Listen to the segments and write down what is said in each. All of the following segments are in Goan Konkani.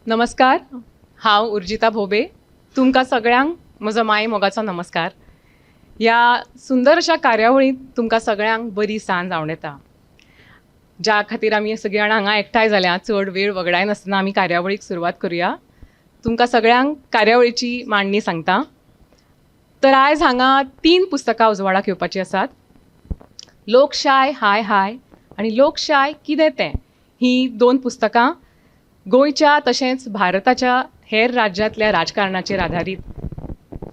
नमस्कार, हांव उर्जिता भोबे. तुमकां सगळ्यांक म्हजो माये मोगाचो नमस्कार. ह्या सुंदर अशा कार्यावळींत तुमकां सगळ्यांक बरी सांज आवडटा, ज्या खातीर आमी सगळीं जाणां हांगा एकठांय जाल्या. चड वेळ वगडायनासतना आमी कार्यावळीक सुरवात करुया. तुमकां सगळ्यांक कार्यावळीची मांडणी सांगता. तर आयज हांगा 3 पुस्तकां उजवाडाक येवपाचीं आसात. लोकशाय हाय हाय आनी लोकशाय कितें तें हीं 2 पुस्तकां गोंयच्या तशेंच भारताच्या हेर राज्यांतल्या राजकारणाचेर आधारीत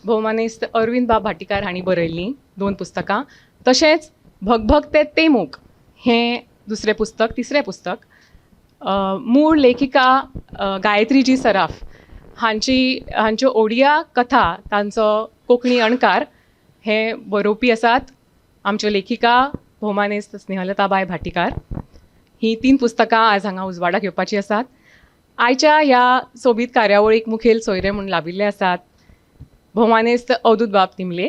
भोवमानेस्त अरविंद बाब भाटीकार हांणी बरयल्लीं 2 पुस्तकां. तशेंच भगभगते तेमूक हें दुसरें पुस्तक, तिसरें पुस्तक मूळ लेखिका गायत्रीजी सराफ हांच्यो ओडिया कथा तांचो कोंकणी अणकार हे बरोवपी आसात आमच्यो लेखिका भोवमानेस्त स्नेहलताबाय भाटीकार. हीं 3 पुस्तकां आज हांगा उजवाडाक येवपाचीं आसात. आयच्या ह्या सोबीत कार्यावळीक मुखेल सोयरे म्हूण लाभिल्ले आसात भोवमानेस्त अवधूत बाब तिमले.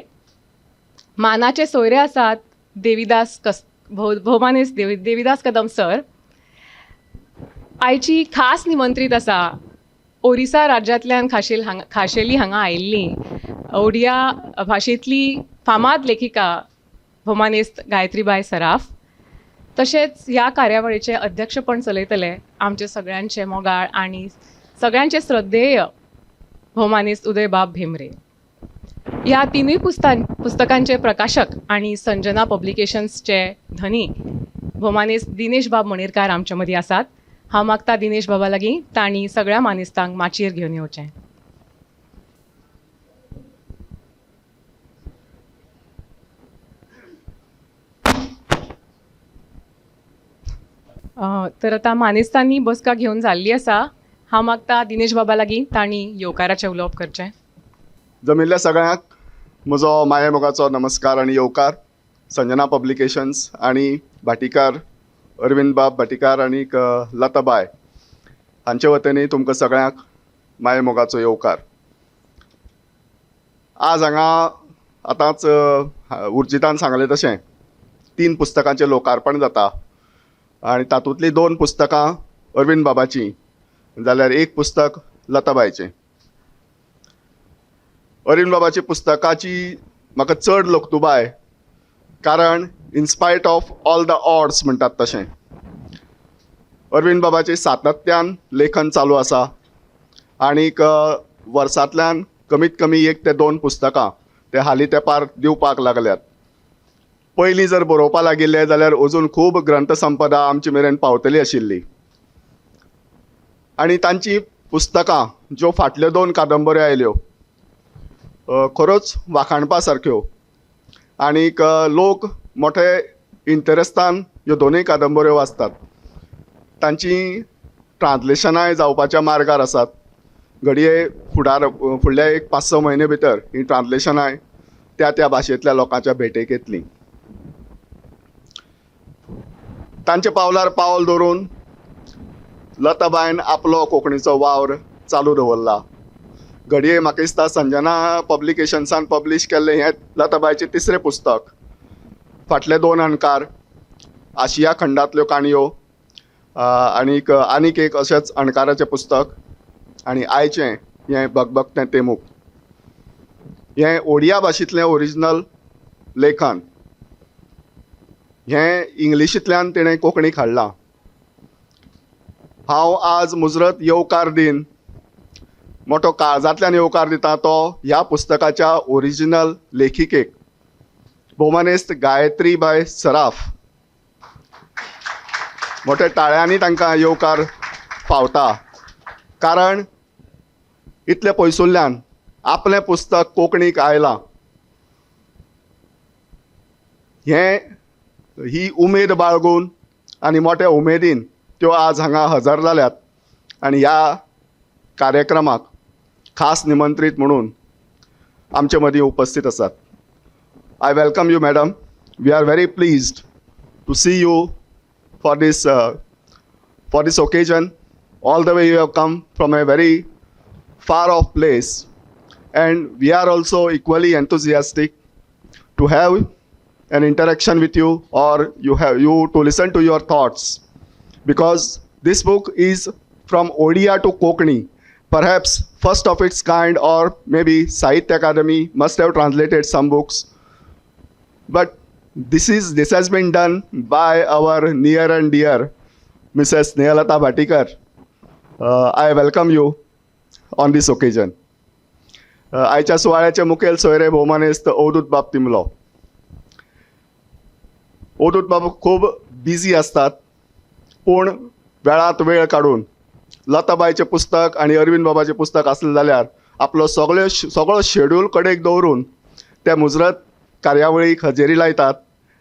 मानाचे सोयरे आसात देविदास भोवमानेस्त देविदास कदम सर. आयची खास निमंत्रीत आसा ओरिसा राज्यांतल्यान खाशेली हांगा आयिल्ली ओडिया भाशेंतली फामाद लेखिका भोवमानेस्त गायत्रीबाय सराफ. तशेंच ह्या कार्यावळीचें अध्यक्षपण चलयतले आमचे सगळ्यांचे मोगाळ आनी सगळ्यांचे श्रद्धेय भोवमानेस्त उदयबाब भेंब्रे. ह्या 3 पुस्तकांचे प्रकाशक आनी संजना पब्लिकेशन्सचे धनी भोवमानेस्त दिनेश बाब मणेरकार आमचे मदीं आसात. हांव मागता दिनेश बाबा लागीं तांणी सगळ्या मानेस्तांक माचयेर घेवन येवचें. तर आतां मानेस्तांनी बसका घेवन जाल्ली आसा. हांव मागता दिनेश बाबा लागीं तांणी येवकाराचें उलोवप करचें. जमिल्ल्या सगळ्यांक म्हजो मायेमोगाचो नमस्कार आनी येवकार. संजना पब्लिकेशन्स आनी भाटीकार अरविंद बाब भाटीकार आनी लताबाय हांचे वतीन तुमकां सगळ्यांक मायेमोगाचो येवकार. आज हांगा आतांच उर्जितान सांगलें तशें 3 पुस्तकांचें लोकार्पण जाता आनी तातूंतलीं 2 पुस्तकां अरविंद बाबाचीं जाल्यार 1 पुस्तक लताबायचें. अरविंद बाबाच्या पुस्तकाची म्हाका चड लक्तुबाय, कारण in spite of all the odds म्हणटात तशें अरविंद बाबाचें सातत्यान लेखन चालू आसा आनीक वर्सांतल्यान कमीत कमी 1 ते 2 पुस्तकां ते हालीं तेंपार दिवपाक लागल्यात. पयलीं जर बरोवपा लागिल्ले जाल्यार अजून खूब ग्रंथसंपदा आमचे मेरेन पावतली आशिल्ली. आनी तांची पुस्तकां ज्यो फाटल्यो 2 कादंबऱ्यो आयल्यो खरोच वाखाणपा सारक्यो आनीक लोक मोठे इंटरेस्टान ह्यो 2 कादंबऱ्यो वाचतात. तांची ट्रान्सलेशनांय जावपाच्या मार्गार आसात. घडये फुडार फुडल्या एक 5-6 म्हयने भितर ही ट्रान्सलेशनांय त्या त्या भाशेंतल्या लोकांच्या भेटेक येतलीं. तांच्या पावलार पावल दवरून लताबायन आपलो कोंकणीचो वावर चालू दवरला. घडये म्हाका दिसता संजना पब्लिकेशन्सान पब्लिश केल्लें हें लताबायचें 3रें पुस्तक. फाटले 2 अणकार, आशिया खंडांतल्यो काणयो आनीक आनीक एक अशेंच अणकाराचें पुस्तक आनी आयचें हें भगभगतें तेमूक हें ओडिया भाशेंतलें ओरिजिनल लेखन हें इंग्लिशींतल्यान तिणें कोंकणीक हाडलां. हांव आज मुजरत येवकार दीन मोठो काळजांतल्यान येवकार दिता तो ह्या पुस्तकाच्या ओरिजिनल लेखिकेक भोवमानेस्त गायत्रीबाय सराफ. मोठ्या टाळ्यांनी तांकां येवकार फावता, कारण इतले पयसुल्ल्यान आपलें पुस्तक कोंकणीक आयलां हें ही उमेद बाळगून आनी मोठ्या उमेदीन त्यो आज हांगा हजर जाल्यात आनी ह्या कार्यक्रमाक खास निमंत्रीत म्हणून आमचे मदीं उपस्थित आसात. I welcome you madam. We are very pleased to see you for this occasion. All the way you have come from a very far off place and we are also equally enthusiastic to have an interaction with you or you have you to listen to your thoughts, because this book is from Odia to Konkani. Perhaps first of its kind, or maybe Sahitya Akademi must have translated some books, but this has been done by our near and dear Mrs. Snehalata Bhatikar. I welcome you on this occasion. आयच्या सुवाळ्याचे मुखेल सोयरे भोवमानेस्त अवधूत बाब तिमलो. अवधूत बाब खूब बिजी आसतात, पूण वेळांत वेळ काडून लताबायचें पुस्तक आनी अरविंद बाबाचें पुस्तक आसलें जाल्यार आपलो सगळ्यो सगळो शेड्यूल कडेक दवरून ते मुजरत कार्यावळीक हजेरी लायतात.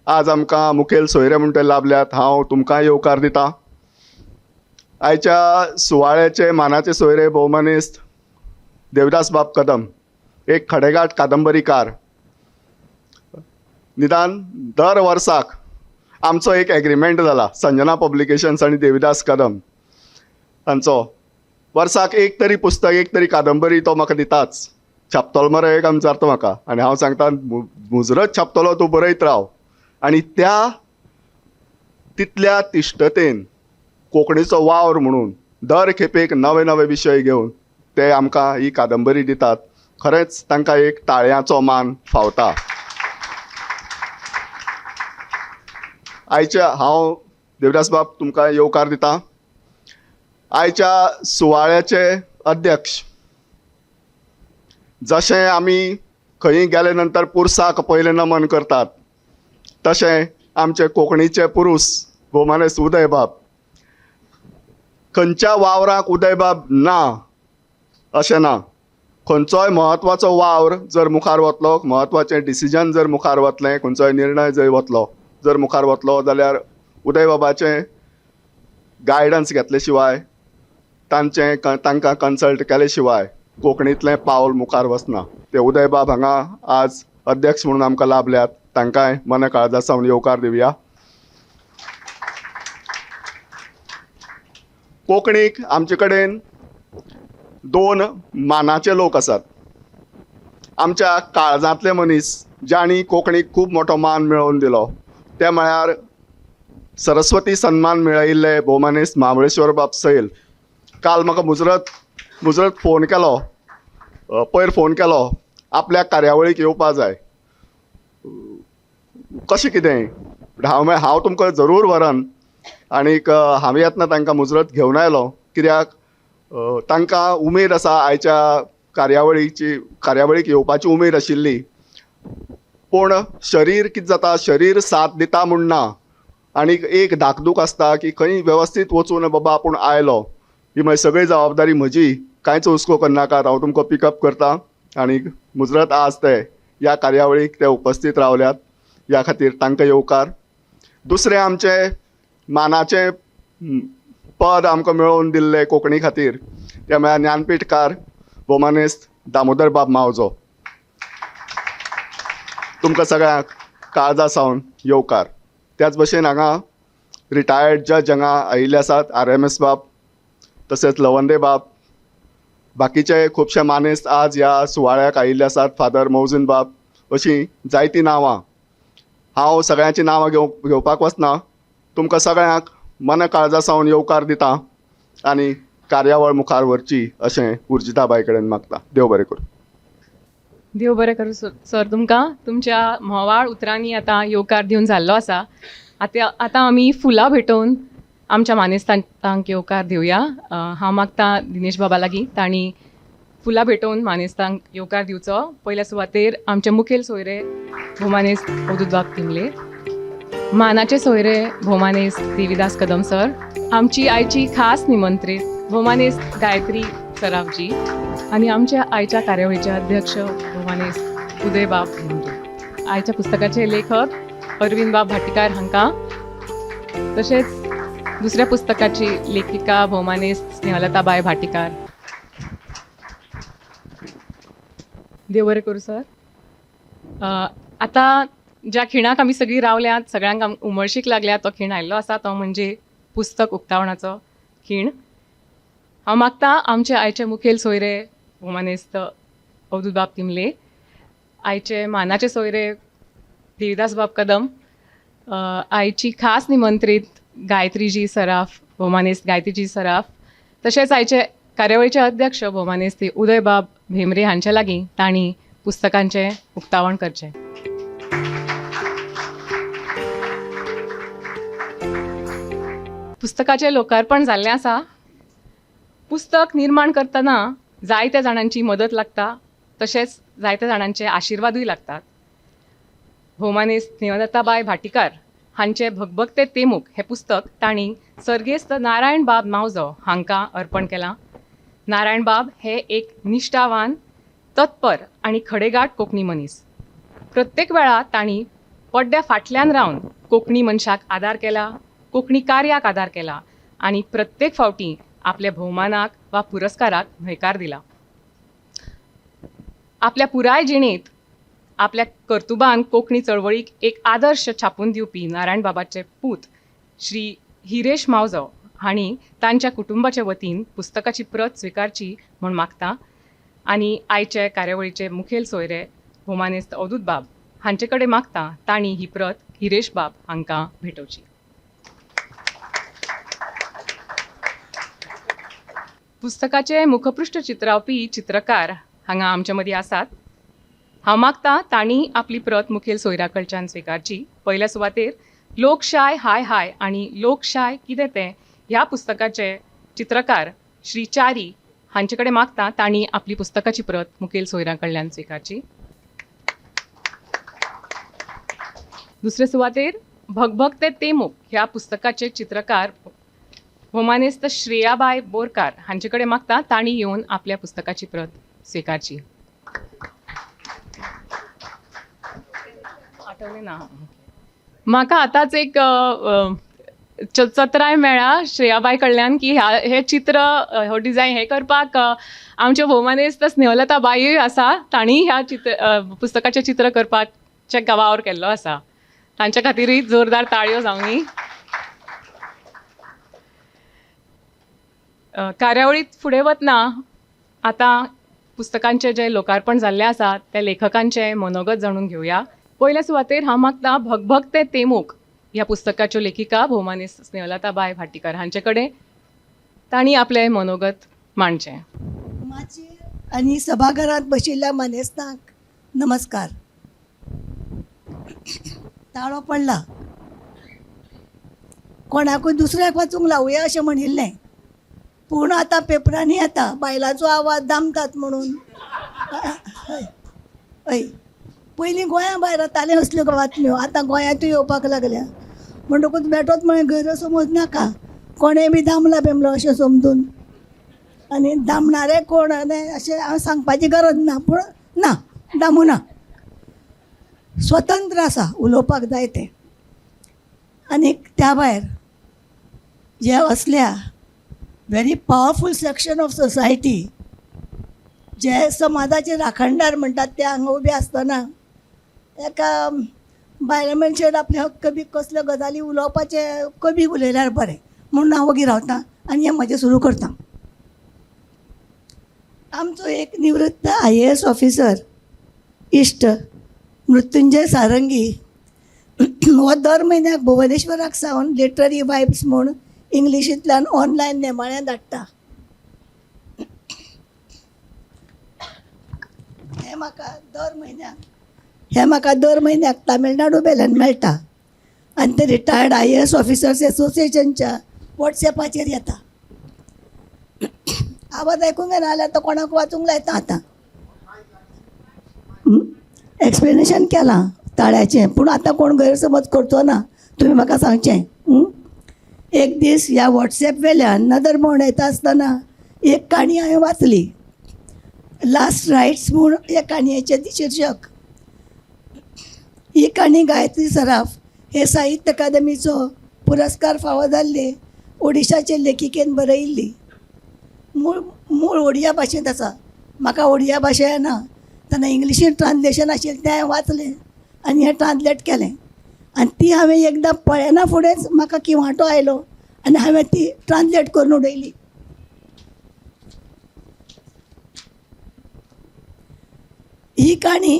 आज आमकां मुखेल सोयरे म्हूण ते लाभल्यात. हांव तुमकां येवकार दितां. आयच्या सुवाळ्याचे मानाचे सोयरे भोवमानेस्त देवदास बाब कदम, एक खडेगांठ कादंबरीकार. निदान दर वर्साक आमचो एक एग्रीमेंट जाला संजना पब्लिकेशन्स आनी देविदास कदम हांचो, वर्साक एक तरी पुस्तक, एक तरी कादंबरी तो म्हाका दिताच. छापतलो मरे एक विचारता म्हाका, आनी हांव सांगता मुजरत छापतलो, तूं बरयत राव. आनी त्या तितल्या तिश्टतेन कोंकणीचो वावर म्हणून दर खेपेक नवे नवे विशय घेवन ते आमकां ही कादंबरी दितात. खरेंच तांकां एक ताळयांचो मान फावता. आयच्या हांव देवदास बाब तुमकां येवकार दिता. आयच्या सुवाळ्याचे अध्यक्ष, जशें आमी खंय गेले नंतर पुरसाक पयलें नमन करतात, तशें आमचे कोंकणीचे पुरूस भोवमानेस्त उदयबाब. खंयच्या वावराक उदयबाब ना अशें ना. खंयचोय म्हत्वाचो वावर जर मुखार वतलो, म्हत्वाचें डिसिजन जर मुखार वतलें, खंयचोय निर्णय जर वतलो जर मुखार वतलो जाल्यार उदयबाबाचें गायडन्स घेतले शिवाय, तांचें तांकां कन्सल्ट केले शिवाय कोंकणींतलें पावल मुखार वचना. ते उदयबाब हांगा आज अध्यक्ष म्हणून आमकां लाभल्यात, तांकांय मना काळजा सावन येवकार दिवया. कोंकणीक आमचे कडेन दोन मानाचे लोक आसात, आमच्या काळजांतले मनीस जांणी कोंकणीक खूब मोठो मान मेळोवन दिलो, ते म्हळ्यार सरस्वती सन्मान मेळयिल्ले भोवमानेस्त महाबळेश्वर बाब सैल. काल म्हाका मुजरत मुजरत फोन केलो, पयर फोन केलो, आपल्या कार्यावळीक येवपा जाय, कशें कितें. हांव म्हळें हांव तुमकां जरूर व्हरन. आनीक हांवें येतना तांकां मुजरत घेवन आयलो, कित्याक तांकां उमेद आसा आयच्या कार्यावळीची, कार्यावळीक येवपाची उमेद आशिल्ली. पूण शरीर कितें जाता, शरीर साथ दिता म्हूण ना, आनीक एक धाकधूक आसता की खंय वेवस्थीत वचून बाबा आपूण आयलो, ही मागीर सगळी जबाबदारी म्हजी, कांयच हुस्को करनाकात, हांव तुमकां पिकअप करता. आनी मुजरत आज ते ह्या कार्यावळीक ते उपस्थीत रावल्यात, ह्या खातीर तांकां येवकार. दुसरें आमचें मानाचें पद आमकां मेळोवन दिल्लें कोंकणी खातीर, ते म्हळ्यार ज्ञानपीठकार भोवमानेस्त दामोदर बाब मावजो. तुमकां सगळ्यांक काळजा सावन येवकार. त्याच भशेन हांगा रिटायर्ड जज हांगा आयिल्ले आसात, RMS बाब, तशेंच लवंदे बाब, बाकीचे खुबशे मानेस्त आज ह्या सुवाळ्याक आयिल्ले आसात, फादर मौजून बाब, अशीं जायतीं नांवां. हांव सगळ्यांचीं नांवां घेवपाक वचना. तुमकां सगळ्यांक मन काळजा सावन येवकार दिता आनी कार्यावळ मुखार व्हरची अशें उर्जिता बाय कडेन मागता. देव बरें करूं. देव बरें करूं सर. तुमकां तुमच्या म्होंवाळ उतरांनी आतां येवकार दिवन जाल्लो आसा. आतां आतां आमी फुलां भेटोवन आमच्या मानेस्तांक येवकार दिवया. हांव मागता दिनेश बाबा लागीं तांणी फुलां भेटोवन मानेस्तांक येवकार दिवचो. पयल्या सुवातेर आमचे मुखेल सोयरे भोवमानेस्त अवधूतबाब तिमले, मानाचे सोयरे भोवमानेस्त देविदास कदम सर, आमची आयची खास निमंत्रीत भोवमानेस्त गायत्री सराफजी आनी आमच्या आयच्या कार्यावळीचे अध्यक्ष भोवमानेस्त उदयबाब भिंगे, आयच्या पुस्तकाचे लेखक अरविंदबाब भाटीकार हांकां, तशेंच दुसऱ्या पुस्तकाची लेखिका भोवमानेस्त स्नेहलताबाय भाटीकार. देव बरें करूं सर. आतां ज्या खिणाक आमी सगळीं रावल्यात, सगळ्यांक उमळशीक लागल्या तो खीण आयिल्लो आसा, तो म्हणजे पुस्तक उक्तावणाचो खीण. हांव मागता आमचे आयचे मुखेल सोयरे भोवमानेस्त अवधूतबाब तिमले, आयचे मानाचे सोयरे देविदासबाब कदम, आयची खास निमंत्रीत गायत्रीजी सराफ, भोवमानेस्त गायत्रीजी सराफ, तशेंच आयचे कार्यावळीचे अध्यक्ष भोवमानेस्ती उदयबाब भेंब्रे हांचे लागीं तांणी पुस्तकांचें उक्तावण करचें. पुस्तकाचें लोकार्पण जाल्लें आसा. पुस्तक निर्माण करतना जायत्या जाणांची मदत लागता, तशेंच जायत्या जाणांचे आशिर्वादूय लागतात. भोवमानेस्त स्नेहलताबाय भाटीकार हांचें भगभगते तेमूक हें पुस्तक तांणी सर्गेस्त नारायण बाब मावजो हांकां अर्पण केलां. नारायण बाब हे एक निश्ठावान, तत्पर आनी खडेगांठ कोंकणी मनीस. प्रत्येक वेळा तांणी पड्ड्या फाटल्यान रावन कोंकणी मनशाक आदार केला, कोंकणी कार्याक आदार केला आनी प्रत्येक फावटी आपल्या भोवमानाक वा पुरस्काराक न्हयकार दिला. आपल्या पुराय जिणेंत आपल्या कर्तुबान कोंकणी चळवळीक एक आदर्श छापून दिवपी नारायण बाबाचे पूत श्री हिरेश मावजो हांणी तांच्या कुटुंबाचे वतीन पुस्तकाची प्रत स्विकारची म्हूण मागता आनी आयचे कार्यावळीचे मुखेल सोयरे भोवमानेस्त अवधूत बाब हांचे कडेन मागता तांणी ही प्रत हिरेश बाब हांकां भेटोवची. पुस्तकाचे मुखपृश्ठ चित्रावपी चित्रकार हांगा आमचे मदीं आसात. हांव मागता तांणी आपली प्रत मुखेल सोयऱ्या कडच्यान स्विकारची. पयल्या सुवातेर लोकशाय हाय हाय आनी लोकशाय कितें तें ह्या पुस्तकाचे चित्रकार श्री च्यारी हांचे कडेन मागता तांणी आपली पुस्तकाची प्रत मुखेल सोयऱ्या कडल्यान स्विकारची. दुसरे सुवातेर भगभगते तेमूक ह्या पुस्तकाचे चित्रकार भोवमानेस्त श्रेयाबाय बोरकार हांचे कडेन मागता तांणी येवन आपल्या पुस्तकाची प्रत स्विकारची. आठवलें ना म्हाका आतांच एक चत्राय मेळ्ळा श्रेयाबाय कडल्यान की हें चित्र, हो डिजायन हें करपाक आमच्यो भोवमानेस्त स्नेहलता बायूय आसा, तांणी ह्या चित्र पुस्तकाचें चित्र करपाचें वावर केल्लो आसा. तांच्या खातीरूय जोरदार ताळयो जावनी. कार्यावळींत फुडें वतना आतां पुस्तकांचें जें लोकार्पण जाल्लें आसा त्या लेखकांचें मनोगत जाणून घेवया. पयल्या सुवातेर हांव मागता भगभगते तेमूक ह्या पुस्तकाच्यो लेखिका भोवमानेस्त स्नेहलताबाय भाटीकार हांचे कडेन तांणी आपलें मनोगत मांडचें. माचयेर आनी सभाघरांत बशिल्ल्या मानेस्तांक नमस्कार. ताळो पडला, कोणाकूय दुसऱ्याक वाचूंक लावया अशें म्हणिल्लें, पूण आतां पेपरांनी येता बायलांचो आवाज दामतात म्हणून. हय हय, पयलीं गोंया भायर येताल्यो असल्यो बातम्यो, आतां गोंयांतूय येवपाक लागल्या. म्हणटकूच बेठोच म्हळें गैरसमज नाका, कोणें बी दामला बिमलो अशें समजून, आनी दामणारे कोण अशें हांव सांगपाची गरज ना, पूण ना दामूं ना, स्वतंत्र आसा उलोवपाक जाय तें. आनी त्या भायर जे असल्या very powerful section of society जे समाजाचे राखणदार म्हणटात ते हांगा उबे आसतना एका बायल मनशेन आपले हक्क बी कसल्यो गजाली उलोवपाचे कमी उलयल्यार बरें म्हणून हांव वगी रावता आनी हें म्हजें सुरू करता. आमचो एक निवृत्त IAS officer इश्ट मृत्युंजय सारंगी हो दर म्हयन्याक भुवनेश्वराक सावन लिटररी वायब्स म्हूण इंग्लिशींतल्यान ऑनलायन नेमाळें धाडटा. हें म्हाका दर म्हयन्याक तामिळनाडू वेल्यान मेळटा आनी ते रिटायर्ड IAS officers एसोसिएशनच्या वॉट्सएपाचेर येता. आवाज आयकूंक येना जाल्यार तो कोणाक वाचूंक लायता. आतां एक्सप्लेनेशन केलां ताळ्याचें, पूण आतां कोण गैरसमज करचो ना, तुमी म्हाका सांगचें. एक दीस ह्या वॉट्सएप वेल्यान नदर भोंवडायता आसतना एक काणी हांवें वाचली, लास्ट रायट्स म्हूण ह्या काणयेचें शिर्शक. ही काणी गायत्री सराफ हे साहित्य अकादमीचो पुरस्कार फावो जाल्ले ओडिशाचे लेखिकेन बरयिल्ली. मूळ ओडिया भाशेंत आसा, म्हाका ओडिया भाशा येना, तेन्ना इंग्लिशीन ट्रान्सलेशन आशिल्लें तें हांवें वाचलें आनी हें ट्रान्सलेट केलें आनी ती हांवें एकदां पळयना फुडेंच म्हाका किंवाटो आयलो आनी हांवें ती ट्रान्सलेट करून उडयली. ही काणी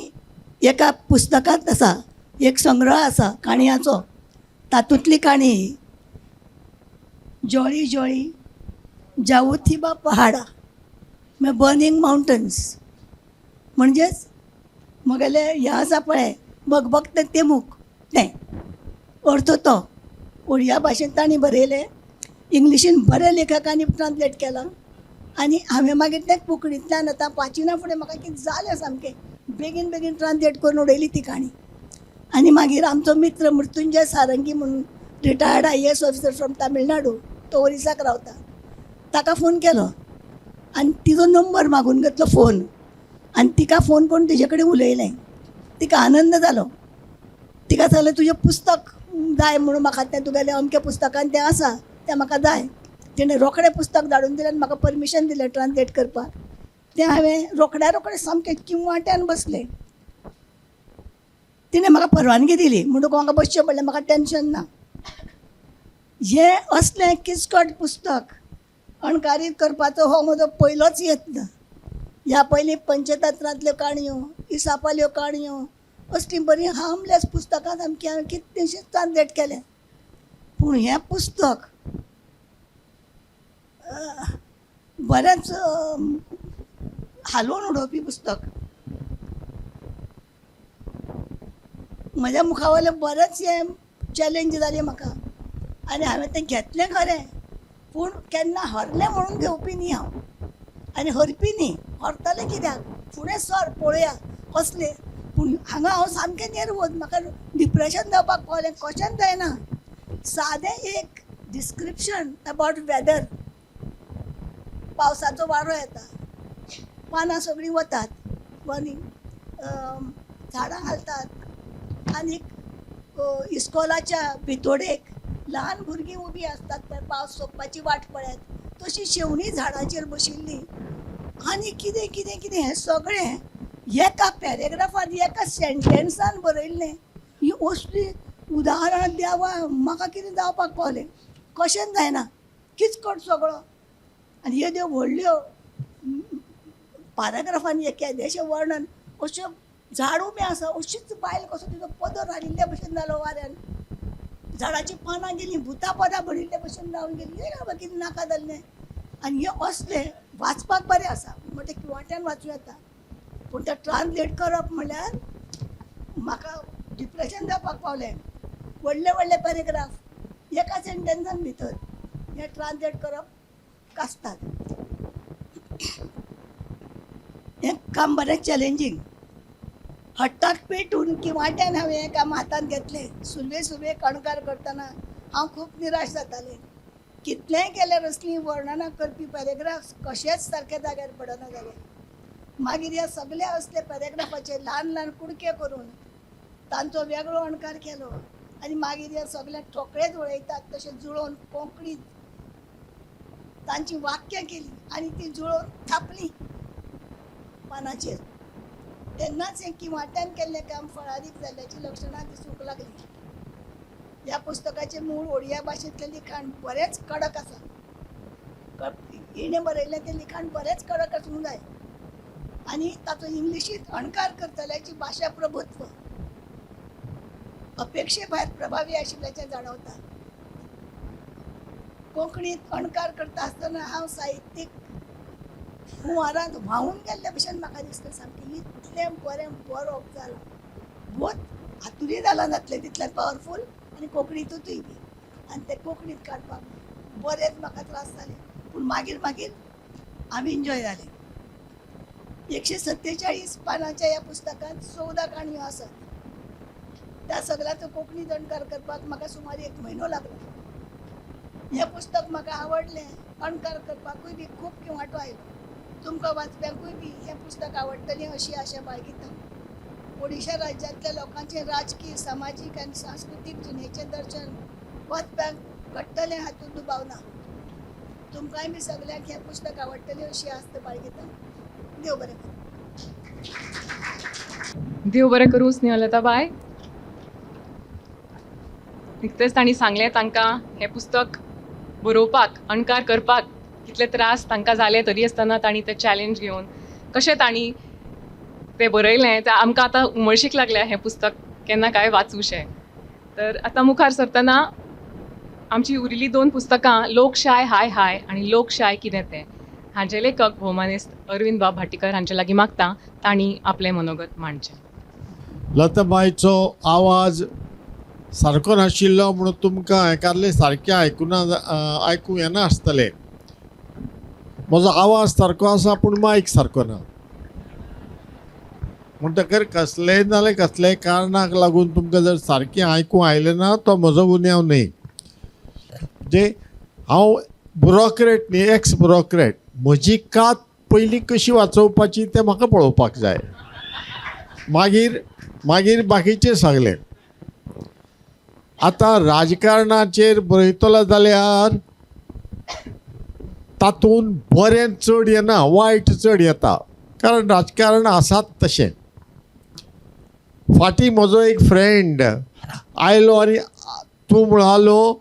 एका पुस्तकांत आसा, एक संग्रह आसा काणयांचो, तातूंतली काणी ही. जळी जळी जाऊथिबा पहाडा. म्हळ्यार बर्निंग मावंटन्स म्हणजेच म्हगेलें हें आसा पळय बगबगतें तेमूक तें अर्थ तो ओडिया भाशेन तांणी बरयलें, इंग्लिशीन बऱ्या लेखकांनी ट्रान्सलेट केलां आनी हांवें मागीर तें कोंकणींतल्यान आतां वाचिना फुडें म्हाका कितें जालें सामकें बेगीन बेगीन ट्रान्सलेट करून उडयली ती काणी. आनी मागीर आमचो मित्र मृत्युंजय सारंगी म्हणून retired IAS officer from Tamil Nadu, तो ओरिसाक रावता, ताका फोन केलो आनी तिजो नंबर मागून घेतलो फोन आनी तिका फोन करून तिजे कडेन उलयलें. तिका आनंद जालो. तिका सांगलें तुजें पुस्तक जाय म्हणून म्हाका तें तुगेलें अमक्या पुस्तकान तें आसा तें म्हाका जाय. तिणें रोखडें पुस्तक धाडून दिलें आनी म्हाका परमिशन दिलें ट्रान्सलेट करपाक. तें हांवें रोखड्या रोखडें सामकें किंवाट्यान बसलें. तिणें म्हाका परवानगी दिली म्हणटकूच म्हाका बसचें पडलें, म्हाका टेंशन ना. हें असलें किचकट पुस्तक अणकारीत करपाचो हो म्हजो पयलोच यत्न. ह्या पयलीं पंचतंत्रांतल्यो काणयो, इसापाल्यो काणयो असलीं बरीं हार्मलेस पुस्तकां सामकीं हांवें कितलींशींच ट्रान्सलेट केल्यां. पूण हें पुस्तक बरेंच हालोवन उडोवपी पुस्तक. म्हज्या मुखावयलें बरेंच हें चॅलेंज जालें म्हाका आनी हांवें तें घेतलें खरें, पूण केन्ना हरलें म्हणून घेवपी न्ही हांव आनी हरपी न्ही. हरतलें कित्याक, फुडें सर पळोवया कसलें. पूण हांगा हांव सामकें नेर्वोज, म्हाका डिप्रेशन जावपाक पावलें, कशेंच जायना. सादें एक डिस्क्रिप्शन अबावट वेदर, पावसाचो वारो येता, पानां सगळीं वतात आनी झाडां हालतात आनी इस्कोलाच्या भितोडेक ल्हान भुरगीं उबीं आसतात पळय पावस सोंपपाची वाट पळयत, तशी शेवणीं झाडाचेर बशिल्लीं आनी कितें कितें कितें हें सगळें एका पॅरेग्राफान एका सेंटेन्सान बरयल्लें. ही असली उदाहरणां देवा म्हाका कितें जावपाक पावलें, कशेंच जायना, किचकट सगळो. आनी येद्यो व्हडल्यो पॅराग्राफान केदेशें वर्णन, अश्यो झाड उबें आसा अशीच बायल कसो तिजो पदर हालिल्ल्या भशेन जालो वाऱ्यान, झाडाचीं पानां गेलीं, भुतां पदां भरिल्ल्या भशेन जावन गेलीं, हें बाबा कितें नाका जाल्लें. आनी हें असलें वाचपाक बरें आसा, म्हणटा किंवाट्यान वाचूं येता, पूण तें ट्रान्सलेट करप म्हणल्यार म्हाका डिप्रेशन जावपाक पावलें. व्हडले व्हडले पॅरेग्राफ एका सेंटेन्सान भितर हें ट्रान्सलेट करप कास्ताद. हें काम बरें चॅलेंजींग. हट्टाक पेटून किंवाट्यान हांवें हें काम हातांत घेतलें. सुरवे सुरवेक अणकार करतना हांव खूब निराश जातालें. कितलेंय केल्यार असलीं वर्णनां करपी पॅरेग्राफ्स कशेंच सारके जाग्यार पडना जाले. मागीर ह्या सगल्या असल्या पॅरेग्राफाचे ल्हान ल्हान कुडके करून तांचो वेगळो अणकार केलो आनी मागीर ह्या सगल्या ठोकळे जुळयतात तशें जुळोवन कोंकणीत तांचीं वाक्यां केलीं आनी तीं जुळोवन थापलीं पानाचेर. तेन्नाच हें किंवाट्यान केल्लें काम फळादीक जाल्ल्याचीं लक्षणां दिसूंक लागलीं. ह्या पुस्तकाचें मूळ ओडिया भाशेंतलें लिखाण बरेंच कडक आसा. हिणें बरयल्लें तें लिखाण बरेंच कडक आसूंक जाय आनी ताचो इंग्लिशींत अणकार करतल्याची भाशा प्रभुत्व अपेक्षे भायर प्रभावी आशिल्ल्याचें जाणवता. कोंकणींत अणकार करता आसतना हांव साहित्यीक हुंवारांत व्हांवून गेल्ले भशेन म्हाका दिसता सामकें. इतलें बरें बरोवप जालां, बोथ हातूंतय जालां जातलें तितलें पावरफूल आनी कोंकणींतूय बी. आनी तें कोंकणींत काडपाक बरेंच म्हाका त्रास जाले, पूण मागीर मागीर आमी एन्जॉय जाले. 147 पानांच्या ह्या पुस्तकांत 14 काणयो आसात. त्या सगळ्याचो कोंकणींत अणकार करपाक म्हाका सुमार 1 म्हयनो लागलो. हें पुस्तक म्हाका आवडलें, अणकार करपाकूय बी खूब किंवाटो आयलो. तुमकां वाचप्यांकूय बी हें पुस्तक आवडटलें अशी आशा बाळगिता. ओडिशा राज्यांतल्या लोकांचें राजकीय, सामाजीक आनी सांस्कृतीक जिणेचें दर्शन वाचप्यांक घडटलें हातूंत दुबाव ना. तुमकांय बी सगल्यांक हें पुस्तक आवडटलें अशी आस्त बाळगिता. देव बरें करूं. देव बरें करूं स्नेहलता बाय. निकतेंच तांणी सांगलें तांकां हें पुस्तक बरोवपाक, अणकार करपाक कितले त्रास तांकां जाले, तरी आसतना तांणी तें चॅलेंज घेवन कशें तांणी तें बरयलें. तें आमकां आतां उमळशीक लागल्या हें पुस्तक केन्ना काय वाचूशें. तर आतां मुखार सरतना आमची उरिल्लीं 2 पुस्तकां, लोकशाय हाय हाय आनी लोकशाय कितें तें, हांचे लेखक भोवमानेस्त अरविंद बाब भाटीकर हांचे लागीं मागता तांणी आपलें मनोगत मांडचें. लताबायचो आवाज सारको नाशिल्लो म्हणून तुमकां एकादले सारकें आयकुना, आयकूंक येना आसतलें. म्हजो आवाज सारको आसा पूण मायक सारको ना, म्हणटकर कसलेय नाल्यार कसलेय कारणाक लागून तुमकां जर सारकें आयकूंक आयलें ना तो म्हजो गुन्यांव न्हय. म्हणजे हांव बुरोक्रेट न्ही, एक्स बुरोक्रेट. म्हजी कात पयलीं कशी वाचोवपाची तें म्हाका पळोवपाक जाय, मागीर मागीर बाकीचें सांगलें. आतां राजकारणाचेर बरयतलो जाल्यार तातूंत बरें चड येना, वायट चड येता, कारण राजकारण आसात तशें. फाटीं म्हजो एक फ्रेंड आयलो आनी तूं म्हणालो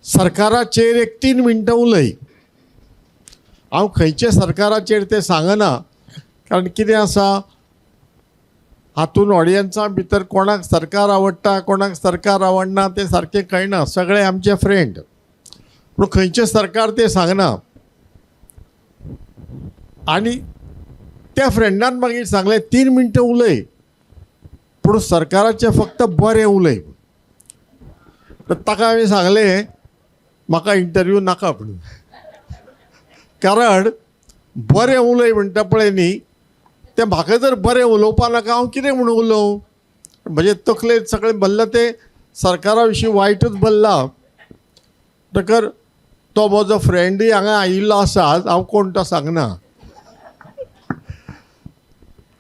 सरकाराचेर एक 3 मिनटां उलय. हांव खंयच्या सरकाराचेर तें सांगना, कारण कितें आसा हातून ऑडियन्सां भितर कोणाक सरकार आवडटा कोणाक सरकार आवडना तें सारकें कळना, सगळे आमचे फ्रेंड, पूण खंयचें सरकार तें सांगना. आनी त्या फ्रेंडान मागीर सांगलें 3 मिनटां उलय पूण सरकाराचें फक्त बरें उलय. तर ताका हांवें सांगलें म्हाका इंटरव्यू नाका म्हणून, कारण बरें उलय म्हणटा पळय न्ही तें म्हाका जर बरें उलोवपा नाका हांव कितें म्हणून उलोवं, म्हजे तकलेंत सगळें भरलां तें सरकारा विशीं वायटूच भरलां. म्हणटकर तो म्हजो फ्रेंडूय हांगा आयिल्लो आसा, हांव कोण तो सांगना.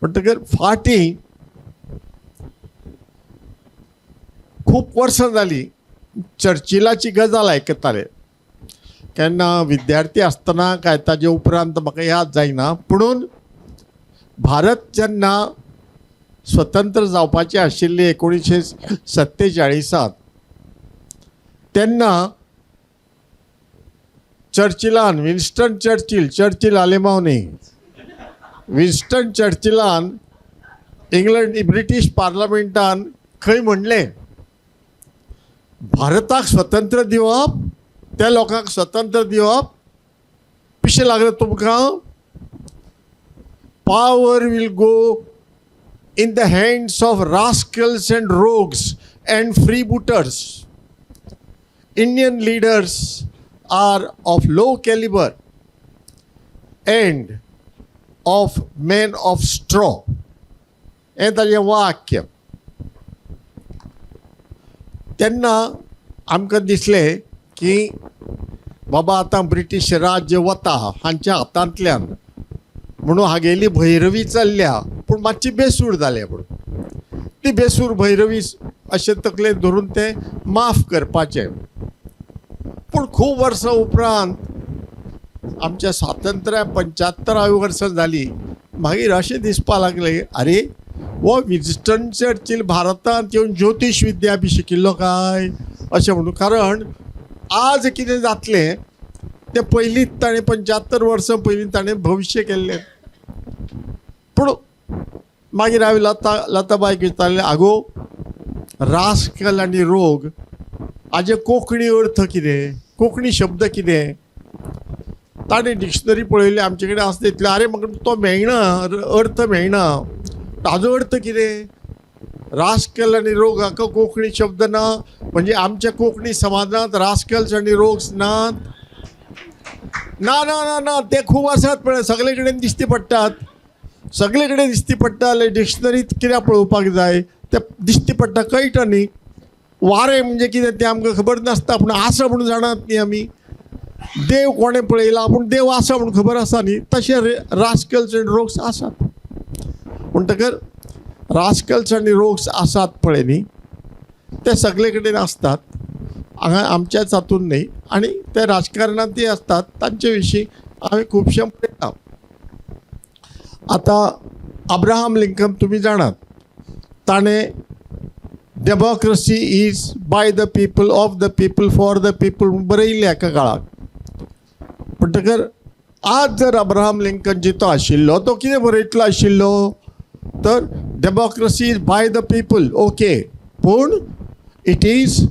म्हणटकर फाटीं खूब वर्सां जालीं चर्चिलाची गजाल आयकताले, केन्ना विद्यार्थी आसतना काय ताजे उपरांत म्हाका याद जायना, पुणून भारत जेन्ना स्वतंत्र जावपाचें आशिल्लें 1947 तेन्ना चर्चिलान, विन्स्टन चर्चिल, चर्चिल आलेमाव न्ही, विन्स्टन चर्चिलान इंग्लंड ब्रिटीश पार्लमेंटान खंय म्हणलें भारताक स्वतंत्र दिवप, त्या लोकांक स्वतंत्र दिवप पिशें लागलें तुमकां, power will go in the hands of rascals and rogues and freebooters. Indian leaders are of low calibre and of men of straw. हें ताजें वाक्य. तेन्ना आमकां दिसलें की बाबा आतां ब्रिटीश राज्य वता हांच्या हातांतल्यान, म्हणून हागेली भैरवी चल्ल्या, पूण मातशी बेसूर जाल्या, म्हणून ती बेसूर भैरवी अशें तकलेन धरून तें माफ करपाचें. पूण खूब वर्सां उपरांत आमच्या स्वातंत्र्या 75 वर्सां जालीं, मागीर अशें दिसपा लागलें अरे हो विन्स्टन चर्चिल भारतांत येवन ज्योतीश विद्या बी शिकिल्लो काय अशें म्हणून, कारण आज कितें जातलें तें पयलींच ताणें 75 वर्सां पयलीं ताणें भविश्य केल्लें. पूण मागीर हांवें लताबायक विचारलें आगो रास्कल आनी रोग हाजे कोंकणी अर्थ कितें, कोंकणी शब्द कितें? ताणें डिक्शनरी पळयली आमचे कडेन आसता तितलें, आरे म्हाका तो मेळना, अर्थ मेळना, ताजो अर्थ कितें? रास्कल आनी रोग हाका कोंकणी शब्द ना, म्हणजे आमच्या कोंकणी समाजांत रास्कल्स आनी रोग्स नात? ना ना ना ना, ते खूब आसात पळय, सगळे कडेन दिश्टी पडटात, सगळे कडेन दिश्टी पडटा जाल्यार डिक्शनरीत कित्याक पळोवपाक जाय, ते दिश्टी पडटा कळटा न्ही. वारें म्हणजे कितें तें आमकां खबर नासता, पूण आसा म्हणून जाणात न्ही आमी. देव कोणें पळयला पूण देव आसा म्हणून खबर आसा न्ही, तशें रास्कल्स एंड रोग्स आसात. म्हणटकर रास्कल्स आनी रोग्स आसात पळय न्ही, ते सगळे कडेन आसतात, हांगा आमच्याच हातून न्ही, आनी ते राजकारणांतय आसतात, तांचे विशीं हांवें खुबशें पळयलां. आतां अब्राहम लिंकन तुमी जाणात, ताणें democracy is by the people, of the people, for the people म्हूण बरयिल्लें एका काळाक. म्हणटकर आज जर अब्राहम लिंकन जितो आशिल्लो तो कितें बरयतलो आशिल्लो तर democracy is by the people, okay, पूण it is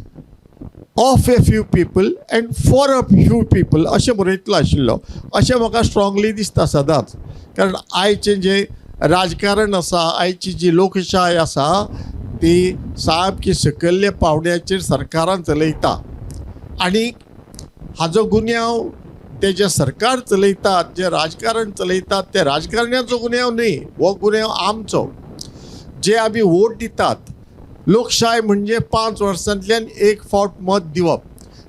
Of a few people and for a few people अशें बरयतलो आशिल्लो अशें म्हाका स्ट्रांगली दिसता सदांच. कारण आयचें जें राजकारण आसा, आयची जी लोकशाय आसा ती सामकी सकयल्ल्या पावंड्याचेर सरकारान चलयता आनी हाजो गुन्यांव ते जे सरकार चलयतात, जे राजकारण चलयतात ते राजकारण्याचो गुन्यांव न्ही, हो गुन्यांव आमचो जे आमी वोट दितात. लोकशाय म्हणजे 5 वर्सांतल्यान एक फावट मत दिवप,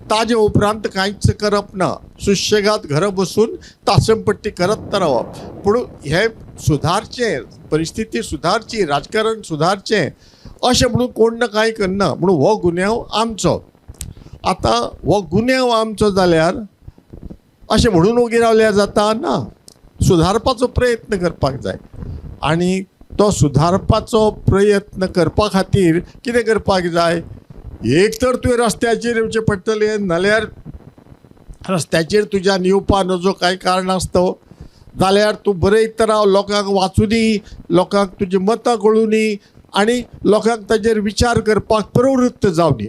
ताजे उपरांत कांयच करप ना, सुशेगाद घरा बसून तासमपट्टी करत रावप. पूण हें सुदारचें, परिस्थिती सुदारची, राजकारण सुदारचें अशें म्हणून कोण ना कांय करना, म्हणून हो गुन्यांव आमचो. आतां हो गुन्यांव आमचो जाल्यार अशें म्हणून ओगी रावल्यार जाता ना, सुदारपाचो प्रयत्न करपाक जाय. आनी तो सुदारपाचो प्रयत्न करपा खातीर कितें करपाक जाय, एक तर तुवें रस्त्याचेर येवचें पडटलें, नाल्यार रस्त्याचेर तुज्यान येवपा नजो कांय कारण आसता जाल्यार तूं बरयत राव, लोकांक वाचुनी, लोकांक तुजी मतां कळुनी आनी लोकांक ताजेर विचार करपाक प्रवृत्त जावनी.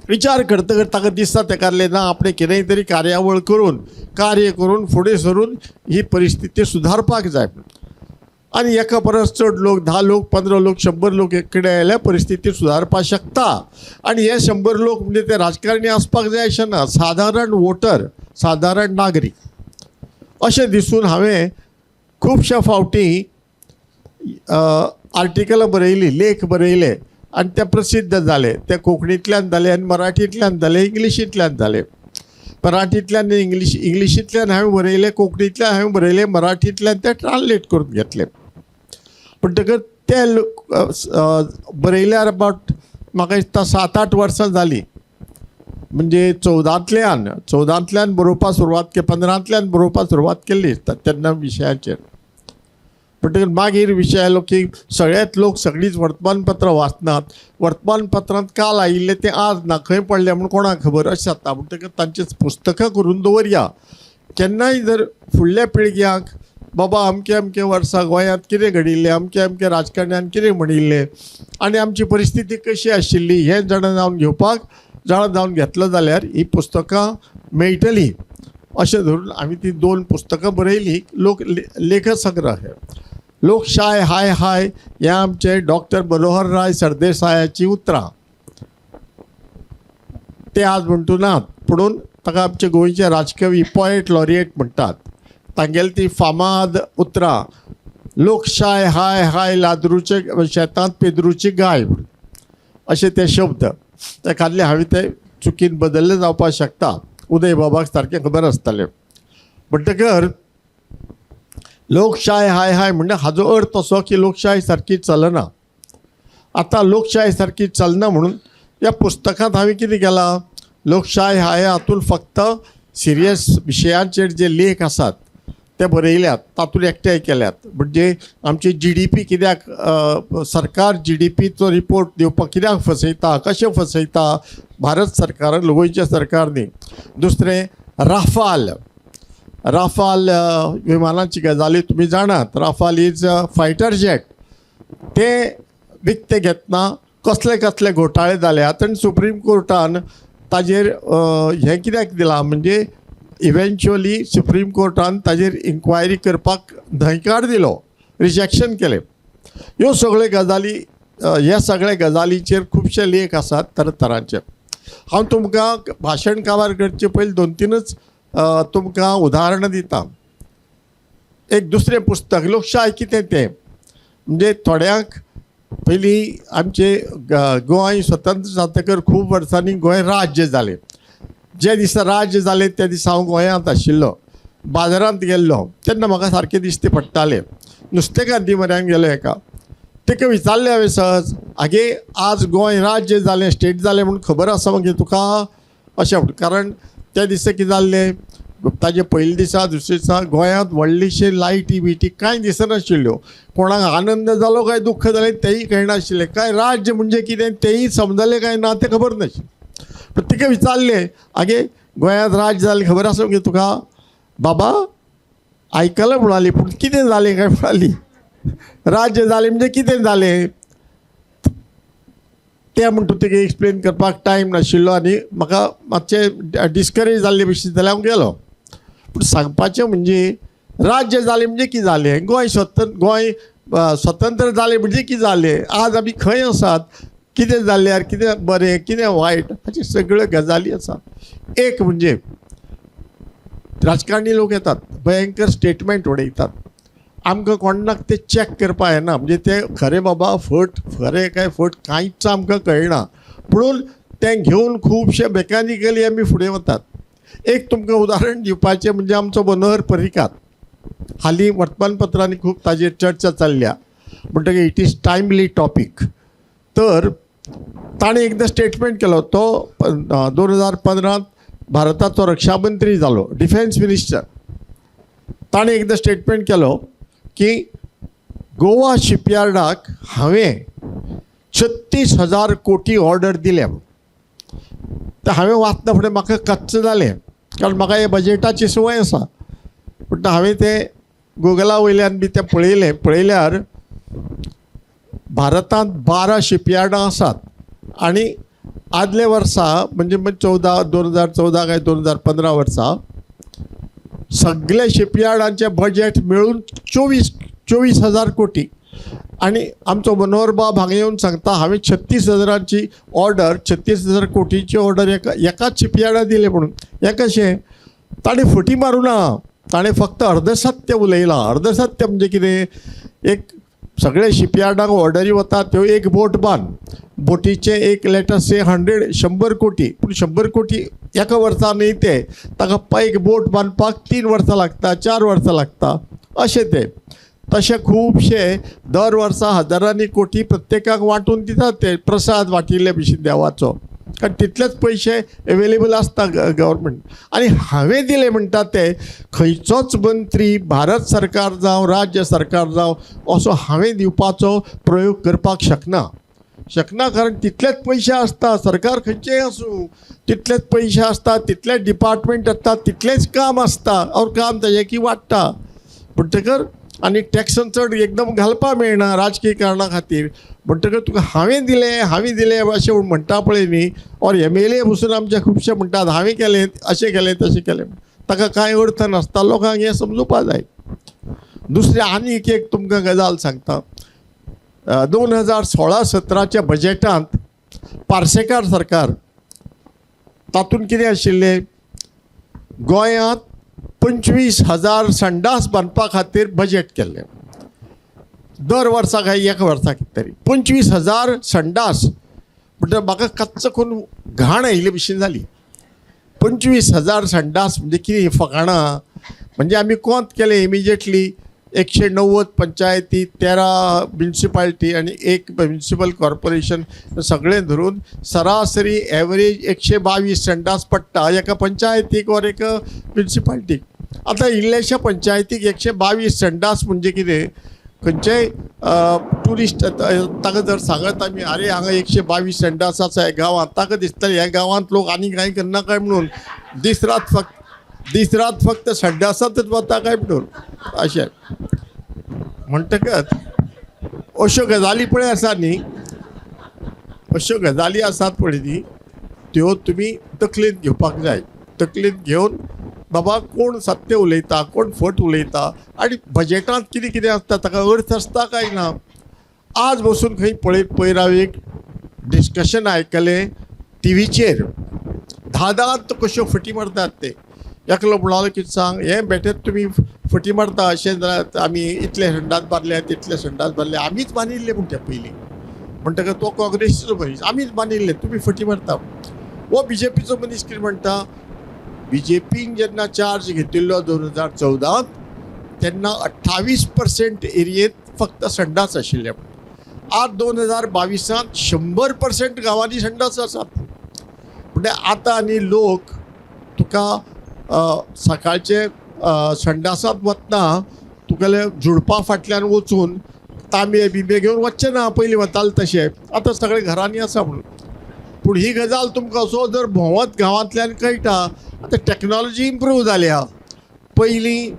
विचार करतकच ताका दिसता तेका ना आपणें कितेंय तरी कार्यावळ करून, कार्य करून फुडें सरून ही परिस्थिती सुदारपाक जाय. आनी एका परस चड लोक, 10 लोक, 15 लोक, 100 लोक एक कडेन आयल्यार परिस्थिती सुदारपाक शकता. आनी हे 100 लोक म्हणजे ते राजकारणी आसपाक जाय अशें ना, सादारण वोटर, सादारण नागरीक अशें दिसून हांवें खुबश्या फावटी आर्टिकलां बरयलीं, लेख बरयले आनी ते प्रसिद्ध जाले. ते कोंकणींतल्यान जाले आनी मराठींतल्यान जाले, इंग्लिशींतल्यान जाले. मराठींतल्यान इंग्लिशींतल्यान हांवें बरयलें, कोंकणींतल्यान हांवें बरयलें, मराठींतल्यान ते ट्रान्सलेट करून घेतले. म्हणटकच ते बरयल्यार अबावट म्हाका दिसता 7-8 वर्सां जालीं. म्हणजे 14तल्यान बरोवपाक सुरवात केली, 15तल्यान बरोवपाक सुरवात केल्ली तेन्ना विशयाचेर. म्हणटकच मागीर विशय आयलो की सगळेच लोक सगळींच वर्तमानपत्रां वाचनात, वर्तमानपत्रांत काल आयिल्लें तें आज ना, खंय पडलें म्हूण कोणाक खबर अशें जाता. म्हणटकच तांचीच पुस्तकां करून दवरया, केन्नाय जर फुडल्या पिळग्यांक बाबा अमके अमके वर्सा गोंयांत कितें घडिल्लें, अमके अमके राजकारण्यान कितें म्हणिल्लें आनी आमची परिस्थिती कशी आशिल्ली हें जाणा जावन घेवपाक, जाणा जावन घेतलो जाल्यार ही पुस्तकां मेळटलीं अशें धरून आमी ती 2 पुस्तकां बरयलीं. लोक लेखसंग्रह लोकशाय हाय हाय हें आमचे डॉक्टर मनोहरराय सरदेसायाचीं उतरां, ते आज म्हणटू नात, पुणून ताका आमचे गोंयचे राजकवी पॉयट लॉरिएट म्हणटात. तांगेली ती फामाद उतरां, लोकशाय हाय हाय लादरूचे शेतांत पेदरूची गाय म्हणून अशे ते शब्द. ते खाल्ले हांवें ते चुकीन बदल्ले जावपाक शकता, उदय बाबाक सारकें खबर आसतालें. म्हणटकर लोकशाय हाय हाय म्हणजे हाजो अर्थ असो की लोकशाय सारकी चलना. आतां लोकशाय सारकी चलना म्हणून ह्या पुस्तकांत हांवें कितें केलां, लोकशाय हाय हातूंत फक्त सिरियस विशयांचेर जे लेख आसात ते बरयल्यात, तातूंत एकठांय केल्यात. म्हणजे आमची GDP कित्याक, सरकार GDPचो रिपोर्ट दिवपाक कित्याक फसयता, कशें फसयता भारत सरकार, गोंयच्या सरकार न्ही. दुसरें राफाल, राफाल विमानाची गजाली तुमी जाणात, Rafale is a fighter jet. ते विकते घेतना कसले कसले घोटाळे जाल्यात आनी सुप्रीम कोर्टान ताजेर हें कित्याक दिलां, म्हणजे इवेंच्युअली सुप्रीम कोर्टान ताजेर इन्क्वायरी करपाक न्हयकार दिलो, रिजेक्शन केलें. ह्यो सगळ्यो गजाली, ह्या सगळ्या गजालीचेर खुबशे लेख आसात तरातरांचे. हांव तुमकां भाशण काबार करचे पयलीं 2-3च तुमकां उदाहरणां दिता. एक दुसरें पुस्तक लोकशाय कितें तें, म्हणजे थोड्यांक पयलीं आमचे गोंय स्वतंत्र जातकर खूब वर्सांनी गोंय राज्य जालें. जे दिसा राज्य जालें त्या दिसा हांव गोंयांत आशिल्लो, बाजारांत गेल्लो तेन्ना म्हाका सारकें दिश्टी पडटालें. नुस्तेकान्ती म्हऱ्यान गेलो एका, ताका विचारलें हांवें सहज, आगे आज गोंय राज्य जालें, स्टेट जालें म्हूण खबर आसा मगे तुका, अशें म्हूण. कारण त्या दिसा कितें जाल्लें, ताजे पयले दिसा दुसरे दिसा गोंयांत व्हडलीशी लायटी बिटी कांय दिसनाशिल्ल्यो. कोणाक आनंद जालो काय दुख्ख जालें तेंय कळनाशिल्लें, काय राज्य म्हणजे कितें तेंय समजलें काय ना तें खबर नाशिल्लें. पूण तिका विचारलें, आगे गोंयांत राज्य जालें खबर आसा मगे तुका, बाबा आयकलां म्हणाली, पूण कितें जालें काय म्हणाली, राज्य जालें म्हणजे कितें जालें. तें म्हणटा तुका एक्सप्लेन करपाक टायम नाशिल्लो आनी म्हाका मातशें डिस्करेज जाल्ले भशेन जालें, हांव गेलो. पूण सांगपाचें म्हणजे राज्य जालें म्हणजे कितें जालें, गोंय स्वतंत्र, गोंय स्वतंत्र जालें म्हणजे कितें जालें, आज आमी खंय आसात, कितें जाल्यार कितें बरें कितें वायट, हाचे सगळ्यो गजाली आसात. एक म्हणजे राजकारणी लोक येतात, भयंकर स्टेटमेंट उडयतात, आमकां कोणाक ते चॅक करपा येना, म्हणजे ते खरें बाबा फट, खरें काय फट कांयच आमकां कळना, पुणून तें घेवन खुबशे मेकॅनिकली आमी फुडें वतात. एक तुमकां उदाहरण दिवपाचें म्हणजे आमचो मनोहर पर्रीकार, हालीं वर्तमानपत्रांनी खूब ताजेर चर्चा चल्ल्या, म्हणटकीर it is timely topic. तर ताणें एकदां स्टेटमेंट केलो, तो 2015 भारताचो रक्षामंत्री जालो, डिफेन्स मिनिस्टर. ताणें एकदां स्टेटमेंट केलो की गोवा शिपयार्डाक हांवें 36,000 कोटी ऑर्डर दिल्या. तर हांवें वाचना फुडें म्हाका कच्च जालें, कारण म्हाका हे बजेटाची संवय आसा. पूण हांवें तें गुगला वयल्यान बी तें पळयलें, पळयल्यार भारतांत 12 शिपयार्डां आसात आनी आदले वर्सा म्हणजे 2014 काय 2015 वर्सा सगळे शिपयार्डांचें बजेट मेळून 24,000 कोटी. आनी आमचो मनोहर बाब हांगा येवन सांगता हांवें 36,000ची ऑर्डर, 36,000 कोटीची ऑर्डर एकाच शिपयार्डाक दिले म्हणून. हें कशें? ताणें फटी मारूं ना, ताणें फक्त अर्धसत्य उलयलां. अर्धसत्य म्हणजे कितें, एक सगळे शिपयार्डांक ऑर्डरी वता त्यो एक बोट बांद, बोटीचें एक लेटस से 100 कोटी, पूण 100 कोटी एका वर्सा न्ही, ते ताका एक बोट बांदपाक 3 वर्सां लागता, 4 वर्सां लागता अशें तें. तशें खुबशे दर वर्सा हजारांनी कोटी प्रत्येकाक वांटून दितात ते प्रसाद वांटिल्ले भशेन देवाचो, कारण तितलेच पयशे एवेलेबल आसता गव्हर्मेंट. आनी हांवें दिले म्हणटा ते खंयचोच मंत्री, भारत सरकार जावं राज्य सरकार जावं, असो हांवें दिवपाचो प्रयोग करपाक शकना, शकना, कारण तितलेच पयशे आसता. सरकार खंयचेंय आसूं तितलेच पयशे आसता, तितलेच डिपार्टमेंट आसता, तितलेंच काम आसता, और काम ताजें की वाडटा. म्हणटकर आनी टॅक्सान चड एकदम घालपा मेळना राजकीय कारणा खातीर. म्हणटकर तुका हांवें दिलें, हांवें दिलें अशें म्हणटा पळय न्ही, ऑर एम एल ए बसून आमचे खुबशे म्हणटात हांवें केलें, अशें केलें, तशें केलें, ताका कांय अर्थ नासता. लोकांक हें समजुपा जाय. दुसरें आनीक एक तुमकां गजाल सांगता, 2016-17च्या बजेटांत पार्सेकार सरकार, तातूंत कितें आशिल्लें, गोंयांत 25,000 संडास बांदपा खातीर बजेट केल्लें. दर वर्सा काय एका वर्सा कितें तरी 25,000 संडास. म्हणटा म्हाका कच्च करून घाण आयिल्ले भशेन जाली. 25,000 संडास म्हणजे कितें फकाणां? म्हणजे आमी कोंत केलें इमिजिएटली, 190 पंचायती, 13 म्युनिसिपालिटी आनी 1 म्युनिसिपल कॉर्पोरेशन सगळें धरून सरासरी एवरेज 122 संडास पडटा एका पंचायतीक ऑर एका म्युनिसिपालिटीक. आतां इल्ल्याश्या पंचायतीक 122 संडास म्हणजे कितें, खंयचेय ट्युरिस्ट ताका जर सांगत आमी आरे हांगा 122 संडास आसा ह्या गांवांत, ताका दिसतलें ह्या गांवांत लोक आनी कांय करना काय म्हणून, दीस रात फक्त संडासांतच वता काय म्हणून अशें. म्हणटकच अश्यो गजाली पळय आसा न्ही, अश्यो गजाली आसात पळय न्ही, त्यो तुमी तकलेंत घेवपाक जाय. तकलेंत घेवन बाबा कोण सत्य उलयता, कोण फट उलयता, आनी बजेटांत कितें कितें आसता ताका अर्थ आसता काय ना. आज बसून खंय पळयत पयर हांव एक डिस्कशन आयकलें टिवीचेर, 10-10 कश्यो फटी मारतात ते. एकलो म्हणलो कितें सांग, हें बेठेच तुमी फटी मारता, अशें जाल्यार आमी इतले संडास बांदले, तितले संडास बांदले, आमीच बांदिल्ले म्हण ते पयलीं. म्हणटकच तो काँग्रेसीचो मनीस, आमीच बांदिल्ले, तुमी फटी मारता. हो बीजेपीचो मनीस कितें म्हणटा, बीजेपीन जेन्ना चार्ज घेतिल्लो 2014 तेन्ना 28% एरियेंत फक्त संडास आशिल्ले. आज 2022 100% गांवांनी संडास आसात. म्हणजे आतां आनी लोक तुका सकाळचे संडासांत वतना तुगेले झुडपा फाटल्यान वचून तांबे बिंबे घेवन वचचे ना, पयलीं वताले तशें, आतां सगळे घरांनी आसा म्हणून. पूण ही गजाल तुमकां असो जर भोंवत गांवांतल्यान कळटा. आतां टॅक्नोलॉजी इम्प्रूव जाल्या. पयलीं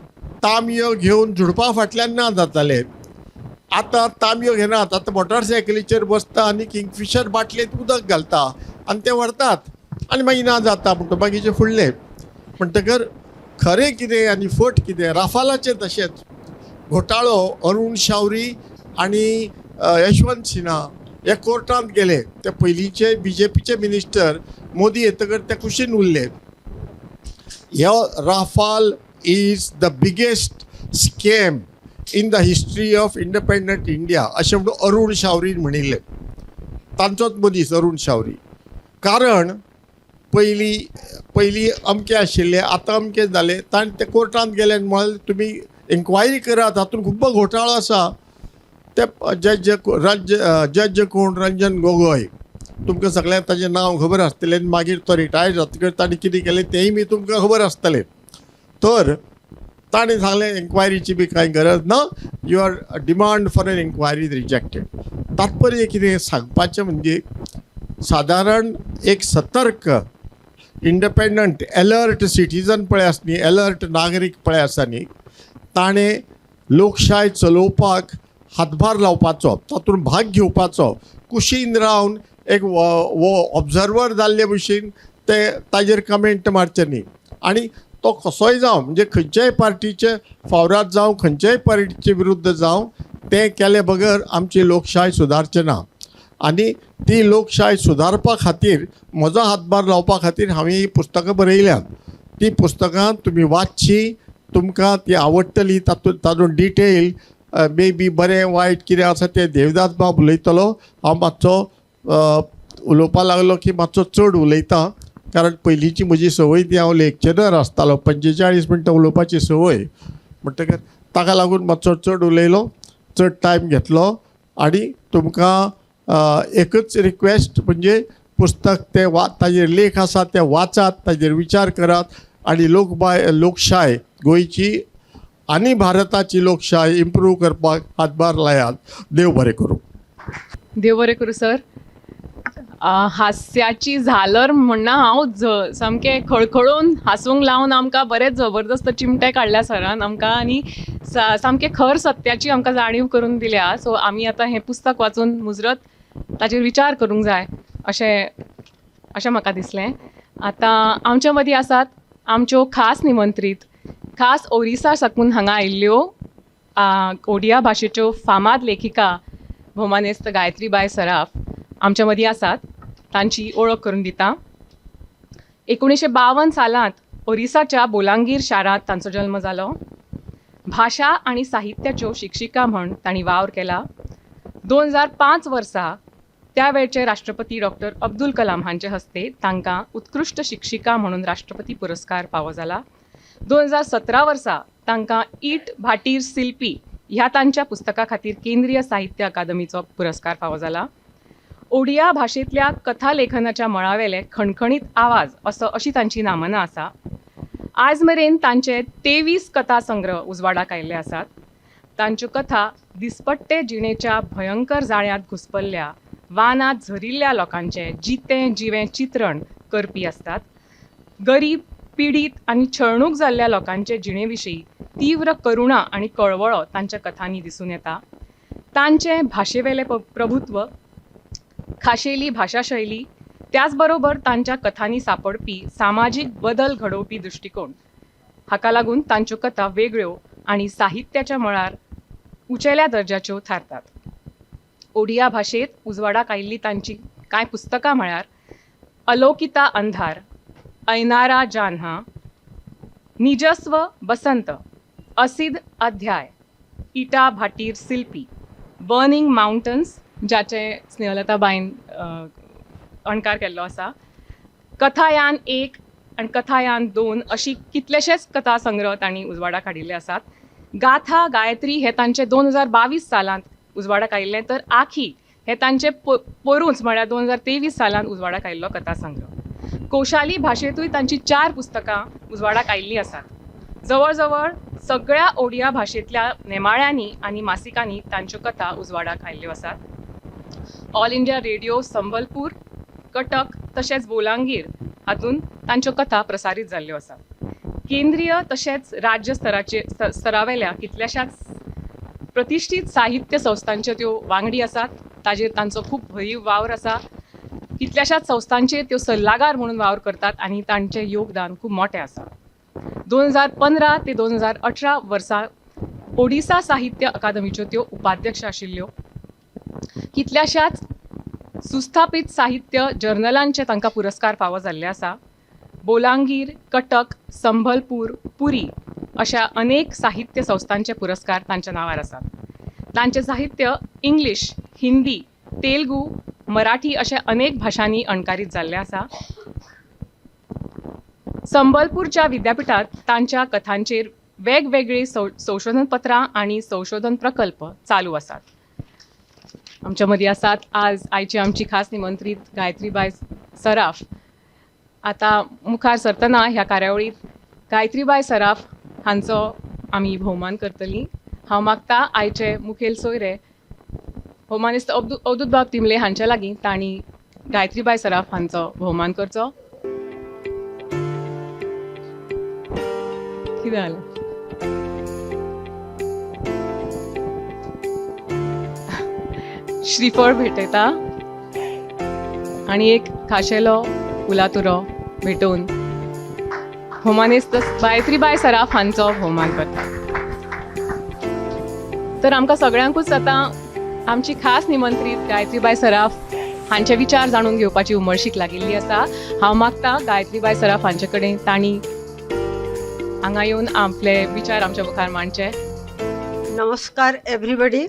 तांबयो घेवन झुडपा फाटल्यान ना जाताले, आतां तांबयो घेनात, आतां मोटारसायकलीचेर बसता आनी किंगफिशर बाटलेंत उदक घालता आनी तें व्हरतात आनी मागीर ना जाता म्हणटा बाकीचे फुडले. म्हणटकर खरें कितें आनी फट कितें. राफालाचें तशेंच घोटाळो, अरुण शावरी आनी यशवंत सिन्हा हे कोर्टांत गेले. ते पयलींचे बी जे पीचे मिनिस्टर, मोदी येतकर ते कुशीन उरले. ह्यो Rafale is the biggest scam in the history of independent India अशें म्हणून अरुण शावरीन म्हणिल्लें. तांचोच मनीस अरुण शावरी. कारण पयलीं पयलीं अमकें आशिल्लें, आतां अमकें जालें. ताणें ते कोर्टांत गेले आनी म्हणलें तुमी इन्क्वायरी करात, हातूंत खूब्ब घोटाळो आसा. ते जज राज्य जज कोण, रंजन गोगोय, तुमकां सगळ्यांक ताजें नांव खबर आसतलें. आनी मागीर तो रिटायर जातकीर ताणें कितें केलें तेंय बी तुमकां खबर आसतलें. तर ताणें सांगलें इन्क्वायरीची बी कांय गरज ना, your demand for an inquiry is rejected. तात्पर्य कितें सांगपाचें म्हणजे सादारण एक सतर्क इंडिपेंडंट एलर्ट सिटीजन पळय आसा न्ही, एलर्ट नागरीक पळय आसा न्ही, ताणें लोकशाय चलोवपाक हातभार लावपाचो, तातूंत भाग घेवपाचो. कुशीन रावन एक वो ऑब्जर्वर जाल्ले भशेन ते ताजेर कमेंट मारचे न्ही. आनी तो कसोय जावं, म्हणजे खंयच्याय पार्टीचे फावराद जावं, खंयच्याय पार्टीचे विरुद्ध जावं, तें केले बगर आमची लोकशाय सुदारचें ना. आनी ती लोकशाय सुदारपा खातीर म्हजो हातभार लावपा खातीर हांवें हीं पुस्तकां बरयल्यांत. तीं पुस्तकां तुमी वाचचीं, तुमकां ती आवडटली. तातूंत तातूंत डिटेल मे बी बरें वायट कितें आसा तें देवदास बाब उलयतलो. हांव मातसो उलोवपा लागलो की मातसो चड उलयता, कारण पयलींची म्हजी संवय ती हांव लेक्चरर आसतालो, 45 मिनटां उलोवपाची संवय. म्हणटकर ताका लागून मातसो चड उलयलो, चड टायम घेतलो. आनी तुमकां एकच रिक्वेस्ट म्हणजे पुस्तक तें वा ताजेर लेख आसा ते वाचात, ताजेर विचार करात आनी लोकशाय गोंयची आनी भारताची लोकशाय इम्प्रूव करपाक हातभार लायात. देव बरें करूं. देव बरें करूं सर. हास्याची झालर म्हणना हांव, सामकें खळखळून हांसूंक लावन आमकां बरेंच जबरदस्त चिमटे काडल्या सरान आमकां आनी सामकें खर सत्याची आमकां जाणीव करून दिल्या. सो आमी आतां हें पुस्तक वाचून मुजरत ताचेर विचार करूंक जाय अशें अशें म्हाका दिसलें. आतां आमच्या मदीं आसात आमच्यो खास निमंत्रीत, खास ओरिसा साकून हांगा आयिल्ल्यो ओडिया भाशेच्यो फामाद लेखिका भोमानेस्त गायत्रीबाय सराफ आमच्या मदीं आसात. तांची ओळख करून दिता. 1952 सालांत ओरिसाच्या बोलांगीर शारांत तांचो जल्म जालो. भाशा आनी साहित्याच्यो शिक्षिका म्हण तांणी वावर केला. 2005 वर्सा त्या वेळचे राष्ट्रपती डॉक्टर अब्दुल कलाम हांचे हस्ते तांकां उत्कृश्ट शिक्षिका म्हणून राष्ट्रपती पुरस्कार फावो जाला. 2017 वर्सा तांकां ईट भाटीर शिल्पी ह्या तांच्या पुस्तका खातीर केंद्रीय साहित्य अकादमीचो पुरस्कार फावो जाला. ओडिया भाशेंतल्या कथा लेखनाच्या मळावेले खणखणीत आवाज असो अशी तांची नामना आसा. आज मेरेन तांचे 23 कथा संग्रह उजवाडाक आयिल्ले आसात. तांच्यो कथा दिसपट्टे जिणेच्या भयंकर जाळ्यांत घुसपल्ल्या वानांत झरिल्ल्या लोकांचें जितें जिवें चित्रण करपी आसतात. गरीब, पिडीत आनी छळणूक जाल्ल्या लोकांचे जिणे विशीं तीव्र करुणा आनी कळवळो तांच्या कथांनी दिसून येता. तांचें भाशेवेलें प्रभुत्व, खाशेली भाशा शैली, त्याच बरोबर तांच्या कथांनी सांपडपी सामाजीक बदल घडोवपी दृश्टिकोण हाका लागून तांच्यो कथा वेगळ्यो आनी साहित्याच्या मळार उंचेल्या दर्जाच्यो थारतात. ओडिया भाशेंत उजवाडाक आयिल्लीं तांचीं कांय पुस्तकां म्हळ्यार अलोकिता अंधार, ऐनारा जानहा, निजस्व बसंत, असिद अध्याय, इटा भाटीर शिल्पी, बर्निंग माउंटन्स जाचें स्नेहलता बायन अणकार केल्लो आसा, कथायान 1 आनी कथायान 2 अशी कितलेशेच कथा संग्रह तांणी उजवाडाक हाडिल्ले आसात. गाथा गायत्री हे तांचे 2022 सालांत उजवाडाक आयिल्लें, तर आखी हे तांचे पोरूंच म्हळ्यार 2023 सालांत उजवाडाक आयिल्लो कथा संग्रह. कोशाली भाशेंतूय तांची 4 पुस्तकां उजवाडाक आयिल्लीं आसात. जवळ जवळ सगळ्या ओडिया भाशेंतल्या नेमाळ्यांनी आनी मासिकांनी तांच्यो कथा उजवाडाक आयिल्ल्यो आसात. All India Radio Sambalpur, Cuttack तशेंच बोलांगीर हातूंत तांच्यो कथा प्रसारीत जाल्ल्यो आसात. केंद्रीय तशेंच राज्य स्तरावेल्या कितल्याशाच प्रतिश्ठीत साहित्य संस्थांच्यो त्यो वांगडी आसात. ताजेर तांचो खूब भरीव वावर आसा. कितल्याशाच संस्थांचेर त्यो सल्लागार म्हणून वावर करतात आनी तांचें योगदान खूब मोटें आसा. 2015 ते 2018 वर्सा ओडिसा साहित्य अकादमीच्यो त्यो उपाध्यक्ष आशिल्ल्यो. कितल्याशाच सुस्थापीत साहित्य जर्नलांचे तांकां पुरस्कार फावो जाल्ले आसा. बोलांगीर, कटक, संबलपूर, पुरी अशा अनेक साहित्य संस्थांचे पुरस्कार तांच्या नांवार आसात. तांचें साहित्य इंग्लीश, हिंदी, तेलुगू, मराठी अशा अनेक भाशांनी अणकारीत जाल्लें आसा. संबलपूरच्या विद्यापिठांत तांच्या कथांचेर वेगवेगळीं संशोधन पत्रां आनी संशोधन प्रकल्प चालू आसात. आमच्या मदीं आसात आज आयची आमची खास निमंत्रीत गायत्रीबाय सराफ. आतां मुखार सरतना ह्या कार्यावळींत गायत्रीबाय सराफ हांचो आमी भोवमान करतलीं. हांव मागता आयचे मुखेल सोयरे भोवमानेस्त अवधूतबाब तिमले हांच्या लागीं तांणी गायत्रीबाय सराफ हांचो भोवमान करचो. कितें जालें? श्रीफळ भेटयता आनी एक खाशेलो फुलां तुरो भेटोवन भोवमानेस्त गायत्रीबाय सराफ हांचो भोवमान करता. तर आमकां सगळ्यांकूच आतां आमची खास निमंत्रीत गायत्रीबाय सराफ हांचे विचार जाणून घेवपाची उमळशीक लागिल्ली आसा. हांव मागता गायत्रीबाय सराफ हांचे कडेन तांणी हांगा येवन आपले विचार आमच्या मुखार मांडचे. Namaskar everybody.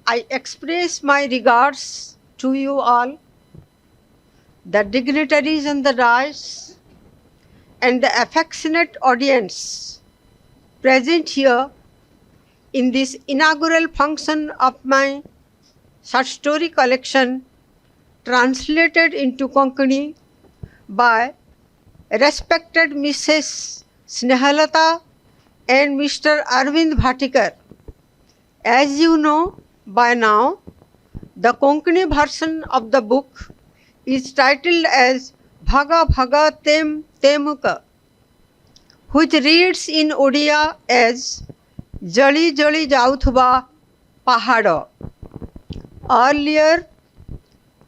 I express my regards to you all, the dignitaries on the dais and the affectionate audience present here in this inaugural function of my short story collection translated into Konkani by respected Mrs. Snehalata and Mr. Arvind Bhatikar. As you know by now, the Konkani version of the book is titled as Bhaga Bhaga Tem Temuka, which reads in Odia as Jali Jali Jauthuba Pahado. Earlier,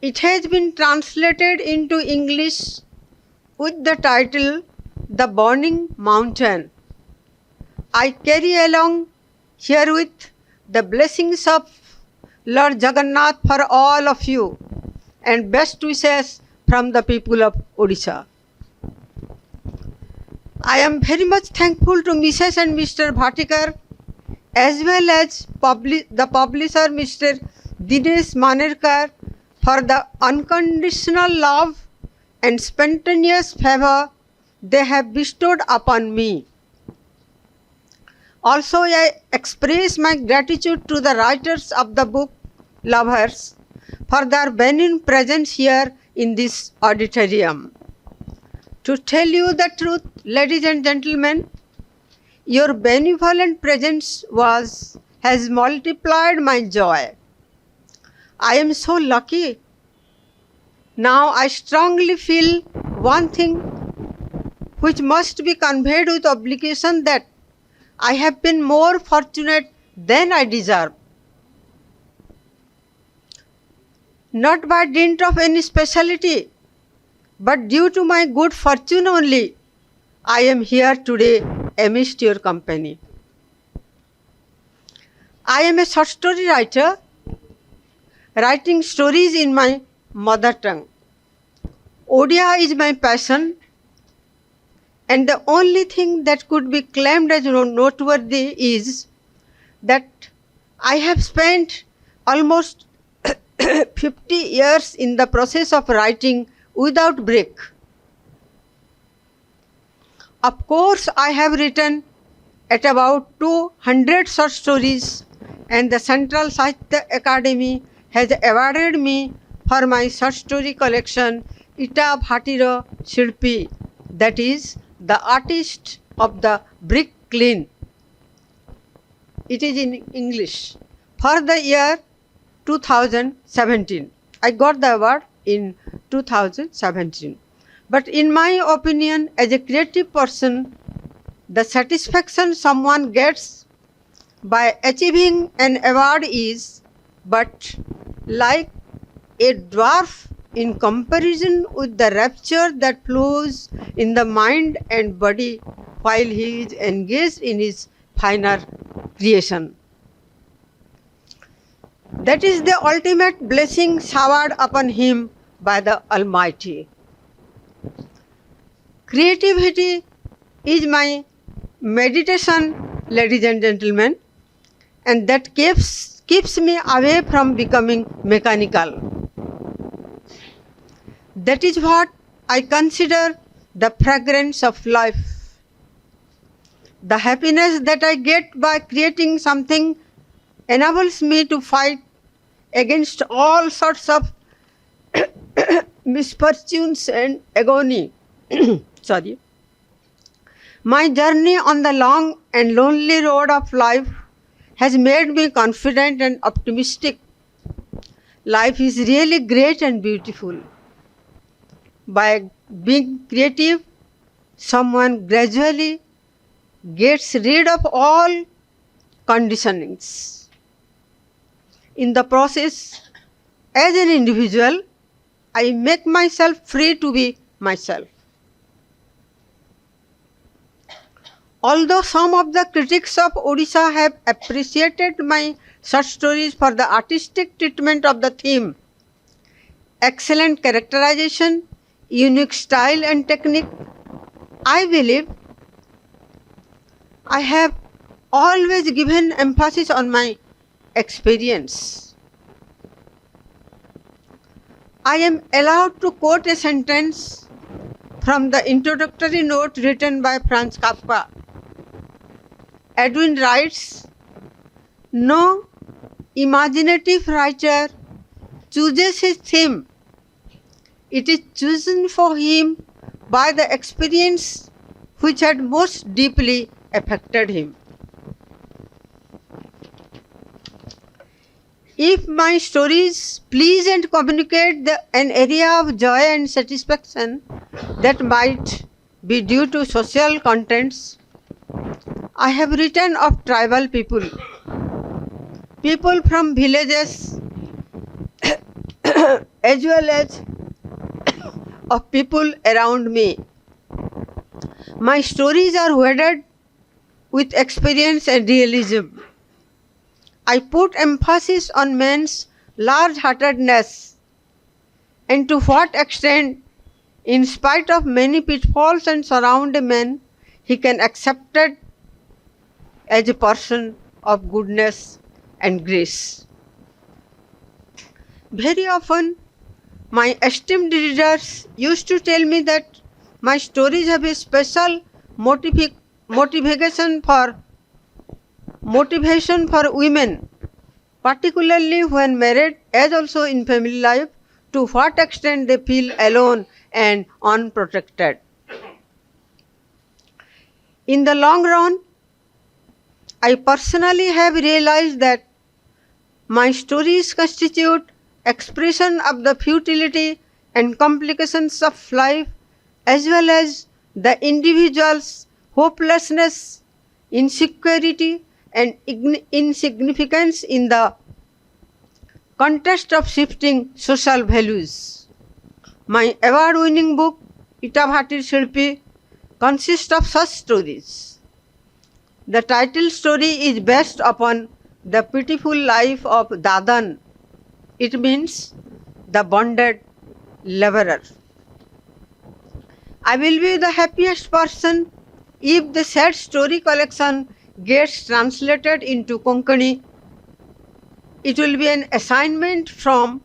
it has been translated into English with the title The Burning Mountain. I carry along herewith the blessings of Lord Jagannath for all of you and best wishes from the people of Odisha. I am very much thankful to Mrs. and Mr. Bhatikar as well as the publisher Mr. Dinesh Manerkar for the unconditional love and spontaneous favor they have bestowed upon me. Also, I express my gratitude to the writers of the book, lovers, for their benign presence here in this auditorium. To tell you the truth, ladies and gentlemen, your benevolent presence has multiplied my joy. I am so lucky. Now I strongly feel one thing which must be conveyed with obligation, that I have been more fortunate than I deserve. Not by dint of any speciality, but due to my good fortune only, I am here today amidst your company. I am a short story writer, writing stories in my mother tongue. Odia is my passion, and the only thing that could be claimed as noteworthy is that I have spent almost 50 years in the process of writing without break. Of course, I have written at about 200 short stories, and the Central Sahitya Academy has awarded me for my short story collection, Ita Bhatira Shilpi, that is, the artist of the brick kiln. It is in English. For the year 2017. I got the award in 2017. But in my opinion, as a creative person, the satisfaction someone gets by achieving an award is but like a dwarf in comparison with the rapture that flows in the mind and body while he is engaged in his finer creation. That is the ultimate blessing showered upon him by the Almighty. Creativity is my meditation, ladies and gentlemen, and that keeps me away from becoming mechanical. That is what I consider the fragrance of life. The happiness that I get by creating something enables me to fight against all sorts of misfortunes and agony. Sorry. My journey on the long and lonely road of life has made me confident and optimistic. Life is really great and beautiful. By being creative, someone gradually gets rid of all conditionings. In the process, as an individual, I make myself free to be myself. Although some of the critics of Odisha have appreciated my short stories for the artistic treatment of the theme, excellent characterization, unique style and technique, I believe I have always given emphasis on my experience. I am allowed to quote a sentence from the introductory note written by Franz Kafka. Edwin writes, "No imaginative writer chooses his theme. It is chosen for him by the experience which had most deeply affected him." If my stories please and communicate an area of joy and satisfaction that might be due to social contents, I have written of tribal people, people from villages as well as of people around me. My stories are wedded with experience and realism. I put emphasis on man's large-heartedness and to what extent, in spite of many pitfalls and surround a man, he can accept it as a person of goodness and grace. Very often, my esteemed readers used to tell me that my stories have a special motivation for women, particularly when married as also in family life, to what extent they feel alone and unprotected. In the long run, I personally have realized that my stories constitute expression of the futility and complications of life, as well as the individual's hopelessness, insecurity, and insignificance in the context of shifting social values. My award-winning book, Itabhatir Shilpi, consists of such stories. The title story is based upon the pitiful life of Dadan. It means the bonded laborer. I will be the happiest person if the sad story collection gets translated into Konkani. It will be an assignment from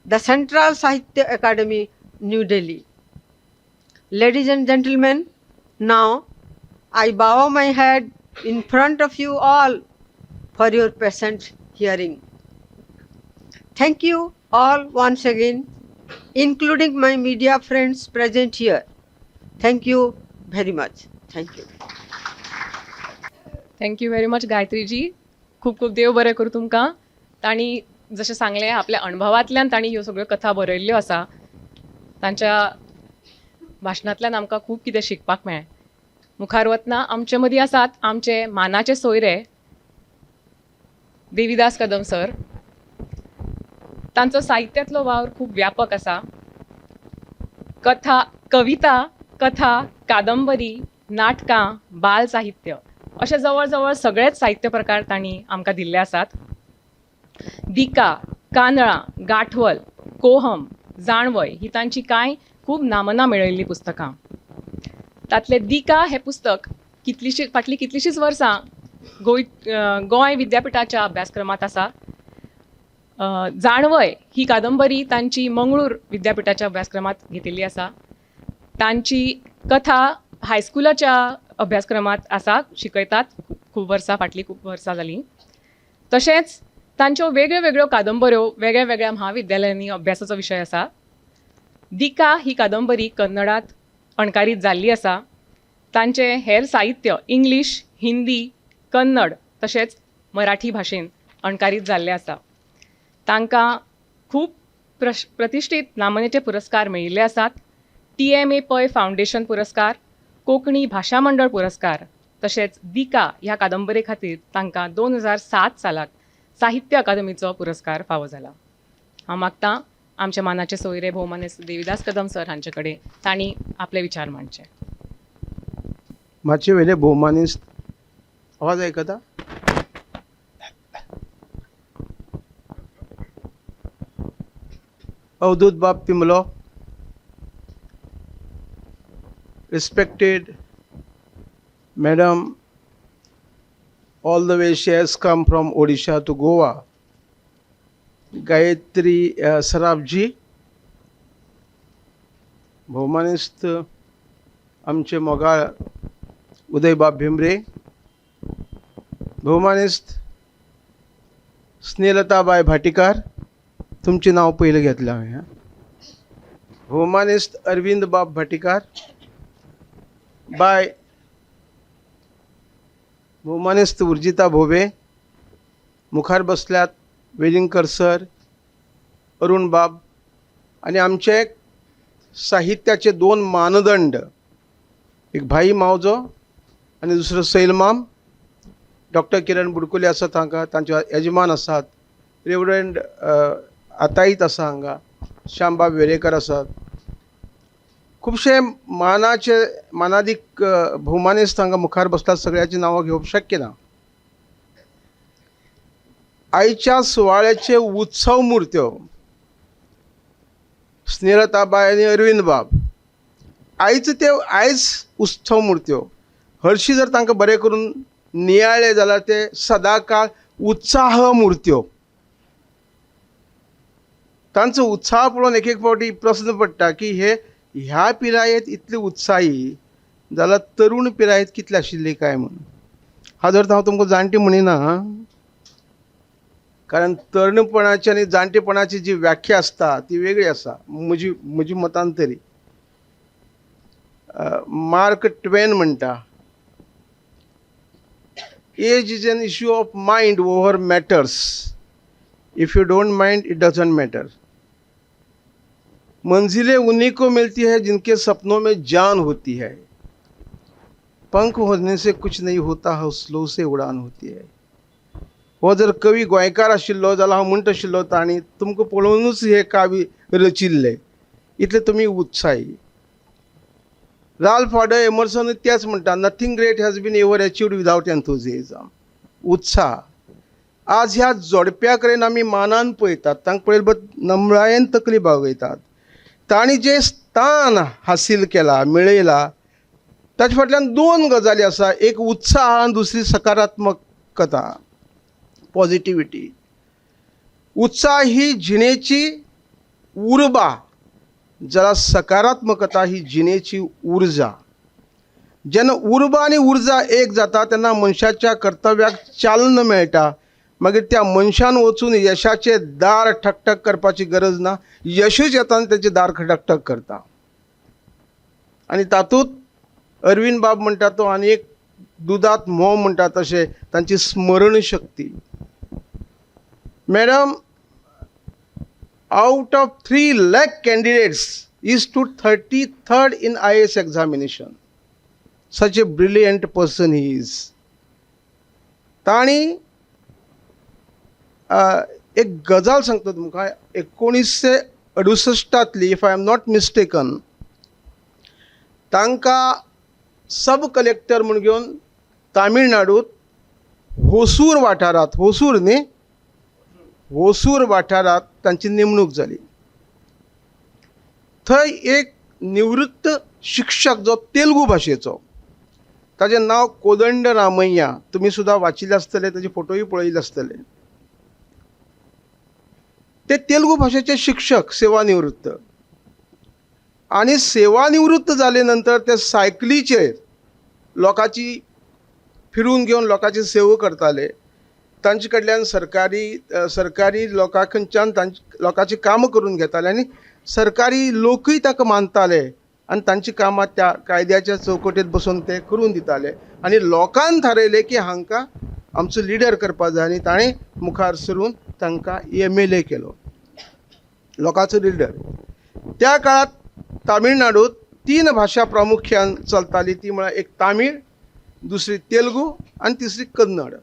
the Central Sahitya Academy, New Delhi. Ladies and gentlemen, now I bow my head in front of you all for your patient hearing. Thank you all once again, including my media friends present here. Thank you very much. Thank you. Thank you very much Gayatriji. खूब खूब देव बरें करूं तुमकां. तांणी जशें सांगलें आपल्या अणभवांतल्यान तांणी ह्यो सगळ्यो कथा बरयल्ल्यो आसा. तांच्या भाशणांतल्यान आमकां खूब कितें शिकपाक मेळ्ळें. मुखार वतना आमचे मदीं आसात आमचे मानाचे सोयरे देविदास कदम सर. तांचो साहित्यांतलो वावर खूब व्यापक आसा. कथा, कविता, कथा, कादंबरी, नाटकां, बाल साहित्य अशे जवळ जवळ सगळेच साहित्य प्रकार तांणी आमकां दिल्ले आसात. दिका, कांदळां, गांठवल, कोहम, जाणवय ही तांची कांय खूब नामना मेळयल्लीं पुस्तकां. तांतलें दिका हें पुस्तक कितलींशी फाटलीं कितलींशींच वर्सां गोंय विद्यापिठाच्या अभ्यासक्रमांत आसा. जाणवय ही कादंबरी तांची मंगळूर विद्यापिठाच्या अभ्यासक्रमांत घेतिल्ली आसा. तांची कथा हायस्कुलाच्या अभ्यासक्रमांत आसा, शिकयतात खूब वर्सां, फाटलीं खूब वर्सां जालीं. तशेंच तांच्यो वेगळ्यो वेगळ्यो कादंबऱ्यो वेगळ्या वेगळ्या म्हाविद्यालयांनी अभ्यासाचो विशय आसा. दिका ही कादंबरी कन्नडांत अणकारीत जाल्ली आसा. तांचें हेर साहित्य इंग्लीश, हिंदी, कन्नड तशेंच मराठी भाशेन अणकारीत जाल्लें आसा. तांकां खूब प्रतिश्ठीत नामनेचे पुरस्कार मेळिल्ले आसात. TMA Pai foundation पुरस्कार, कोंकणी भाशा मंडळ पुरस्कार तशेंच दिका ह्या कादंबरे खातीर तांकां 2007 सालाक साहित्य अकादमीचो पुरस्कार फावो जाला. हांव मागतां आमचे मानाचे सोयरे भोवमानेस्त देविदास कदम सर हांचे कडेन तांणी आपले विचार मांडचे. मातशे वेले भोवमानेस्त, आवाज आयकता? अवधूत बाब तिमलो, respected madam, all the way she has come from Odisha to Goa, Gayatri Sarafji, भोवमानेस्त आमचे मोगाळ उदयबाब भेंब्रे, भोवमानेस्त स्नेहलताबाय भाटीकार, तुमचें नांव पयलें घेतलें हांवें, भोवमानेस्त अरविंद बाब भाटीकार, बाय भोवमानेस्त उर्जिता भोबे, मुखार बसल्यात वेलिंगकर सर, अरुण बाब आनी आमचे साहित्याचे दोन मानदंड, एक भाई मावजो आनी दुसरो सैलमाम. डॉक्टर किरण बुडकुले आसात हांगा, तांचे यजमान आसात, रेवरंड आताईत आसा हांगा, श्यामबाब वेरेकर आसात. खुबशे मानाचे मानादीक भोवमानेस्त हांगा मुखार बसतात, सगळ्याची नांवां घेवप शक्य ना. आयच्या सुवाळ्याचे उत्सव मुर्त्यो स्नेहलताबाय आनी अरविंद बाब, आयज ते आयज उत्सव मुर्त्यो हरशीं जर तांकां बरें करून नियाळ्ळे जाल्यार ते सदांकाळ उत्साह मुर्त्यो. तांचो उत्साह पळोवन एक एक फावटी प्रस्न पडटा की हे ह्या पिरायेंत इतले उत्साही जाल्यार तरूण पिरायेंत कितले आशिल्ले काय म्हणून. हाजो अर्थ हांव तुमकां जाणटे म्हणिना, कारण तरणपणाची आनी जाणटेपणाची जी व्याख्या आसता ती वेगळी आसा म्हजी म्हजी मतान तरी. मार्क ट्वेन म्हणटा, age is an issue of mind over matters, if you don't mind it doesn't matter. मंजिलें उन्हीं को मिलती है जिनके सपनों में जान होती है, पंख होने से कुछ नहीं होता, हौसलों से उड़ान होती है. हो जर कवी गोंयकार आशिल्लो जाल्यार हांव म्हणटा आशिल्लो तांणी तुमकां पळोवनूच हें काव्य रचिल्लें, इतले तुमी उत्साही. राल्फ वाल्डो एमर्सन तेच म्हणटा, nothing great has been ever achieved without enthusiasm. उत्साह. आज ह्या जोडप्या कडेन आमी मानान पळयतात, तांकां पळयत नमळायेन तकली बागयतात. तांणी जें स्थान हासील केलां, मेळयलां, ताचे फाटल्यान दोन गजाली आसा, एक उत्साह आनी दुसरी सकारात्मकता, पॉजिटिविटी. उत्साह ही जिणेची उर्बा, जाल्यार सकारात्मकता ही जिणेची उर्जा. जेन्ना उर्बा आनी उर्जा एक जाता तेन्ना मनशाच्या कर्तव्याक चालना मेळटा. मागीर त्या मनशान वचून यशाचें दार ठकठक करपाची गरज ना, यशूच येता आनी तेचें दार ठकठक करता. आनी तातूंत अरविंद बाब म्हणटा तो आनी एक दुदांत म्होंव म्हणटा तशें तांची स्मरणशक्ती. Madam, out of 3 lakh candidates is to 33rd in IAS examination. Such a brilliant person he is. तांणी एक गजाल सांगता तुमकां, 1968तली, if I am not mistaken, तांकां सब कलेक्टर म्हूण घेवन तामिळनाडूत होसूर वाठारांत, होसूर न्ही, होसूर वाठारांत तांची नेमणूक जाली. थंय एक निवृत्त शिक्षक जो तेलुगू भाशेचो, ताजें नांव कोदंड रामय्या, तुमी सुद्दां वाचिल्लें आसतलें, ताजे फोटोय पळयिल्ले आसतले. ते तेलुगू भाशेचे शिक्षक सेवानिवृत्त, आनी सेवानिवृत्त जाले नंतर ते सायकलीचेर लोकांची फिरून घेवन लोकांची सेवा करताले. तांचे कडल्यान सरकारी लोकां कडच्यान तांची लोकांची कामां करून घेताले आनी सरकारी लोकूय ताका मानताले आनी तांची कामां त्या कायद्याच्या चौकटेंत बसून ते करून दिताले. आनी लोकान थारयलें की हांकां आमचो लिडर करपा जाय आनी ताणें मुखार सरून तांकां MLA केलो, लोकांचो लिडर. त्या काळांत तामिळनाडूत 3 भाशा प्रामुख्यान चलताली, ती म्हळ्यार एक तामीळ, दुसरी तेलुगू आनी तिसरी कन्नड.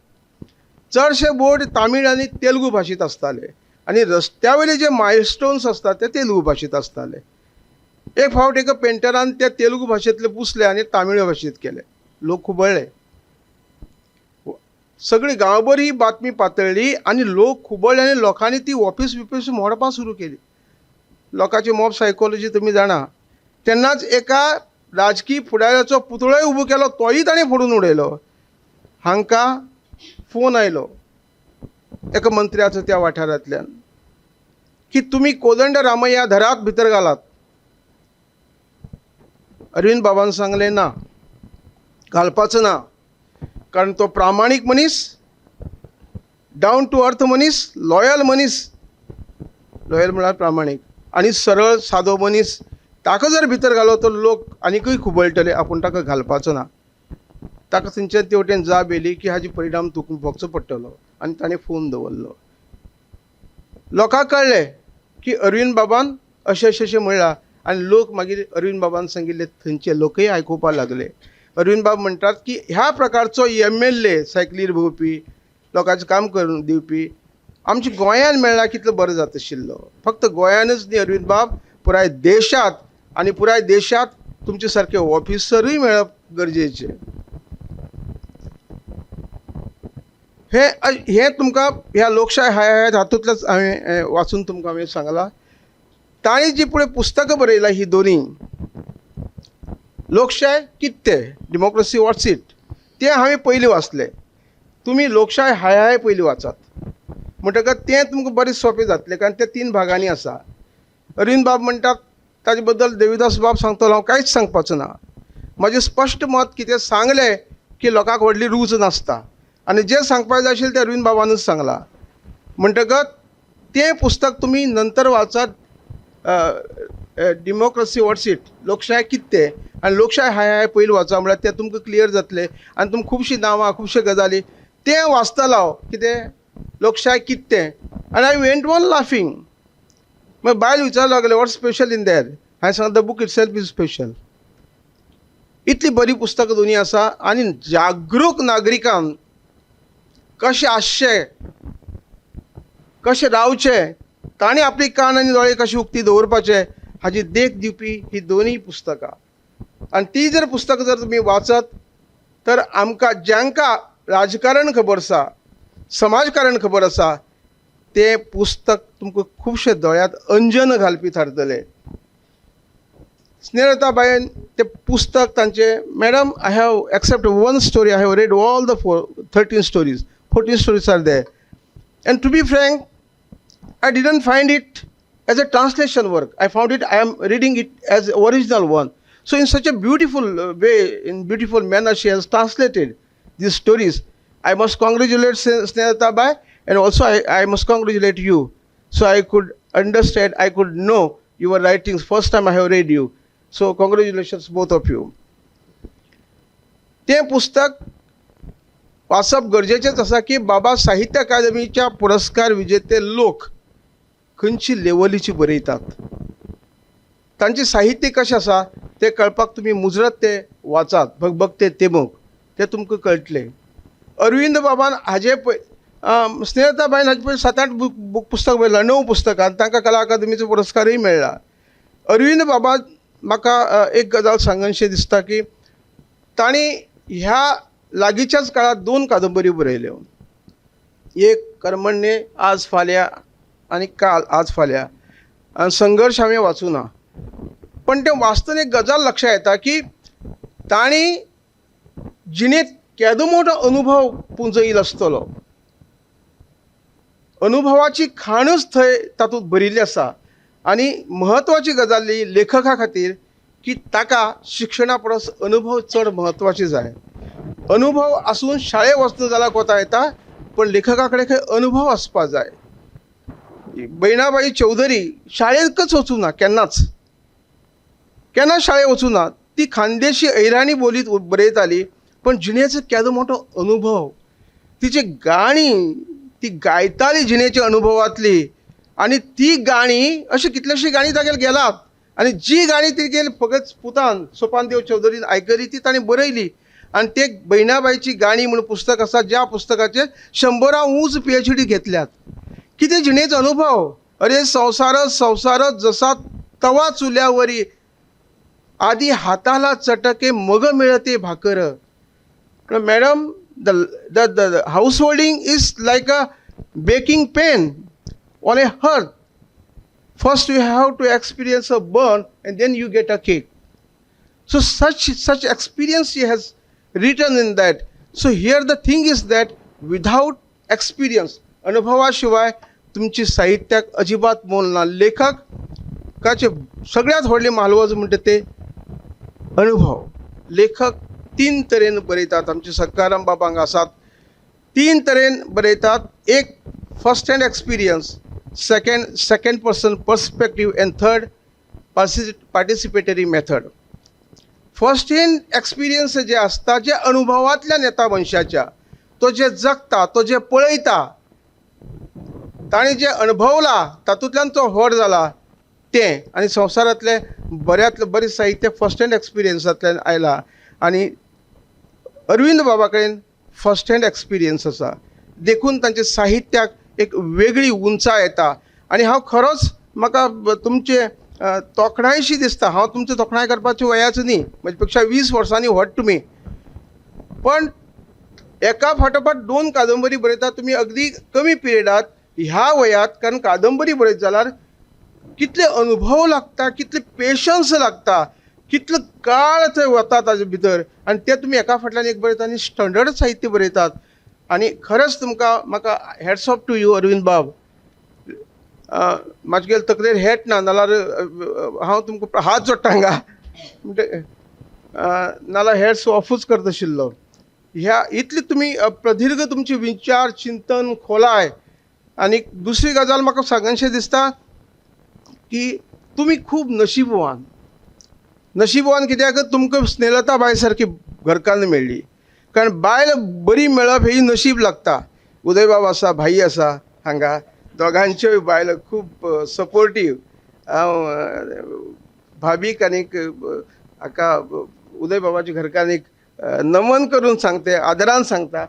चडशे बोर्ड तामीळ आनी तेलुगू भाशेंत आसताले आनी रस्त्या वयले जे मायलस्टोन्स आसतात ते तेलुगू भाशेंत आसताले. एक फावट एका पेंटरान ते तेलुगू भाशेंतले पुसले आनी तामीळ भाशेंत केले, लोक खुबळ्ळे, सगळी गांवभर ही बातमी पातळ्ळी आनी लोक खुबळ्ळे आनी लोकांनी ती ऑफिस बिफीस मोडपाक सुरू केली. लोकांची मॉब सायकोलॉजी तुमी जाणा. तेन्नाच एका राजकीय फुडाऱ्याचो पुतळोय उबो केलो, तोय ताणें फोडून उडयलो. हांकां फोन आयलो एका मंत्र्याचो त्या वाठारांतल्यान की तुमी कोदंड रामय्या धरात, भितर घालात. अरविंद बाबान सांगलें ना, घालपाचो ना, कारण तो प्रामाणीक मनीस, डावन टू अर्थ मनीस, लॉयल मनीस, लॉयल म्हळ्यार प्रामाणीक आनी सरळ सादो मनीस, ताका जर भितर घालो तर लोक आनीकूय खुबळटले, आपूण ताका घालपाचो ना. ताका थंयच्यान ते वटेन जाप येयली की हाजे परिणाम तुका भोगचो पडटलो आनी ताणें फोन दवरलो. लोकांक कळ्ळें की अरविंद बाबान अशें अशें अशें म्हणलां आनी लोक मागीर अरविंद बाबान सांगिल्ले थंयचे लोकय आयकुपाक लागले. अरविंद बाब म्हणटात की ह्या प्रकारचो MLA सायकलीर भोंवपी, लोकांचें काम करून दिवपी आमच्या गोंयान मेळ्ळा कितलो बरो जाता आशिल्लो. फक्त गोंयानूच न्ही अरविंद बाब, पुराय देशांत, आनी पुराय देशांत तुमचे सारके ऑफिसरूय मेळप गरजेचें. हें तुमकां ह्या लोकशाय हाय हाय हातूंतल्याच हांवें वाचून तुमकां हांवें सांगलां. ताणें जी पळय पुस्तकां बरयलां ही दोनी, लोकशाय कितें, डेमोक्रेसी वॉट्स it, तें हांवें पयलीं वाचलें. तुमी लोकशाय हाय हाय पयलीं वाचात म्हणटकच तें तुमकां बरें सोंपें जातलें, कारण तें 3 भागांनी आसा. अरविंद बाब म्हणटात ताजे बद्दल देविदास बाब सांगतलो, हांव कांयच सांगपाचो ना. म्हजें स्पश्ट मत कितें सांगलें की लोकांक व्हडली रूच नासता आनी जें सांगपाक जाय आशिल्लें तें अरविंद बाबानूच सांगलां. म्हणटकच तें पुस्तक तुमी नंतर वाचात, डेमोक्रेसी वॉट्स it, लोकशाय कितें आनी लोकशाय हाय हाय पयलीं वाचा, म्हळ्यार तें तुमकां क्लियर जातलें आनी तुमकां खुबशीं नांवां, खुबश्यो गजाली तें वाचतलो हांव कितें लोकशाय कितें. आनी I went on laughing. मागीर बायल विचारपाक लागले what special in there, हांवें सांगलें the book itself is special. इतली बरी पुस्तकां दोनी आसा आनी जागरूक नागरिकान कशें आसचें, कशें रावचें, ताणें आपली कान आनी दोळे कशे उक्ती दवरपाचे हाजी देख दिवपी ही दोनूय पुस्तकां. आनी ती जर पुस्तकां जर तुमी वाचत तर आमकां जांकां राजकारण खबर आसा, समाजकारण खबर आसा, तें पुस्तक तुमकां खुबशे दोळ्यांत अंजन घालपी थारतलें. स्नेहलताबायन तें पुस्तक तांचें, madam I have except one story I have read all the 13 stories, 14 stories are there. And to be frank, I didn't find it as a translation work. I found it, I am reading it as original one. So in such a beautiful way, in beautiful manner, she has translated these stories. I must congratulate Snehalata Bai, and also I must congratulate you. So I could understand, I could know your writings. First time I have read you. So congratulations both of you. तें पुस्तक वाचप गरजेचेंच आसा की बाबा साहित्य अकादमीच्या पुरस्कार विजेते लोक खंयची लेवलीची बरयतात, तांचें साहित्य कशें आसा तें कळपाक तुमी मुजरत तें वाचात, भगभगते तेमोक, तें तुमकां कळटलें. अरविंद बाबान हाजे स्नेहलता बायन हाजे पयलीं 7-8 बूक पुस्तक बरयलां, 9 पुस्तकां, तांकां कला अकादमीचो पुरस्कारय मेळ्ळा. अरविंद बाबा म्हाका एक गजाल सांगनशी दिसता की तांणी ह्या लागींच्याच काळांत 2 कादंबरी बरयल्यो. एक कर्मण्य आज फाल्यां आनी काल आज फाल्यां, आनी संघर्श हांवें वाचूं ना, पण तें वाचतना एक गजाल लक्षांत येता की तांणी जिणेंत केदो मोठो अनुभव पुंजयलो आसतलो, अनुभवाची खाणूच थंय तातूंत भरिल्ली आसा. आनी म्हत्वाची गजाल ही लेखका खातीर की ताका शिक्षणा परस अनुभव चड म्हत्वाची जाय. अनुभव आसून शाळेक वचना जाल्यार कोता येता, पण लेखका कडेन खंय अनुभव आसपा जाय. बहिणाबाई चौधरी शाळेकच वचूं ना, केन्नाच केन्ना शाळेक वचूं ना, ती खानदेशी ऐराणी बोलीत बरयताली, पण जिणेचो केदो मोठो अनुभव, तिची गाणी ती गायताली जिणेच्या अनुभवांतली, आनी ती गाणी अशी कितलीशीं गाणी तागेली गेलात, आनी जी गाणी ती गेली फकत पुतान सोपान देव चौधरीन आयकली ती ताणें बरयली. आनी ते बहिणाबाईची गाणी म्हणून पुस्तक आसा, ज्या पुस्तकाचेर 100 उंच PhD घेतल्यात. कितें जिणेचो अनुभव, अरे संवसार संवसार जसा तवा चुल्यावरी, आदी हाताला चटके मग मिळते Bhaker. Madam, the house holding is like a baking pan on a hearth. First you have to experience a burn and then you get a cake. So such experience she has written in that. So here the thing is that without experience, अनुभवाशिवाय तुमची साहित्याक अजिबात मोल ना. लेखकाचे सगळ्यात व्हडले म्हालवज म्हणटा ते अनुभव. लेखक 3 तरेन बरयतात, आमचे सकाराम बाबा हांगा आसात, 3 तरेन बरयतात. एक first hand experience, second person perspective, and third participatory method. First hand experience जे आसता, जे अनुभवांतल्यान येता मनशाच्या, तो जे जगता, तो जे पळयता, ताणें जें अणभवलां तातूंतल्यान तो व्हड जाला तें. आनी संवसारांतलें बऱ्यांतलें बरें साहित्य फर्स्ट हँड एक्सपिरियन्सांतल्यान आयलां. आनी अरविंद बाबा कडेन फर्स्ट हँड एक्सपिरियन्स आसा, देखून तांच्या साहित्याक एक वेगळी उंचाय येता. आनी हांव खरोच म्हाका तुमचें तोखणायशी दिसता. हांव तुमचें तोखणाय करपाचें वयाचो न्ही, म्हजे पेक्षा 20 वर्सांनी व्हड तुमी, पण एका फाटोफाट 2 कादंबरी बरयता तुमी अगदी कमी पिरियडात ह्या वयात. कारण कादंबरी बरयत जाल्यार कितले अनुभव लागता, कितले पेशन्स लागता, कितलो काळ थंय वता ताजे भितर, आनी ते तुमी एका फाटल्यान एक बरयता आनी स्टँडर्ड साहित्य बरयतात. आनी खरेंच तुमकां म्हाका hats off to you Arvind बाब. म्हाजे तकलेर हेट ना, नाल्यार हांव तुमकां हात जोडटा हांगा, नाल्यार हेट्स ऑफूच करता आशिल्लो. ह्या इतली तुमी प्रदीर्घ तुमची विचार चिंतन खोलाय. आनी दुसरी गजाल म्हाका सांगनशें दिसता की तुमी खूब नशीबवान. नशीबवान कित्याक, तुमकां स्नेहलता बाय सारकी घरकान्न मेळ्ळी. कारण बायल बरी मेळप ही नशीब लागता. उदयबाब आसा, भाई आसा हांगा, दोगांच्योय बायल खूब सपोर्टीव. हांव भाभीक आनीक हाका उदयबाबाच्या घरकान्नीक नमन करून सांगते, आदरान सांगता,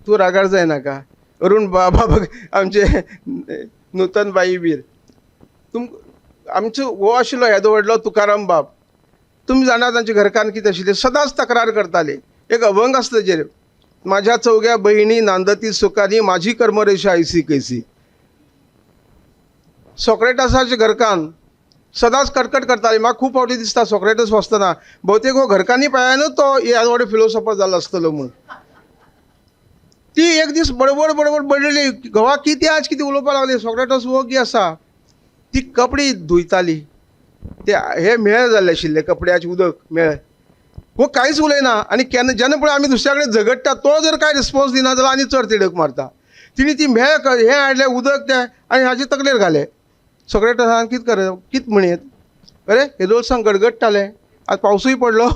तूं रागार जायनाका. अरुण बाबा आमचे नूतन बाई बीर तुम आमचो हो आशिल्लो येदो व्हडलो तुकाराम बाब, तुमी जाणा तांचे घरकान्न कितें आशिल्ली, सदांच तक्रार करताली. एक अभंग आसलो जेर, माझ्या चौग्या बहिणी नांदती सुखानी, माझी कर्मरेषा ऐसी कैसी. सॉक्रेटसाचे घरकान्न सदांच कटकट करताली. म्हाका खूब फावटी दिसता सॉक्रेटस वाचतना भोवतेक हो घरकान्नी पायानूच तो येदो व्हडलो फिलोसोफर जालो आसतलो म्हूण. ती एक दीस बडबड बडबड बडली, घोवा कितें आज कितें उलोवपाक लागली. सॉक्रेटस वोगी आसा. ती कपडे धुयताली, ते हे मेळ जाल्ले आशिल्ले कपड्याचें उदक मेळ. हो कांयच उलयना. आनी केन्ना जेन्ना पळय आमी दुसऱ्या कडेन झगडटा, तो जर कांय रिस्पोन्स दिना जाल्यार आनी चड तिडक मारता. तिणें ती मेळ हें हाडलें उदक तें आनी हाजे तकलेर घालें. सॉक्रेटसान कितें कर कितें म्हणयत, अरे हेदोळ सावन गडगडटालें, आज पावसूय पडलो.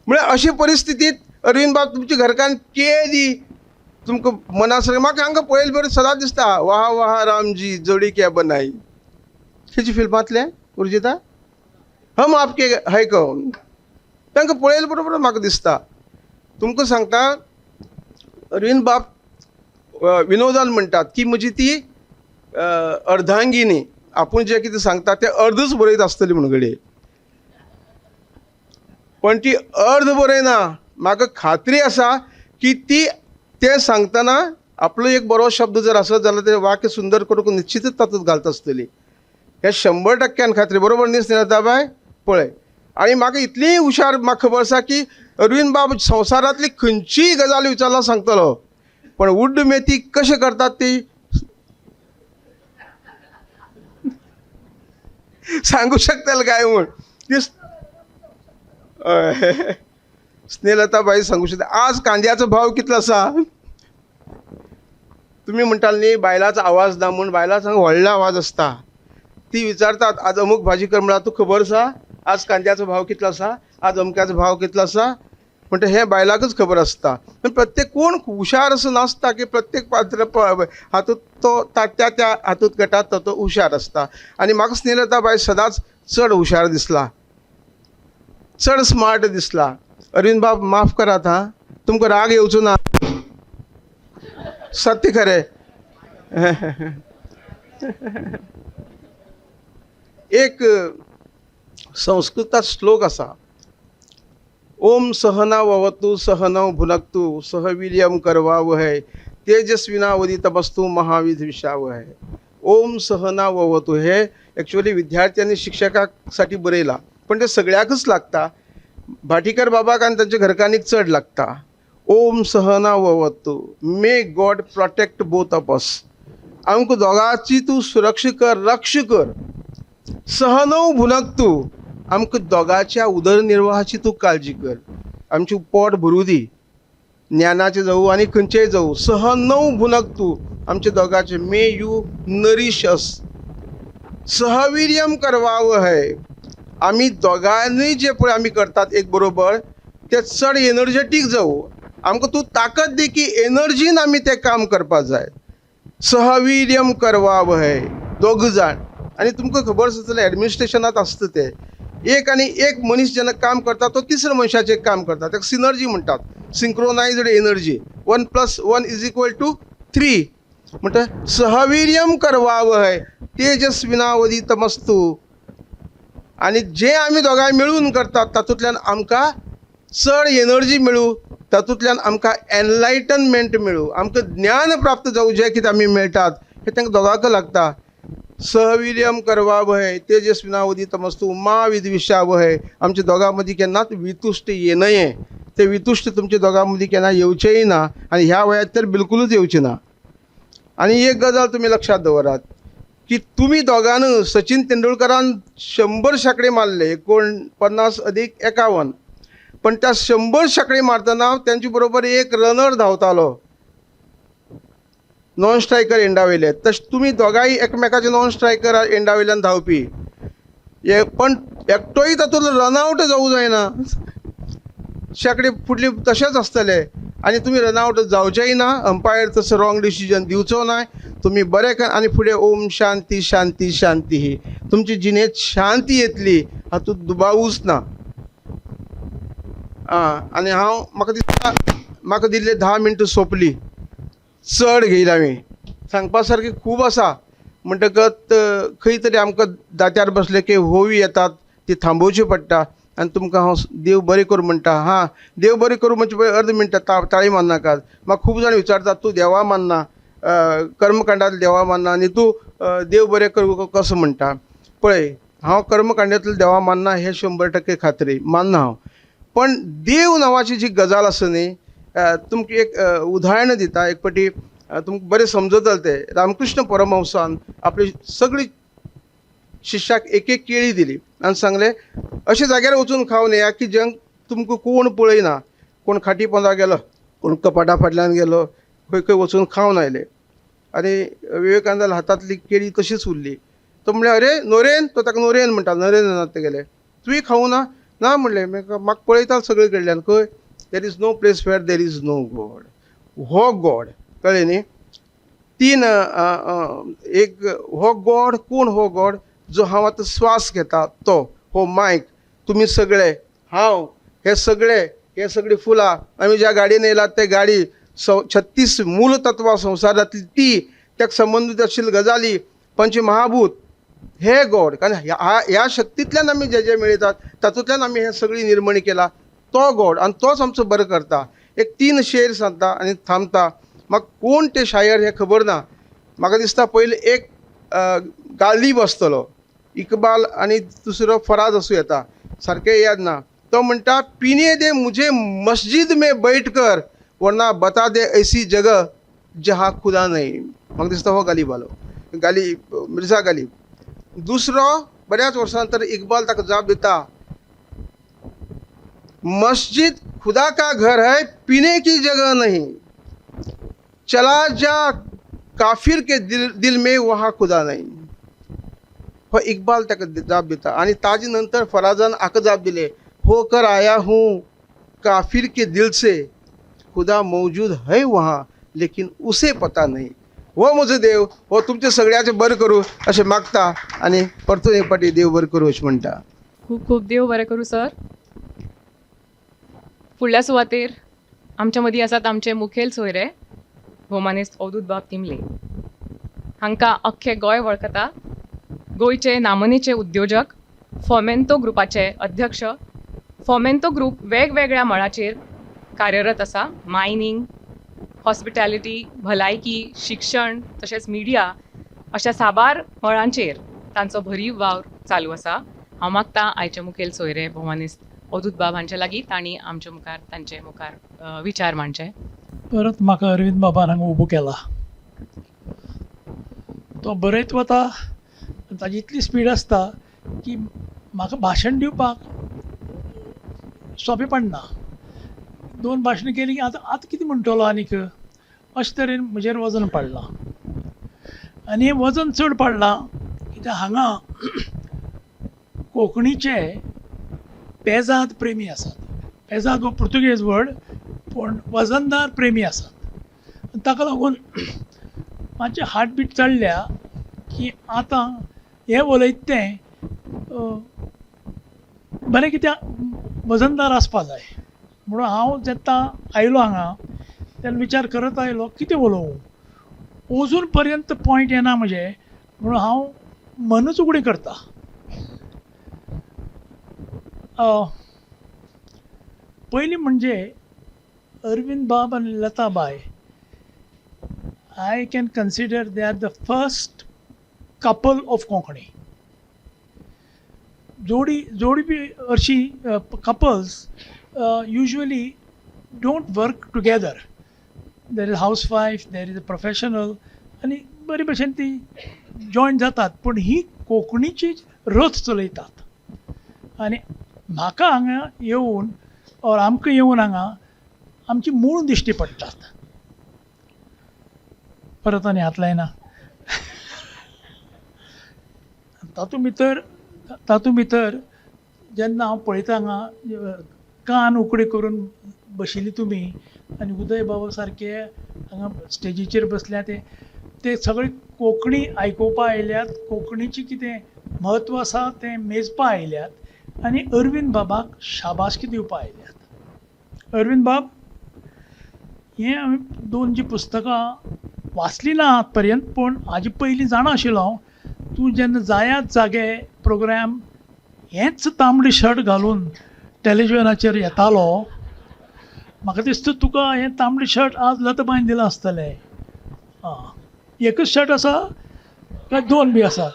म्हळ्यार अशे परिस्थितींत अरविंद बाब तुमची घरकान्न केदी तुमकां मना सगळें. म्हाका हांगा पळयलें बरें सदांच दिसता, वाह वाह रामजी जोडी क्या बनाई. खंयच्या फिल्मांतलें उर्जिता, हम आपके है कौन. तांकां पळयलें बरोबर म्हाका दिसता. तुमकां सांगता, अरविंद बाब विनोदान म्हणटात की म्हजी ती अर्धांगिनी आपूण जें कितें सांगता तें अर्दच बरयत आसतली म्हणून घडये, पण ती अर्द बरयना. म्हाका खात्री आसा की ती तें सांगतना आपलो एक बरो शब्द जर आसत जाल्यार तें वाक्य सुंदर करूंक निश्चितच तातूंत घालता आसतली, हें 100% खात्री. बरोबर न्ही स्नेहलताबाय? पळय, आनी म्हाका इतलीय हुशार म्हाका खबर आसा की अरविंद बाब संवसारांतली खंयचीय गजाल विचारल्यार सांगतलो, पण उड्ड मेथी कशें करतात ती सांगू शकतले काय म्हूण ती स्नेहलताबाई सांगू शकता. आज कांद्याचो भाव कितलो आसा? तुमी म्हणटाले न्ही बायलाचो आवाज ना म्हूण, बायलाचो हांगा व्हडलो आवाज आसता. ती विचारतात आज अमूक भाजी कर म्हळ्यार तुका खबर आसा आज कांद्याचो भाव कितलो आसा, आज अमक्याचो भाव कितलो आसा, म्हणटा हें बायलाकच खबर आसता. पण प्रत्येक कोण हुशार असो नासता की प्रत्येक पात्र हातूंत तो त्या त्या हातूंत गटांत तो हुशार आसता. आनी म्हाका स्नेहलताबाई सदांच चड हुशार दिसला, चड स्मार्ट दिसला. अरविंद बाब माफ करात हां, तुमकां राग येवचो ना, सत्य खरें. एक संस्कृतांत श्लोक आसा, ओम सहना ववतु सहनौ भुनक्तु सह वीर्यं करवावहै तेजस्विनावदितमस्तु महाविद्विषावहै. ओम सहना ववतु हे एक्चुअली विद्यार्थी आनी शिक्षकासाठी बरयला, पण ते सगळ्याकच लागता. भाटीकर बाबाक आनी तांच्या घरकान्नीक चड लागता. ओम सहना ववतु, may God protect both of us. आमकां दोगांची तूं सुरक्षा कर, रक्षा कर. सहनौ भुनक्तु, आमकां दोगांच्या उदरनिर्वाहाची तूं काळजी कर, आमचें पोट भरूं दी, ज्ञानाचें जावं आनी खंयचेंय जावं. सहनौ भुनक्तु, आमच्या दोगांचें, मे you nourish अस. सहवीर्यम करवावहै, आमी दोगांनूय जे पळय आमी करतात एक बरोबर ते चड एनर्जेटीक जावं, आमकां तूं ताकद दी की एनर्जीन आमी तें काम करपा जाय. सहवीर्यम करवावहै, दोग जाण. आनी तुमकां खबर आसा जाल्यार एडमिनिस्ट्रेशनांत आसता तें, एक आनी एक मनीस जेन्ना काम करता तो तिसऱ्या मनशाचें काम करता, ताका सिनर्जी म्हणटात, synchronised energy. 1 + 1 = 3. म्हणटा सहवीर्यम करवावहै तेजस्विनावदितमस्तु. आनी जे आमी दोगांय मेळून करतात तातूंतल्यान आमकां चड एनर्जी मेळूं, तातूंतल्यान आमकां एनलायटनमेंट मेळूं, आमकां ज्ञान प्राप्त जावं, जें कितें आमी मेळटात हें तांकां दोगांक लागता. सहवीर्यम करवावहै तेजस्विनावदितमस्तु मा विद्विषावहै, आमच्या दोगां मदीं केन्नाच वितुश्ट येनये, ते वितुश्ट तुमच्या दोगां मदीं केन्ना येवचेंय ना, आनी ह्या वयात तर बिलकुलूच येवचें ना. आनी एक गजाल तुमी लक्षांत दवरात की तुमी दोगांनू सचिन तेंडुलकरान 100 शेंकडे मारले, 49 + 51, पण त्या 100 शेंकडे मारतना तेंचे बरोबर एक रनर धांवतालो, नॉन स्ट्रायकर एंडा वयले. तशें तुमी दोगांय एकमेकाचे नॉन स्ट्रायकर एंडा वयल्यान धांवपी, पण एकटोय तातूंत रनआवट जावूं जायना, शेंकडे फुडले तशेंच आसतले. आनी तुमी रनआवट जावचेय ना, अंपायर तसो रॉंग डिसिजन दिवचो ना, तुमी बरें कर आनी फुडें ओम शांती शांती शांती ही तुमची जिणेंत शांती येतली, हातूंत दुबावूच ना. आनी हांव म्हाका दिसता म्हाका दिल्ले 10 मिनटां सोंपली, चड घेयला हांवें, सांगपा सारकें खूब आसा. म्हणटकच खंय तरी आमकां दात्यार बसले की होवी येतात ती थांबोवची पडटा. आनी तुमकां हांव देव बरें करूं म्हणटा. हां, देव बरें करूं म्हणचे पळय अर्द मिनटां ताळी मारनाकात. म्हाका खूब जाण विचारतात तूं देवा मानना, कर्मकांडांत देवा मानना आनी तूं देव बरें करूं कसो म्हणटा. पळय, हांव कर्मकांडांतलो देवा मानना हें 100% खात्री मानना हांव, पण देव नांवाची जी गजाल आसा न्ही, तुमकां एक उदाहरण दिता. एक फावटी तुमकां बरें समजतलें तें. रामकृष्ण परमहंसान आपली सगळी शिष्याक एक एक केळी दिली आनी सांगलें अशे जाग्यार वचून खावन येया की जें तुमकां कोण पळयना, कोण खाटी पोंदा गेलो, कोण कपाटा फाटल्यान गेलो, खंय खंय वचून खावन आयले. आनी विवेकानंदाल्या हातांतली केळी तशीच उरली. तो म्हणलें अरे नरेन, तो ताका नरेन म्हणटा, नरेंद्रनाथ गेले, तुवें खावूं ना? ना म्हणलें, म्हाका पळयता सगळे कडल्यान, खंय there is no place where there is no God. हो गॉड, कळ्ळें न्ही? तीन एक हो गॉड, कोण हो गॉड? जो हांव आतां स्वास घेता तो, हो मायक, तुमी सगळे, हांव, हे सगळे, हे सगळीं फुलां, आमी ज्या गाडयेन येयलात ते गाडी, 36 मूल तत्वां संवसारांतली ती ताका संबंदीत आशिल्ली गजाली, पंचमहाभूत हे गॉड, कारण ह्या शक्तींतल्यान आमी जे जे मेळयतात तातूंतल्यान आमी हें सगळी निर्मणी केला तो गॉड, आनी तोच आमचो बरो करता. एक 3 शेर सांगता आनी थांबता. म्हाका कोण ते शायर हें खबर ना, म्हाका दिसता पयलीं एक गालीब आसतलो, इकबाल आनी दुसरो फराज आसूं येता, सारकें याद ना. तो म्हणटा, पिने दे मुझे मस्जिद में बैठ कर, वरना बता दे ऐसी जगह जहाँ खुदा नहीं. म्हाका दिसता हो गालीब आलो, गालीब, मिर्झा गालीब. दुसरो बऱ्याच वर्सां नंतर इकबाल ताका जाप दिता, मस्जिद खुदा का घर है, पीने की जगह नहीं, चला जा काफिर के दिल में, वहाँ खुदा नहीं. हो इकबाल ताका जाप दिता. आनी ताजे नंतर फराजान हाका जाप दिले, होकर आया हूँ काफिर के दिल से, खुदा मौजूद है वहाँ लेकिन उसे पता नहीं. हो म्हजो देव, हो तुमचे सगळ्याचें बरें करूं अशें मागता आनी परतून एक फावटी देव बरें करूं अशें म्हणटा. खूब खूब देव बरें करूं सर. फुडल्या सुवातेर आमच्या मदीं आसात आमचे मुखेल सोयरे भोवमानेस्त अवधूत बाब तिमले. हांकां अख्खें गोंय वळखता. गोंयचे नामनेचे उद्योजक, फोमेंतो ग्रुपाचे अध्यक्ष. फोमेंतो ग्रुप वेगवेगळ्या मळाचेर कार्यरत आसा. मायनींग, हॉस्पिटॅलिटी, भलायकी, शिक्षण तशेंच मिडिया अशा साबार मळांचेर तांचो भरीव वावर चालू आसा. हांव मागता आयचे मुखेल सोयरे भोवमानेस्त अवधूत बाब हांचे लागीं तांणी आमचे मुखार तांचे मुखार विचार मांडचे. परत म्हाका अरविंद बाबान हांगा उबो केला. तो बरयत वता, ताजी इतली स्पीड आसता की म्हाका भाशण दिवपाक सोंपें पडना. 2 भाशणां केलीं की आतां आतां कितें म्हणटलो आनीक, अशें तरेन म्हजेर वजन पडलां. आनी हें वजन चड पडलां कित्याक हांगा कोंकणीचे पेजाद प्रेमी आसात. पेजाद हो पुर्तुगेज वर्ड, पूण वजनदार प्रेमी आसात. आनी ताका लागून मातशें हार्टबीट चडल्या की आतां हें उलयता तें बरें कित्याक वजनदार आसपा जाय. म्हणून हांव जेन्ना आयलो हांगा तेन्ना विचार करत आयलो कितें उलोवं, अजून पर्यंत पॉयंट येना म्हजें, म्हणून हांव मनूच उगडी करता. पयलीं म्हणजे अरविंद बाब आनी लताबाय, I can consider they are the first couple of Konkani. जोडी जोडी बी अशी couples usually don't work together. There is housewife, there is a professional, आनी बरे भशेन ती जॉयन जातात, पूण ही कोंकणीची रथ चलयतात. आनी म्हाका हांगा येवन ऑर आमकां येवन हांगा आमची मूळ दिश्टी पडटात. परत आनी हात लायना. तातूंत भितर जेन्ना हांव पळयता हांगा कान उकडी करून बशिल्ली तुमी आनी उदय बाबा सारके हांगा स्टेजीचेर बसल्या, ते सगळे कोंकणी आयकुपा आयल्यात, कोंकणीची कितें म्हत्व आसा तें मेजपा आयल्यात आनी अरविंद बाबाक शाबासकी दिवपा आयल्यात. अरविंद बाब, हें हांवें 2 जीं पुस्तकां वाचलीं ना आत पर्यंत, पूण हाजे पयलीं जाणा आशिल्लो हांव, तूं जेन्ना जायात जागे प्रोग्राम हेंच तांबडी शर्ट घालून टेलिविजनाचेर येतालो, म्हाका दिसता तुका हें तांबडी शर्ट आज लताबायन दिलां आसतलें. आं, एकच शर्ट आसा काय 2 बी आसात?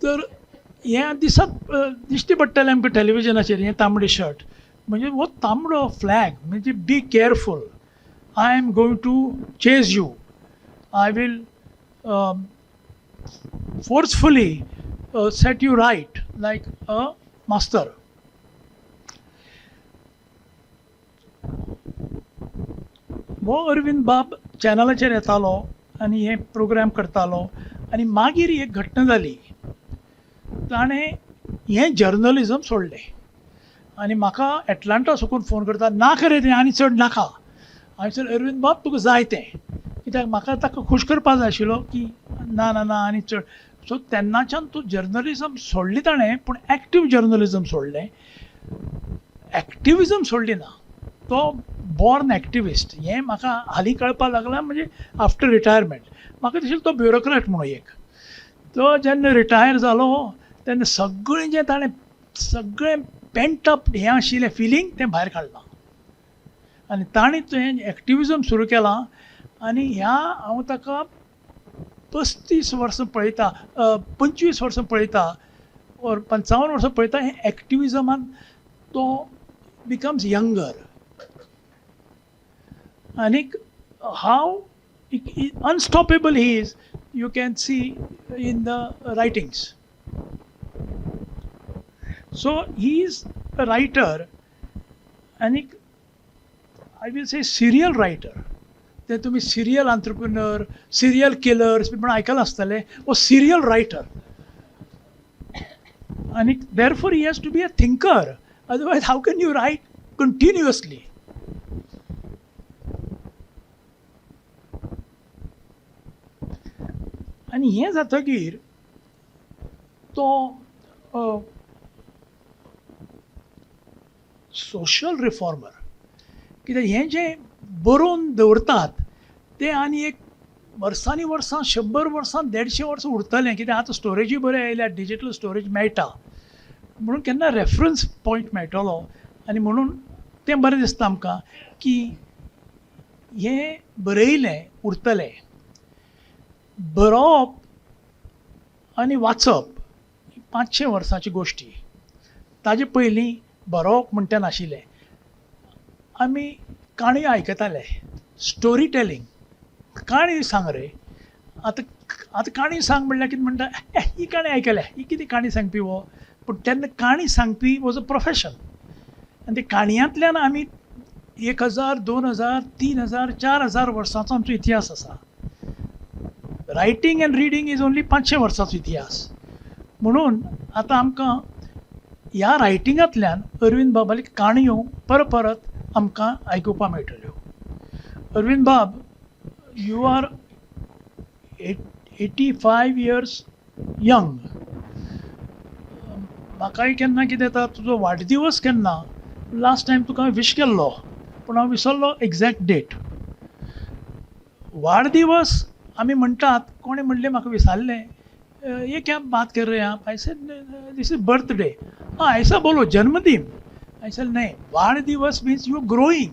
तर हें दिसत दिश्टी पडटलें आमकां टेलिविजनाचेर हें तांबडी शर्ट, म्हणजे हो तांबडो फ्लॅग म्हणजे be careful, I am going to chase you, I will forcefully set you right like a master. हो अरविंद बाब चॅनलाचेर येतालो आनी हे प्रोग्राम करतालो. आनी मागीर एक घटना जाली, ताणें हें जर्नलिजम सोडलें आनी म्हाका एटलांटा साकून फोन करता, नाका रे तें आनी चड नाका. हांवें सर अरविंद बाब तुका जाय तें, कित्याक म्हाका ताका खूश करपा जाय आशिल्लो की ना ना ना आनी चड. सो तेन्नाच्यान तूं जर्नलिजम सोडली ताणें, पूण एक्टीव जर्नलिजम सोडलें, एक्टिविजम सोडली ना. तो बॉर्न एक्टिविस्ट हें म्हाका हालीं कळपाक लागलां, म्हणजे आफ्टर रिटायरमेंट. म्हाका दिशिल्लें तो ब्युरोक्रेट म्हणून एक. तो जेन्ना रिटायर जालो तेन्ना सगळें जें ताणें सगळें पेंट अप हें आशिल्लें फिलींग तें भायर काडलां आनी ताणें तें एक्टिविजम सुरू केलां. आनी ह्या हांव ताका 35 वर्सां पळयता, 25 वर्सां पळयता ओर 55 वर्सां पळयता, हें एक्टिविजमान तो बिकम्स यंगर. आनीक how unstoppable he is you can see in the writings. So he is a writer आनीक I will say serial writer. ते तुमी सिरियल आंत्रप्रिनर, सिरियल किलर्स बी म्हण आयकलां आसतलें. हो सिरियल रायटर आनी therefore he has to be a thinker, otherwise how can you write continuously. आनी हें जातकीर तो सोशल रिफॉर्मर, कित्याक हें जें बरोवन दवरतात तें आनी एक वर्सांनी वर्सां, 100 वर्सां, 150 वर्सां उरतलें. कित्याक आतां स्टोरेजूय बऱ्यो आयल्या, डिजीटल स्टोरेज मेळटा, म्हणून केन्ना रेफरन्स पॉयंट मेळटलो. आनी म्हणून तें बरें दिसता आमकां की हें बरयलें उरतलें. बरोवप आनी वाचप 500 वर्सांची गोश्टी. ताजे पयलीं बरोवप म्हणटा नाशिल्लें, आमी काणयो आयकताले, स्टोरी टेलिंग. काणी सांग रे, आतां आतां काणी सांग म्हणल्यार कितें म्हणटा, ही काणी आयकल्या, ही कितें काणी सांगपी हो. पूण तेन्ना काणी सांगपी वॉज अ प्रोफेशन. आनी ते काणयांतल्यान आमी 1000, 2000, 3000, 4000 वर्सांचो आमचो इतिहास आसा. Writing and reading is only 500 वर्सांचो इतिहास. म्हणून आतां आमकां ह्या रायटिंगांतल्यान अरविंद बाबाली काणयो परत परत आमकां आयकुपाक मेळटल्यो. अरविंद बाब, you are 85 years young. म्हाकाय केन्ना कितें येता, तुजो वाडदिवस केन्ना, लास्ट टायम तुका हांवें विश केल्लो पूण हांव विसरलो एग्जॅक्ट डेट. वाडदिवस आमी म्हणटात, कोणें म्हणलें म्हाका विसरलें, ये क्या बात कर रहे हैं आप, I said this is birthday. हाँ ऐसा बोलो जन्मदिन. I said नहीं, वाडदिवस means you are growing.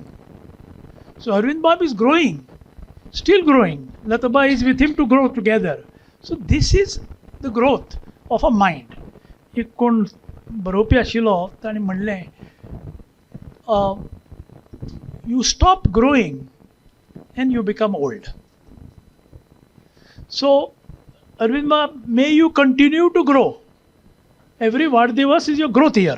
So Arvind Bab is growing, still growing. Lataba is with him to grow together. So this is the growth of a mind. एक कोण बरोवपी आशिल्लो ताणें म्हणलें, you stop growing and you become old. So Arvind Bab, may you continue to grow. Every वाडदिवस is your growth year.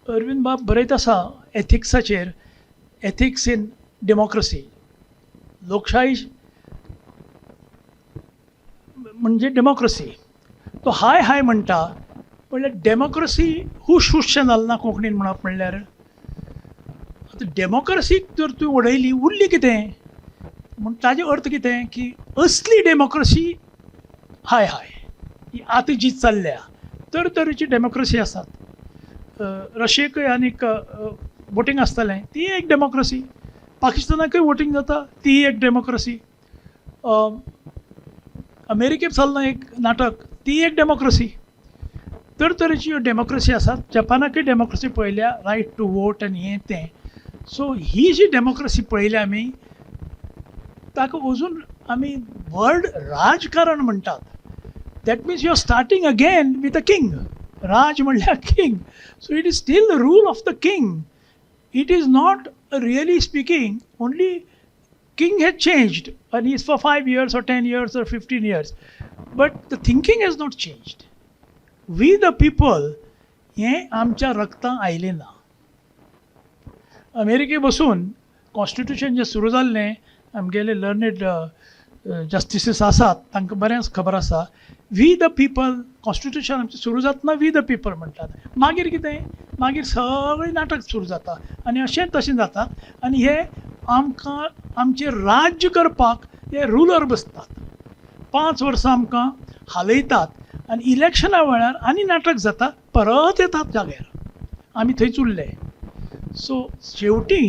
Arvind बाब बरयत आसा एथिक्साचेर, एथिक्स इन डेमोक्रसी. लोकशाही म्हणजे डेमोक्रसी. तो हाय हाय म्हणटा, म्हणल्यार डेमोक्रसी हुश हुशशें जालें ना कोंकणीन म्हणप म्हणल्यार. आतां डेमोक्रसीक जर तुवें उडयली, उरली कितें? म्हूण ताजो अर्थ कितें की असली डेमोक्रसी हाय हाय ही आतां जी चल्ल्या तरतरेची डेमोक्रसी आसात. रशियेकय आनीक वोटींग आसतलें, ती एक डेमोक्रसी. पाकिस्तानाकय वोटींग जाता, ती एक डेमोक्रसी. अमेरिकेक चल्लां एक नाटक, ती एक डेमोक्रसी. तरतरेची ह्यो डेमोक्रसी आसात. जपानाकय डेमोक्रसी पळयल्या, रायट टू वोट आनी हें तें. सो ही जी डेमोक्रसी पळयल्या आमी, ताका अजून आमी वर्ड राजकारण म्हणटात. That means you are starting again with a king. राज म्हणल्यार king. So it is still the rule of the king. It is not really speaking only king has changed and is for 5 years or 10 years or 15 years, but the thinking has not changed. We the people हें आमच्या रक्तां आयलें ना. अमेरिके बसून कॉन्स्टिट्युशन जें सुरू जाल्लें, आमगेले लर्नेड जस्टिसीस आसात तांकां बरेंच खबर आसा. We the people constitution आमचें सुरू जातना we the people म्हणटात. मागीर कितें, मागीर सगळें नाटक सुरू जाता आनी अशें तशें जातात आनी हे आमकां आमचें राज्य करपाक हे रुलर बसतात. 5 वर्सां आमकां हालयतात आनी इलेक्शना वेळार आनी नाटक जाता, परत येतात जाग्यार, आमी थंयच उरले. सो शेवटी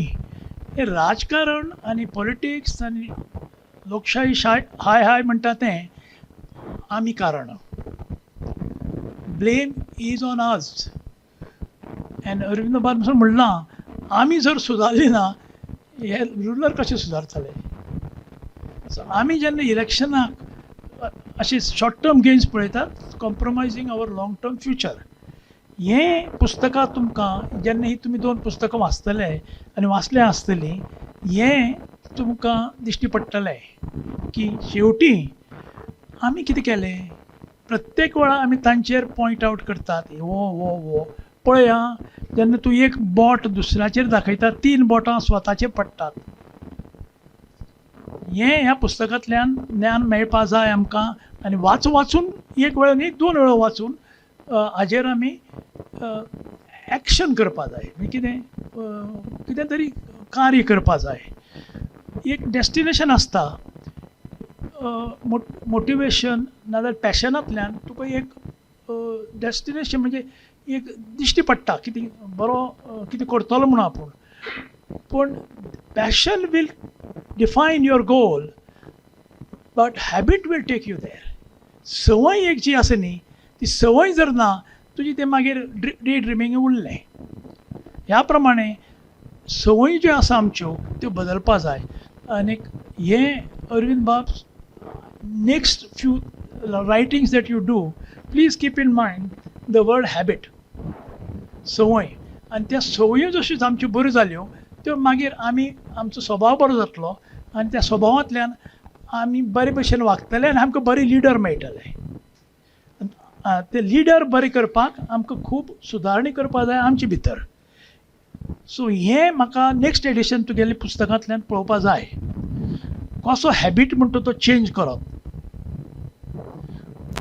हें राजकारण आनी पॉलिटिक्स आनी लोकशाही शाय हाय हाय म्हणटा तें आमी कारण. Blame is on us. And Arvind बाब म्हणलां आमी जर सुदारली ना हे रुलर कशें सुदारतले. सो आमी जेन्ना इलेक्शनाक अशे शॉर्ट टर्म गेन्स पळयतात, compromising our long term future. हें पुस्तकां तुमकां जेन्ना ही तुमी 2 पुस्तकां वाचतले आनी वाचल्या आसतलीं, हें तुमकां दिश्टी पडटलें की शेवटी आमी कितें केलें. प्रत्येक वेळा आमी तांचेर पॉयंट आवट करतात, वो वो वो पळय आं, जेन्ना तूं एक बोट दुसऱ्याचेर दाखयता, 3 बोटां स्वताचेर पडटात. हें ह्या पुस्तकांतल्यान ज्ञान मेळपा जाय आमकां. आनी वाचून एक वेळ न्ही 2 वेळा वाचून हाजेर आमी एक्शन करपा जाय. म्हणजे कितें कितें तरी कार्य करपा जाय. एक डेस्टिनेशन आसता, मोटिवेशन नाजाल्यार पॅशनांतल्यान तुका एक डेस्टिनेशन म्हणजे एक दिश्टी पडटा कितें बरो कितें करतलो म्हणून आपूण. पूण passion will define your goal, but habit will take you there. संवय एक जी आसा न्ही, ती संवय जर ना तुजी तें मागीर डे ड्रिमींग उरलें. ह्या प्रमाणे संवय ज्यो आसा आमच्यो त्यो बदलपा जाय. आनीक हें अरविंद बाब, next few writings that you do, please keep in mind the word habit, संवय. आनी त्या संवयो जश्यो आमच्यो बऱ्यो जाल्यो त्यो मागीर आमी आमचो स्वभाव बरो जातलो आनी त्या स्वभावांतल्यान आमी बरे भशेन वागतले आनी आमकां बरे लिडर मेळटले. ते लिडर बरे करपाक आमकां खूब सुदारणी करपाक जाय आमचे भितर. सो हें म्हाका नेक्स्ट एडिशन तुगेले पुस्तकांतल्यान पळोवपा जाय, कसो हॅबीट म्हणटा तो चेंज करप.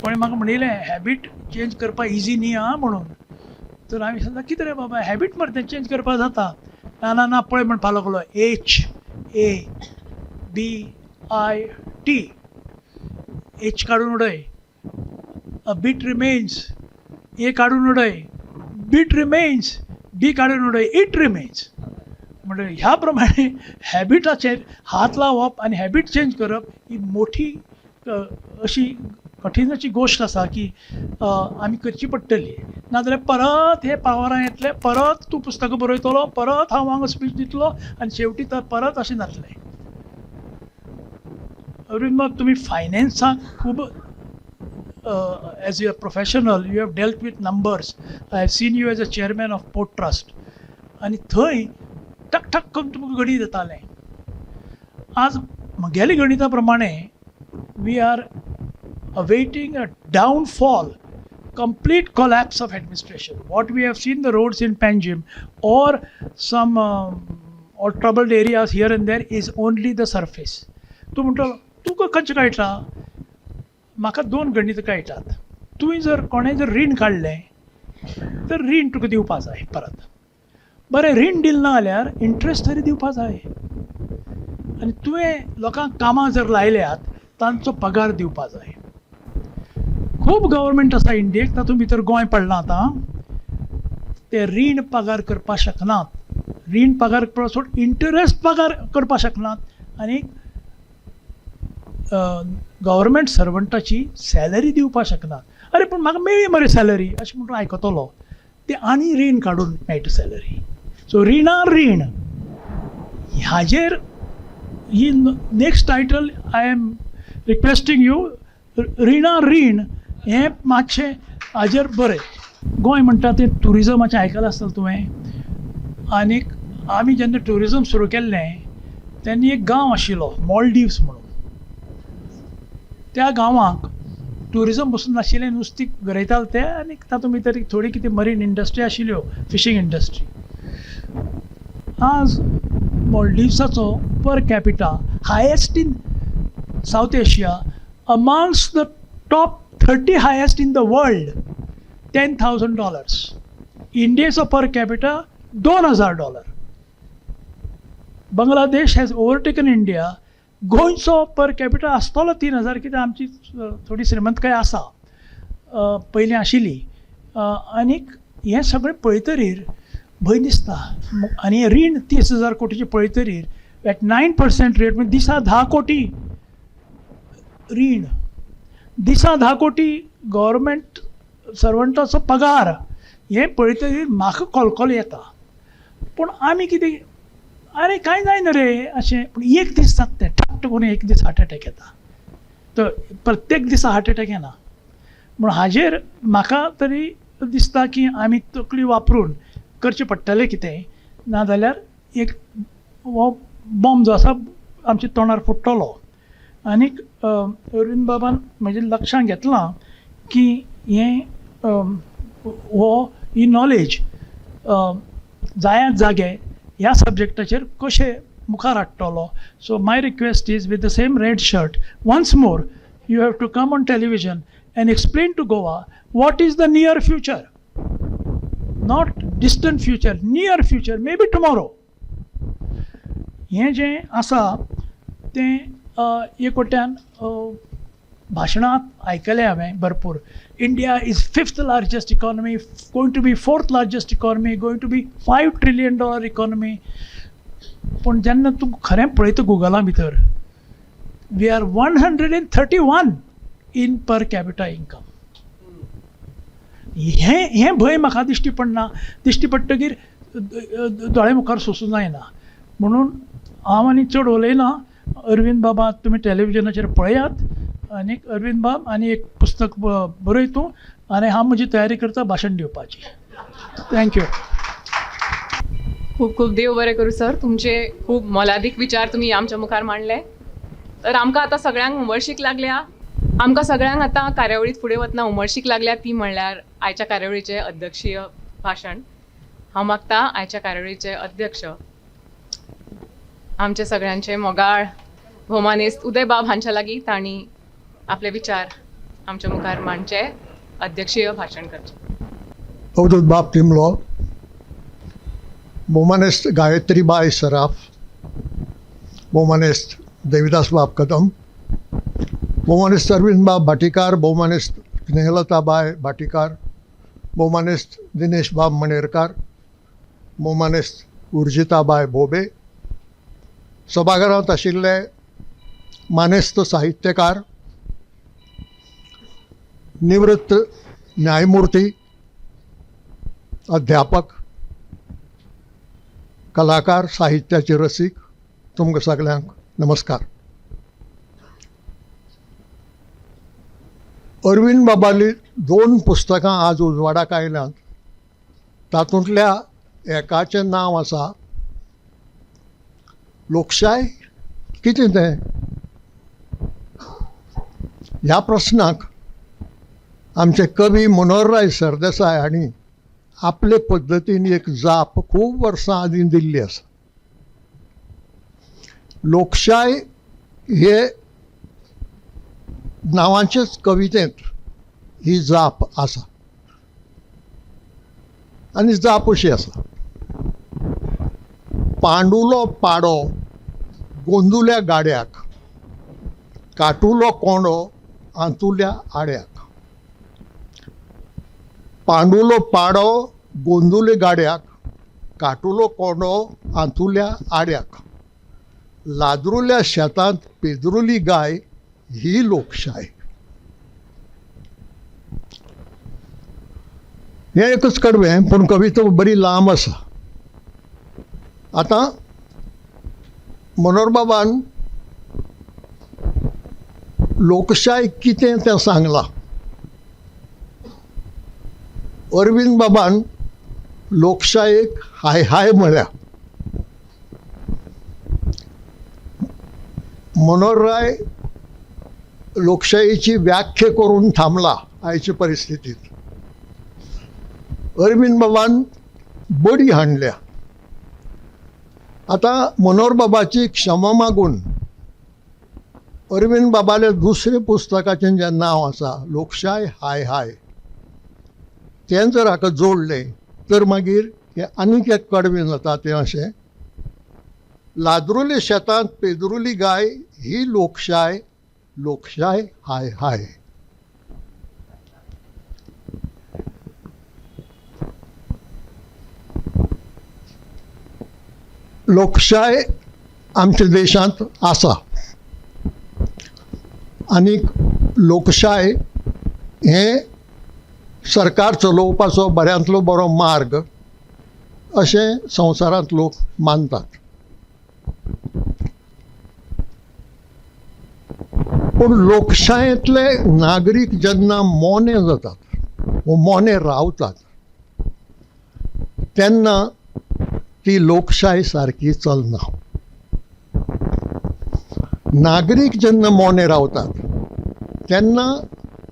कोणें म्हाका म्हणिल्लें हॅबीट चेंज करपाक इजी न्ही आं म्हणून. तर हांवें सांगता कितें रे बाबा, हॅबीट मरे तें चेंज करपाक जाता. ना ना ना पळय म्हणपाक लागलो, HABIT, H काडून उडय, अ बीट रिमेन्स, ए काडून उडय, बीट रिमेन्स, बी काडून उडय, it remains. म्हणजे ह्या प्रमाणे हॅबिटाचेर हात लावप आनी हॅबीट चेंज करप ही मोठी अशी कठीणाची गोश्ट आसा की आमी करची पडटली. नाजाल्यार परत हे पावरां येतले, परत तूं पुस्तकां बरयतलो, परत हांव हांगा स्पीच दितलो आनी शेवटी तर परत अशें जातलें. अरविंद बाब, तुमी फायनान्साक खूब as a professional you have dealt with numbers. I have seen you as a chairman of Port Trust आनी थंय टक टक करून तुमकां गणीत येतालें. आज म्हगेल्या गणिता प्रमाणे we are awaiting a downfall, complete collapse of administration. What we have seen, the roads in Panjim or some or troubled areas here and there is only the surface. तूं म्हणटलो तुका खंयचें कळटा? म्हाका 2 गणितां कळटात. तुवें जर कोणें जर रीण काडलें तर रीण तुका दिवपा जाय परत. बरें, रीण दिलें ना जाल्यार इंट्रस्ट तरी दिवपा जाय. आनी तुवें लोकांक कामां जर लायल्यात तांचो पगार दिवपा जाय. खूब गव्हर्मेंट आसा इंडियेक, तातूंत भितर गोंय पडलां आतां. ते रीण पगार करपाक शकनात, रीण पगार सोड इंटरस्ट पगार करपाक शकनात आनी गव्हर्मेंट सर्वंटाची सॅलरी दिवपाक शकनात. अरे पूण म्हाका मेळ्ळी मरे सॅलरी अशें म्हणून आयकतलो, ते आनी रीण काडून मेळटा सॅलरी. सो रिणार रीण हाजेर ही next title I am requesting you, रिणार रीण हें मातशें हाजेर बरय. गोंय म्हणटा तें ट्युरिजमाचें आयकलां आसतलें तुवें. आनीक आमी जेन्ना ट्युरिजम सुरू केल्लें तेन्ना एक गांव आशिल्लो मॉलडीव्स म्हणून. त्या गांवाक ट्युरिजम पसून नाशिल्लें, नुस्तीं गरयताले ते आनी तातूंत भितर थोडी कितें मरीन इंडस्ट्री आशिल्ल्यो, फिशींग इंडस्ट्री. आज मॉलडीव्साचो per capita highest in South Asia, amongst the top 30 highest in the world, $10,000. इंडियेचो per capita $2,000. Bangladesh has overtaken India. गोंयचो पर कॅपिटल आसतलो 3000, कित्याक आमची थोडी श्रीमंतकाय आसा, पयलीं आशिल्ली. आनीक हें सगळें पळयतरीर भंय दिसता. आनी रीण 30,000 कोटीचें पळयतरीर एट 9% रेट म्हणजे दिसा 10 कोटी रीण, दिसा 10 कोटी गव्हर्मेंट सर्वंटाचो पगार, हें पळयतरीर म्हाका कलकल येता. पूण आमी कितें, आरे कांय जायना रे अशें, पूण एक दीस जाता तें ठट्ट करून एक दीस हार्ट एटॅक येता. तर प्रत्येक दिसा हार्ट एटॅक येना. म्हूण हाजेर म्हाका तरी दिसता की आमी तकली वापरून करचें पडटलें कितें, नाजाल्यार एक हो बॉम्ब जो आसा आमच्या तोंडार फुट्टलो. आनीक अरविंद बाबान म्हज्या लक्षांत घेतलां की हें हो ही नॉलेज जायात जागे ह्या सब्जेक्टाचेर कशें मुखार हाडटलो. So my request is, with the same red shirt once more you have to come on television and explain to Goa what is the near future, not distant future, near future, maybe tomorrow. हें जें आसा तें एक वट्यान भाशणांत आयकलें हांवें भरपूर. India is 5th largest economy, going to be 4th largest economy, going to be $5 trillion economy. पूण जेन्ना तूं खरें पळयता गुगला भितर, we are 131 in per capita income. हें हें भंय म्हाका दिश्टी पडना. दिश्टी पडटकीर दोळे मुखार सोसूं जायना. म्हणून हांव आनी चड उलयना. अरविंद बाबा तुमी टॅलिविजनाचेर पळयात, आनीक अरविंद बाब आनी एक पुस्तक बरय तूं, आनी हांव म्हजी तयारी करता भाशण दिवपाची. Thank you. खूब खूब देव बरें करूं सर, तुमचे खूब मोलादीक विचार तुमी आमच्या मुखार मांडले. तर आमकां आतां सगळ्यांक उमळशीक लागल्या, आमकां सगळ्यांक आतां कार्यावळींत फुडें वतना उमळशीक लागल्या ती म्हणल्यार आयच्या कार्यावळीचें अध्यक्षीय भाशण. हांव मागता आयच्या कार्यावळीचे अध्यक्ष आमचे सगळ्यांचे मोगाळ भोवमानेस्त उदय बाब हांच्या लागीं तांणी आपले विचार आमच्या मुखार मांडचे, अध्यक्षीय भाशण करचें. अवधूत बाब तिमलो, भोवमानेस्त गायत्रीबाय सराफ, भोवमानेस्त देविदास बाब कदम, भोवमानेस्त अरविंद बाब भाटीकार, भोवमानेस्त स्नेहलताबाय भाटीकार, भोवमानेस्त दिनेश बाब मणेरकार, भोवमानेस्त उर्जिताबाय भोबे, सभाघरांत आशिल्ले मानेस्त साहित्यकार, निवृत्त न्यायमूर्ती, अध्यापक, कलाकार, साहित्याचे रसीक, तुमकां सगल्यांक नमस्कार. अरविंद बाबाली 2 पुस्तकां आज उजवाडाक आयल्यांत. तातूंतल्या एकाचें नांव आसा लोकशाय कितें तें. ह्या प्रस्नाक आमचे कवी मनोहरराय सरदेसाय हांणी आपले पद्दतीन एक जाप खूब वर्सां आदीं दिल्ली आसा. लोकशाय हे नांवाचेच कवितेंत ही जाप आसा आनी जाप अशी आसा. पांडुलो पाडो गोंदुल्या गाड्याक, काटुलो कोंडो आंतुल्या आड्याक. पांडुलो पाडो गोंदुले गाड्याक, काटुलो कोंडो आंतुल्या आड्याक. लादरुल्या शेतांत पेदरुली गाय ही लोकशाय. हें एकच कडवें, पूण कविता बरी लांब आसा. आतां मनोहरबाबान लोकशाय कितें तें सांगलां. अरविंद बाबान लोकशायेक हाय हाय म्हळ्या. मनोहरराय लोकशायेची व्याख्या करून थांबला आयचे परिस्थितीत. अरविंद बाबान बडी हाडल्या. आतां मनोहरबाबाची क्षमा मागून अरविंद बाबाले दुसरे पुस्तकाचें जें नांव आसा लोकशाय हाय हाय तें जर हाका जोडलें तर मागीर हें आनीक एक कडवें जाता तें अशें. लादरुले शेतांत पेदरुली गाय ही लोकशाय, लोकशाय हाय हाय. लोकशाय आमच्या देशांत आसा आनी लोकशाय हें सरकार चलोवपाचो बऱ्यांतलो बरो मार्ग अशें संवसारांत लोक मानतात. पूण लोकशायेंतले नागरीक जेन्ना मोने जातात वो मोने रावतात तेन्ना ती लोकशाय सारकी चलना. नागरीक जेन्ना मोने रावतात तेन्ना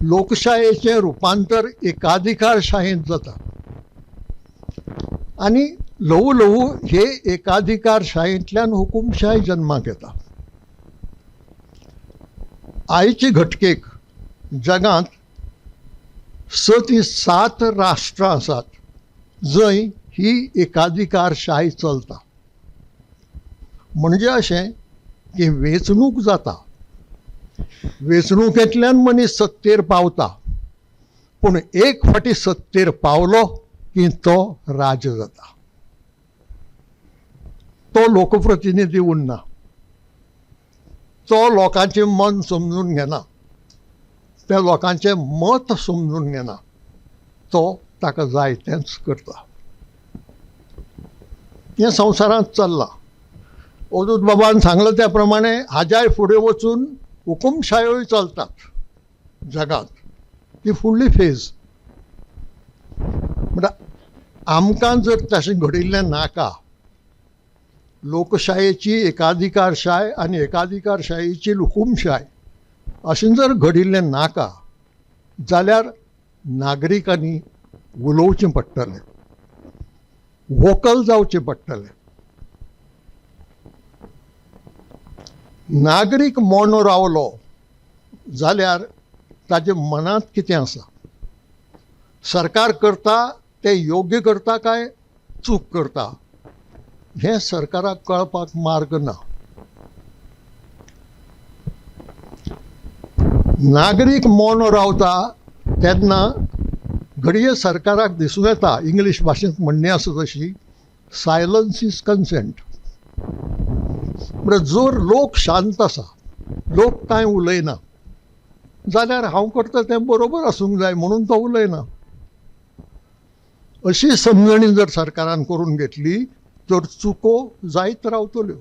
लोकशायेचें रुपांतर एकाधिकारशायेंत जाता आनी ल्हवू ल्हवू हे एकाधिकारशायेंतल्यान हुकुमशाय जन्माक येता. आयचे घटकेक जगांत 6 ते 7 राष्ट्रां आसात जंय ही एकाधिकारशाय चलता. म्हणजे अशें की वेंचणूक जाता, वेंचणुकेंतल्यान मनीस सत्तेर पावता, पूण एक फावटी सत्तेर पावलो की तो राजा जाता, तो लोकप्रतिनिधी उरना, तो लोकांचें मन समजून घेना, त्या लोकांचें मत समजून घेना, तो ताका जाय तेंच करता. हें संवसारांत चल्लां. अवधूत बाबान सांगलां त्या प्रमाणे हाज्याय फुडें वचून हुकुमशायोय चलतात जगांत, ती फुडली फेज. म्हणटा आमकां जर तशें घडिल्लें नाका, लोकशायेची एकाधिकारशाय आनी एकाधिकारशायेची हुकुमशाय अशें जर घडिल्लें नाका जाल्यार नागरिकांनी उलोवचें पडटलें, वोकल जावचें पडटलें. नागरीक मोनो रावलो जाल्यार ताजे मनांत कितें आसा, सरकार करता तें योग्य करता काय चूक करता हें सरकाराक कळपाक मार्ग ना. नागरीक मोनो रावता तेन्ना घडये सरकाराक दिसूं येता, इंग्लीश भाशेंत म्हणणें आसा तशी, सायलन्स is consent. म्हळ्यार जर लोक शांत आसा, लोक कांय उलयना जाल्यार हांव करता तें बरोबर आसूंक जाय म्हणून तो उलयना. अशी समजणी जर सरकारान करून घेतली तर चुको जायत रावतल्यो,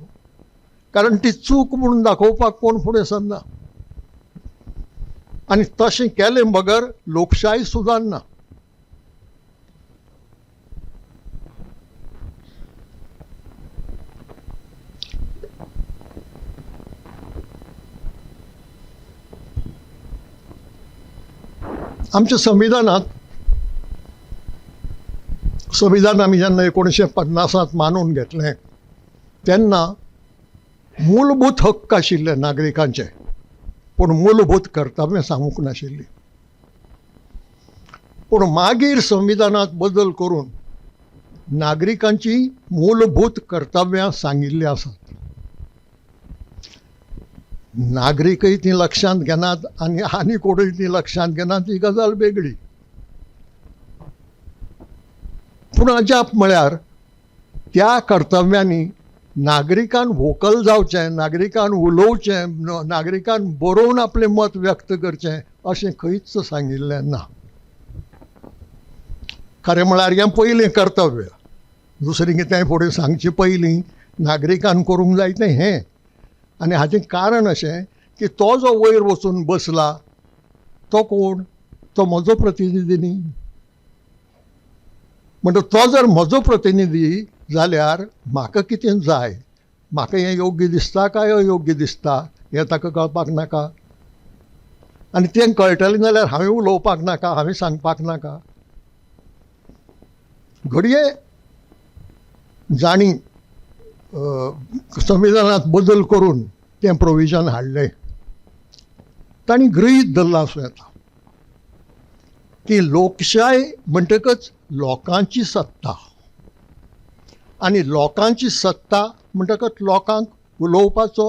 कारण ती चूक म्हणून दाखोवपाक कोण फुडें सरना आनी तशें केलें बगर लोकशाय सुदारना. आमच्या संविधानात, संविधान आमी जेन्ना 1950 मानून घेतलें तेन्ना मूलभूत हक्क आशिल्ले नागरिकांचे, पूण मूलभूत कर्तव्यां सांगूंक नाशिल्लीं. पूण मागीर संविधानांत बदल करून नागरिकांची मूलभूत कर्तव्यां सांगिल्लीं आसात. नागरिकय तीं लक्षांत घेनात आनी आनी कोणूय तीं लक्षांत घेनात, ही गजाल वेगळी. पूण अजाप म्हळ्यार त्या कर्तव्यांनी नागरिकान व्होकल जावचें, नागरिकान उलोवचें, नागरिकान बरोवन आपलें मत व्यक्त करचें अशें खंयच सांगिल्लें ना. खरें म्हळ्यार हें पयलें कर्तव्य, दुसरें कितेंय फुडें सांगचें पयलीं नागरिकान करूंक जाय तें हें. आनी हाचें कारण अशें की तो जो वयर वचून बसला तो कोण, तो म्हजो प्रतिनिधी न्ही. म्हणटा तो जर म्हजो प्रतिनिधी जाल्यार म्हाका कितें जाय, म्हाका हें योग्य दिसता काय अयोग्य दिसता हें ताका कळपाक नाका. आनी तें कळटलें जाल्यार हांवें उलोवपाक नाका, हांवें सांगपाक नाका. घडये जांणी संविधानांत बदल करून तें प्रोविजन हाडलें तांणी गृहीत धरलां आसूं येता की लोकशाय म्हणटकच लोकांची सत्ता, आनी लोकांची सत्ता म्हणटकच लोकांक उलोवपाचो,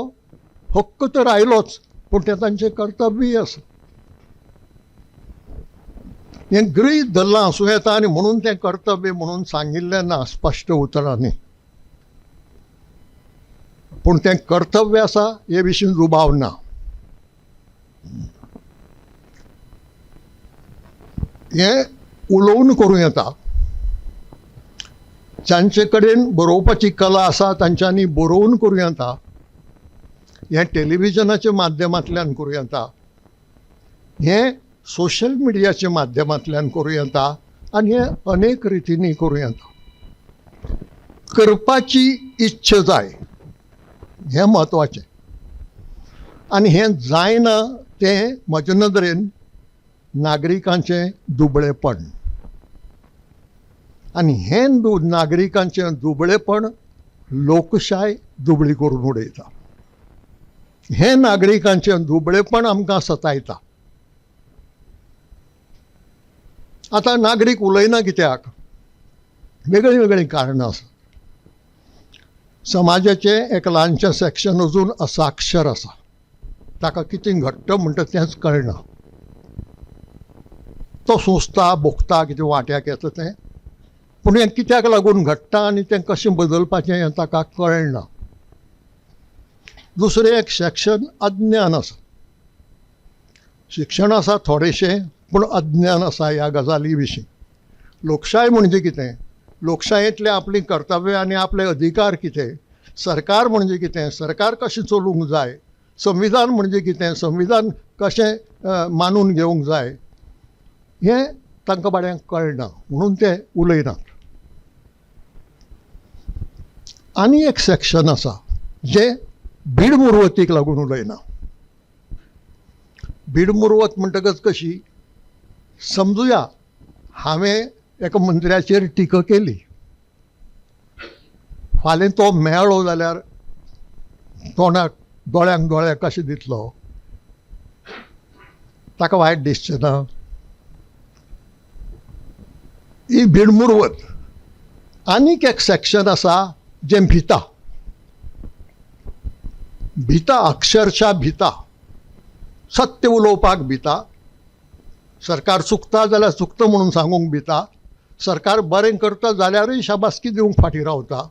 हक्क तर आयलोच, पूण तें तांचें कर्तव्यूय आसा. हें गृहीत धरलां आसूं येता आनी म्हणून तें कर्तव्य म्हणून सांगिल्लें ना स्पश्ट उतरांनी, पूण तें कर्तव्य आसा हे विशीं दुबाव ना. हें उलोवन करूं येता. जांचे कडेन बरोवपाची कला आसा तांच्यांनी बरोवन करूं येता, हें टेलिविजनाच्या माध्यमांतल्यान करूं येता, हें सोशल मिडियाच्या माध्यमांतल्यान करूं येता आनी हें अनेक रितींनी करूं येता. करपाची इच्छा जाय, हें म्हत्वाचें. आनी हें जायना तें म्हजे नदरेन नागरिकांचें दुबळेपण, आनी हें नागरिकांचें दुबळेपण लोकशाय दुबळी करून उडयता. हें नागरिकांचें दुबळेपण आमकां सतायता. आतां नागरीक उलयना कित्याक? वेगळीं वेगळीं कारणां आसात. समाजाचें एक ल्हानशें सेक्शन अजून असाक्षर आसा, ताका कितें घडटा म्हणटा तेंच कळना. तो सोंसता, भोगता, कितें वांट्याक येता तें, पूण हें कित्याक लागून घडटा आनी तें कशें बदलपाचें हें ताका कळना. दुसरें एक सेक्शन अज्ञान आसा. शिक्षण आसा थोडेशें, पूण अज्ञान आसा ह्या गजाली विशीं. लोकशाय म्हणजे कितें, लोकशायेंतलें आपलीं कर्तव्यां आनी आपले अधिकार कितें, सरकार म्हणजे कितें, सरकार कशें चलूंक जाय, संविधान म्हणजे कितें, संविधान कशें मानून घेवंक जाय, हें तांकां बाड्यांक कळना म्हणून ते उलयनात. आनी एक सेक्शन आसा जें भीडमुर्वतीक लागून उलयना. भीडमुर्वत म्हणटकच कशी, समजुया हांवें एका मंत्र्याचेर टिका केली, फाल्यां तो मेळ्ळो जाल्यार तोंडाक दोळ्यांक दोळे कशें दितलो, ताका वायट दिसचें ना? ही भीडमुर्वत. आनीक एक सेक्शन आसा जें भिता, भिता, अक्षरशा भिता, सत्य उलोवपाक भिता. सरकार चुकता जाल्यार चुकता म्हणून सांगूंक भिता, सरकार बरें करता जाल्यारूय शाबासकी दिवंक फाटीं रावता.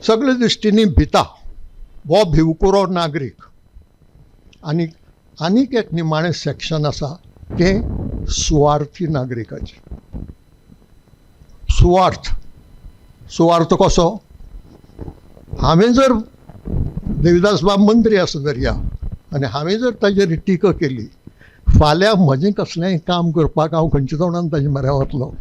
सगळे दृश्टींनी भिता हो भिवकुरो नागरीक. आनी आनीक एक निमाणें सेक्शन आसा तें सुवार्थी नागरिकाचें. सुवार्थ, सुवार्थ कसो? हांवें जर देविदास बाब मंत्री आसा दर्या आनी हांवें जर ताजेर टिका केली, फाल्यां म्हजें कसलेंय काम करपाक हांव खंयच्या तोंडान ताजे म्हऱ्या वतलो?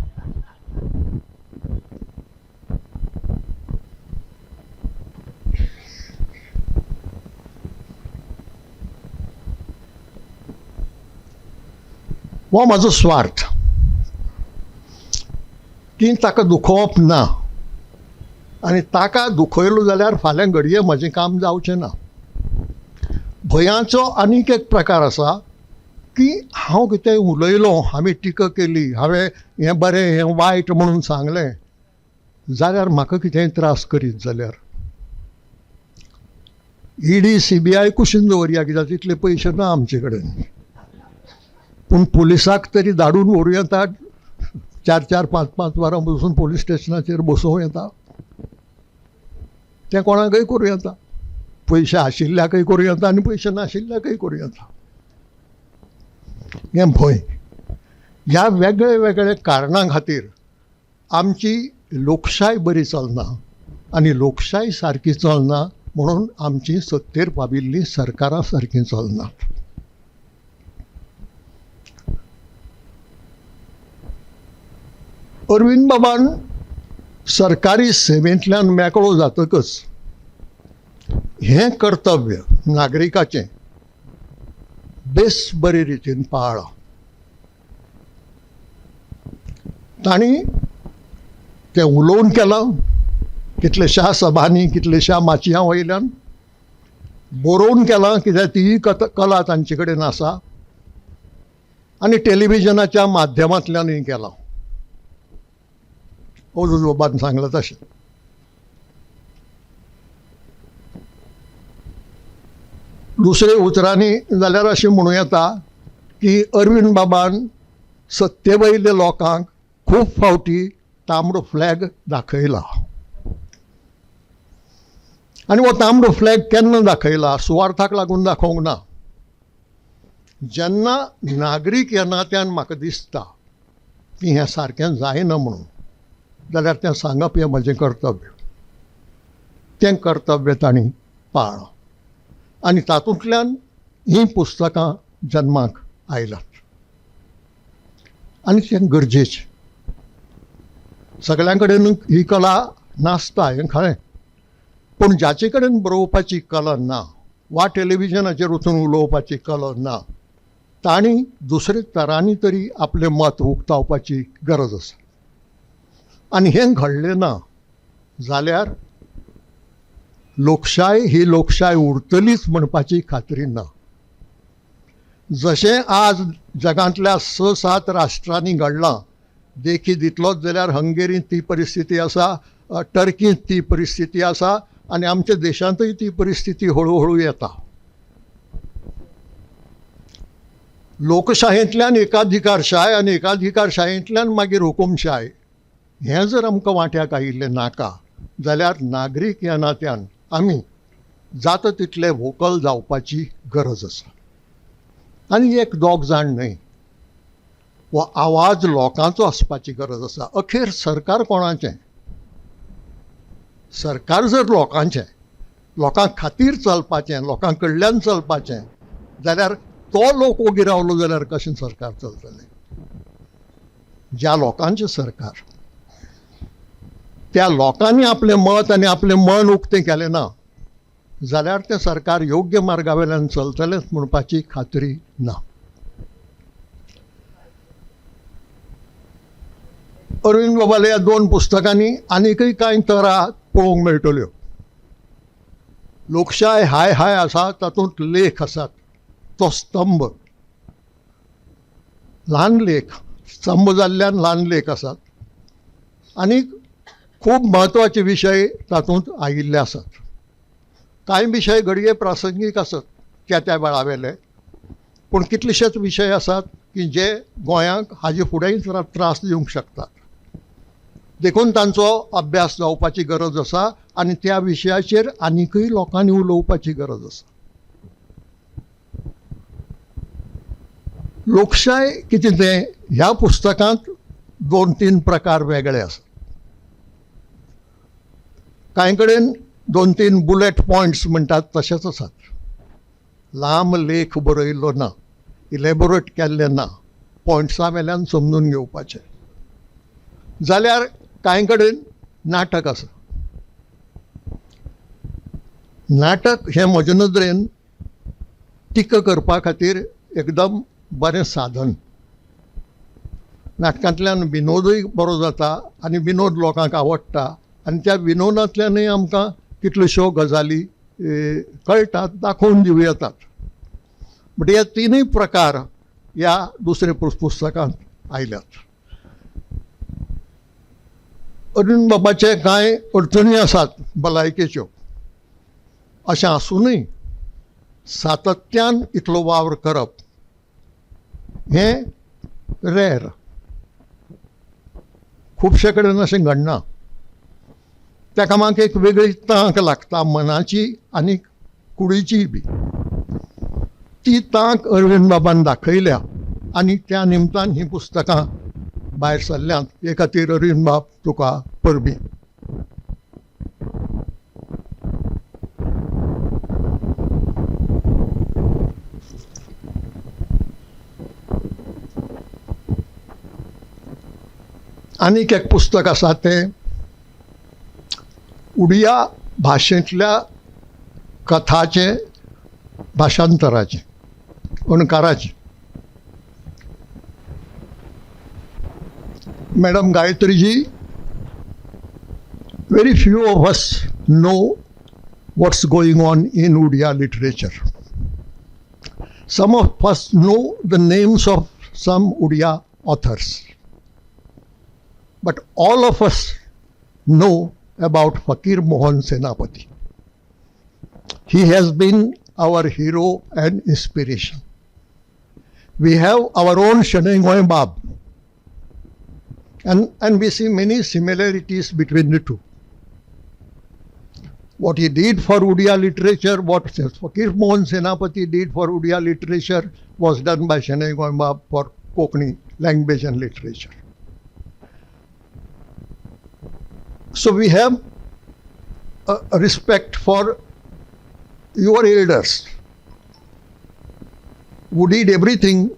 हो म्हजो स्वार्थ की ताका दुखोवप ना, आनी ताका दुखयलो जाल्यार फाल्यां घडये म्हजें काम जावचें ना. भंयाचो आनीक एक प्रकार आसा की हांव कितें उलयलो, हांवें टिका केली, हांवें हें बरें हें वायट म्हणून सांगलें जाल्यार म्हाका कितेंय त्रास करीत जाल्यार ईडी सीबीआय कुशीन दवरया, कित्याक तितले पयशे ना आमचे कडेन, पूण पुलिसाक तरी धाडून व्हरूं येता, 4 4 5 5 वरां बसून पोलीस स्टेशनाचेर बसोवं येता, तें कोणाकय करूं येता, पयशे आशिल्ल्याकय करूं येता आनी पयशे नाशिल्ल्याकय करूं येता. हें भंय. ह्या वेगळे वेगळे कारणां खातीर आमची लोकशाय बरी चलना आनी लोकशाय सारकी चलना म्हणून आमची सत्तेर पाविल्लीं सरकारां सारकीं चलनात. अरविंद बाबान सरकारी सेवेंतल्यान मेकळो जातकच हें कर्तव्य नागरिकाचें बेस बरे रितीन पाळ्ळां. तांणी तें उलोवन केलां कितलेश्या सभांनी, कितलेश्या माचयां वयल्यान बरोवन केलां, कित्याक तीय कला तांचे कडेन आसा, आनी टेलिविजनाच्या माध्यमांतल्यानूय केलां. अवधूत बाबान सांगलां तशें. दुसरे उतरांनी जाल्यार अशें म्हणूं येता की अरविंद बाबान सत्ते वयल्या लोकांक खूब फावटी तांबडो फ्लॅग दाखयला. आनी हो तांबडो फ्लॅग केन्ना दाखयला? सुवार्थाक लागून दाखोवंक ना. जेन्ना नागरीक ह्या नात्यान म्हाका दिसता की हें सारकें जायना म्हणून, जाल्यार तें सांगप हें म्हजें कर्तव्य. तें कर्तव्य तांणी पाळ्ळां आनी तातूंतल्यान हीं पुस्तकां जन्माक आयल्यात आनी तें गरजेचें. सगळ्यां कडेन ही कला नासता हें खरें, पूण जाचे कडेन बरोवपाची कला ना वा टेलिविजनाचेर वचून उलोवपाची कला ना, तांणी दुसरे तरांनी तरी आपलें मत उक्तावपाची गरज आसा. आनी हें घडलें ना जाल्यार लोकशाय ही लोकशाय उरतलीच म्हणपाची खात्री ना. जशें आज जगांतल्या 6-7 राष्ट्रांनी घडलां, देखी दितलोच जाल्यार हंगेरींत ती परिस्थिती आसा, टर्कींत ती परिस्थिती आसा आनी आमच्या देशांतूय ती परिस्थिती हळुहळू येता. लोकशायेंतल्यान एकाधिकारशाय आनी एकाधिकारशायेंतल्यान मागीर हुकुमशाय, हें जर आमकां वांट्याक आयिल्लें नाका जाल्यार नागरीक ह्या नात्यान आमी जाता तितले वोकल जावपाची गरज आसा. आनी एक दोग जाण न्हय, हो आवाज लोकांचो आसपाची गरज आसा. अखेर सरकार कोणाचें? सरकार जर लोकांचें, लोकां खातीर चलपाचें, लोकां कडल्यान चलपाचें जाल्यार तो लोक ओगी रावलो जाल्यार कशें सरकार चलतलें? ज्या लोकांचें सरकार, त्या लोकांनी आपलें मत आनी आपलें मन उक्तें केलें ना जाल्यार तें सरकार योग्य मार्गा वयल्यान चलतलेंच म्हणपाची खात्री ना. अरविंद बाबाल्या ह्या 2 पुस्तकांनी आनीकय कांय तरा पळोवंक मेळटल्यो. लोकशाय हाय हाय आसा, तातूंत लेख आसात, तो स्तंभ, ल्हान लेख, स्तंभ जाल्ल्यान ल्हान लेख आसात आनी खूब म्हत्वाचे विशय तातूंत आयिल्ले आसात. कांय विशय घडये प्रासंगीक आसत त्या त्या वेळा वेले, पूण कितलेशेच विशय आसात की जे गोंयांक हाजे फुडेंय त्रास दिवंक शकतात. देखून तांचो अभ्यास जावपाची गरज आसा आनी त्या विशयाचेर आनीकय लोकांनी उलोवपाची गरज आसा. लोकशाय कितें तें ह्या पुस्तकांत 2-3 प्रकार वेगळे आसात. कांय कडेन 2-3 बुलेट पॉयंट्स म्हणटात तशेंच आसात. लांब लेख बरयल्लो ना, इलेबोरेट केल्लें ना, पॉयंट्सां वेल्यान समजून घेवपाचें. जाल्यार कांय कडेन नाटक आसा. नाटक हें म्हजे नदरेन टिका करपा खातीर एकदम बरें साधन. नाटकांतल्यान विनोदूय बरो जाता आनी विनोद लोकांक आवडटा आनी त्या विनोदांतल्यानूय आमकां कितल्योश्यो गजाली कळटात, दाखोवन दिवं येतात. म्हणजे हे तिनूय प्रकार ह्या दुसऱ्या पुस्तकांत आयल्यात. अरविंद बाबाचे कांय अडचणी आसात भलायकेच्यो, अशें आसुनूय सातत्यान इतलो वावर करप हें रेर, खुबशे कडेन अशें घडना. त्या कामाक एक वेगळी तांक लागता, मनाची आनी कुडीचीय बी. ती तांक अरविंद बाबान दाखयल्या आनी त्या निमतान हीं पुस्तकां भायर सरल्यांत. हे खातीर अरविंद बाब तुका परबीं. आनीक एक पुस्तक आसा तें उडिया भाशेंतल्या कथाचें भाशांतराचें, अणकाराचें. Madam Gayatriji, very few of us know what's going on in Odia literature. Some of us know the names of some Odia authors, but all of us know about Fakir Mohan Senapati. He has been our hero and inspiration. We have our own Shenoi Goembab, and we see many similarities between the two. What he did for Odia literature, what Fakir Mohan Senapati did for Odia literature was done by Shenoi Goembab for Kokani language and literature. So we have a respect for your elders who did everything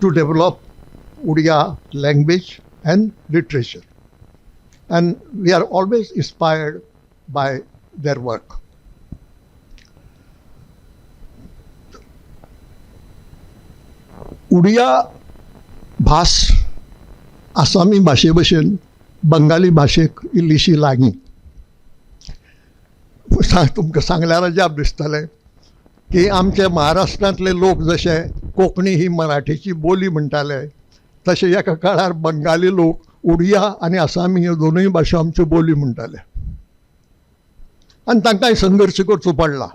to develop Odia language and literature. And we are always inspired by their work. Odia भास आसामी भाशे भशेन बंगाली भाशेक इल्लीशी लागीं. तुमकां सांगल्यार अजाप दिसतलें की आमचे महाराष्ट्रांतले लोक जशे कोंकणी ही मराठीची बोली म्हणटाले, तशें एका काळार बंगाली लोक उडिया आनी आसामी ह्यो दोनूय भाशा आमच्यो बोली म्हणटाले आनी तांकांय संघर्श करचो पडला.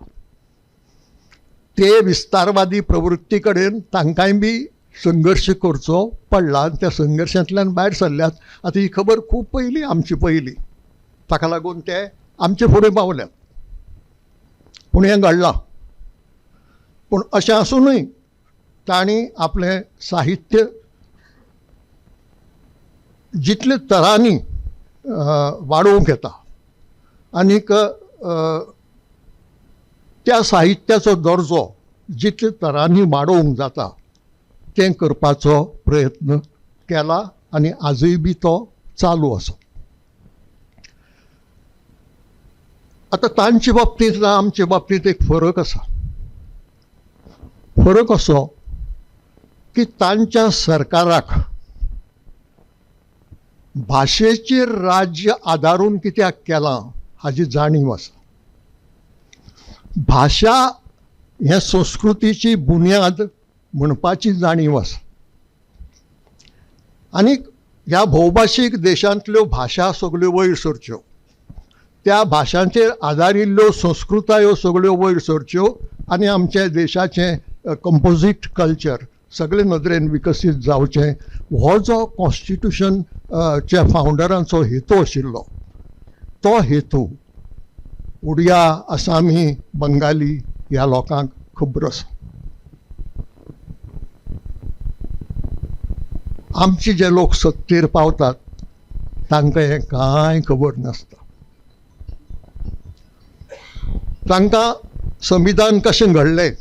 ते विस्तारवादी प्रवृत्ती कडेन तांकांय बी संघर्श करचो पडला आनी त्या संघर्शांतल्यान भायर सरल्यात. आतां ही खबर खूब पयलीं, आमची पयलीं, ताका लागून ते आमचे फुडें पावल्यात. पूण हें घडलां. पूण अशें आसुनूय तांणी आपलें साहित्य जितले तरांनी वाडोवंक येता आनीक त्या साहित्याचो दर्जो जितले तरांनी वाडोवंक जाता तें करपाचो प्रयत्न केला आनी आजूय बी तो चालू आसा. आतां तांचे बाबतींत ना आमचे बाबतींत एक फरक आसा. फरक असो की तांच्या सरकाराक भाशेचेर राज्य आदारून कित्याक केलां हाजी जाणीव आसा. भाशा हे संस्कृतीची बुन्याद म्हणपाची जाणीव आसा आनी ह्या भोवभाशीक देशांतल्यो भाशा सगल्यो वयर सरच्यो, त्या भाशांचेर आदारिल्ल्यो संस्कृतायो सगल्यो वयर सरच्यो आनी आमच्या देशाचें कंपोजीट कल्चर सगळे नदरेन विकसीत जावचें, हो जो कॉन्स्टिट्युशन च्या फावंडरांचो हेतू आशिल्लो तो हेतू उडिया, आसामी, बंगाली ह्या लोकांक खबर आसा. आमचे जे लोक सत्तेर पावतात तांकां हें कांय खबर नासता. तांकां संविधान कशें घडलें,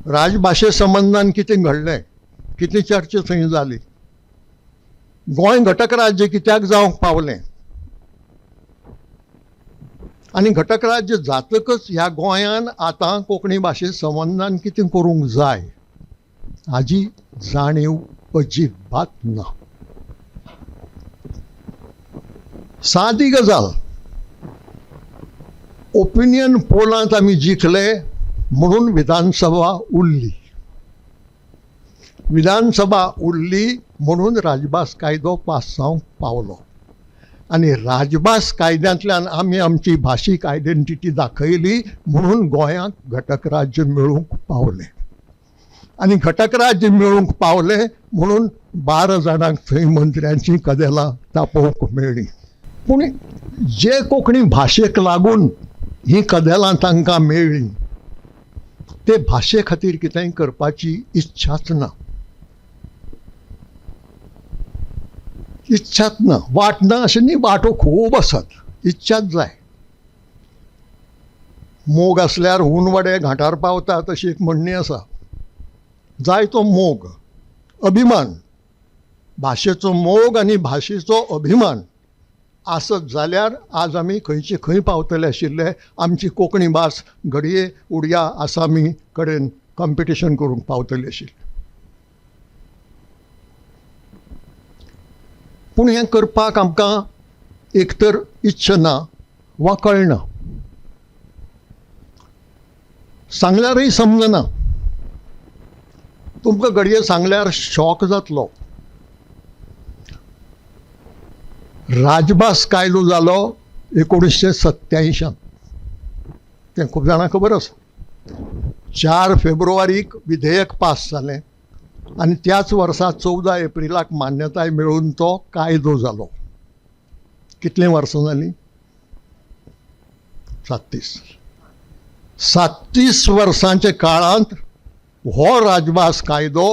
राजभाशे संबंदान कितें घडलें, कितें चर्चा थंय जाली, गोंय घटक राज्य कित्याक जावंक पावलें आनी घटक राज्य जातकच ह्या गोंयान आतां कोंकणी भाशे संबंदान कितें करूंक जाय हाजी जाणीव अजिबात ना. सादी गजाल, ओपिनियन पोलांत आमी जिखले म्हणून विधानसभा उरली, विधानसभा उरली म्हणून राजभास कायदो पास जावंक पावलो आनी राजभास कायद्यांतल्यान आमी आमची भाशीक आयडेंटिटी दाखयली म्हणून गोंयांक घटक राज्य मेळूंक पावलें आनी घटक राज्य मेळूंक पावलें म्हणून 12 जाणांक थंय मंत्र्यांची कदेलां तापोवंक मेळ्ळीं. पूण जे कोंकणी भाशेक लागून हीं कदेलां तांकां मेळ्ळीं ते भाशे खातीर कितेंय करपाची इच्छाच ना, इच्छाच ना, वाट ना अशें न्ही, वाटो खूब आसात, इच्छाच जाय. मोग आसल्यार हून वडे घांटार पावता तशी एक म्हणणी आसा. जाय तो मोग, अभिमान, भाशेचो मोग आनी भाशेचो अभिमान आसत जाल्यार आज आमी खंयचे खंय पावतले आशिल्ले. आमची कोंकणी भास घडये उडिया, आसामी कडेन कॉम्पिटिशन करूंक पावतली आशिल्ली. पूण हें करपाक आमकां एक तर इच्छा ना वा कळना, सांगल्यारय समजना. तुमकां घडये सांगल्यार शॉक जातलो. राजभास कायदो जालो 1987. तें खूब जाणां खबर आसा. 4 फेब्रुवारीक विधेयक पास जालें आनी त्याच वर्सा 14 एप्रिलाक मान्यताय मेळून तो कायदो जालो. कितलीं वर्सां जालीं? 37. 37 वर्सांच्या काळांत हो राजभास कायदो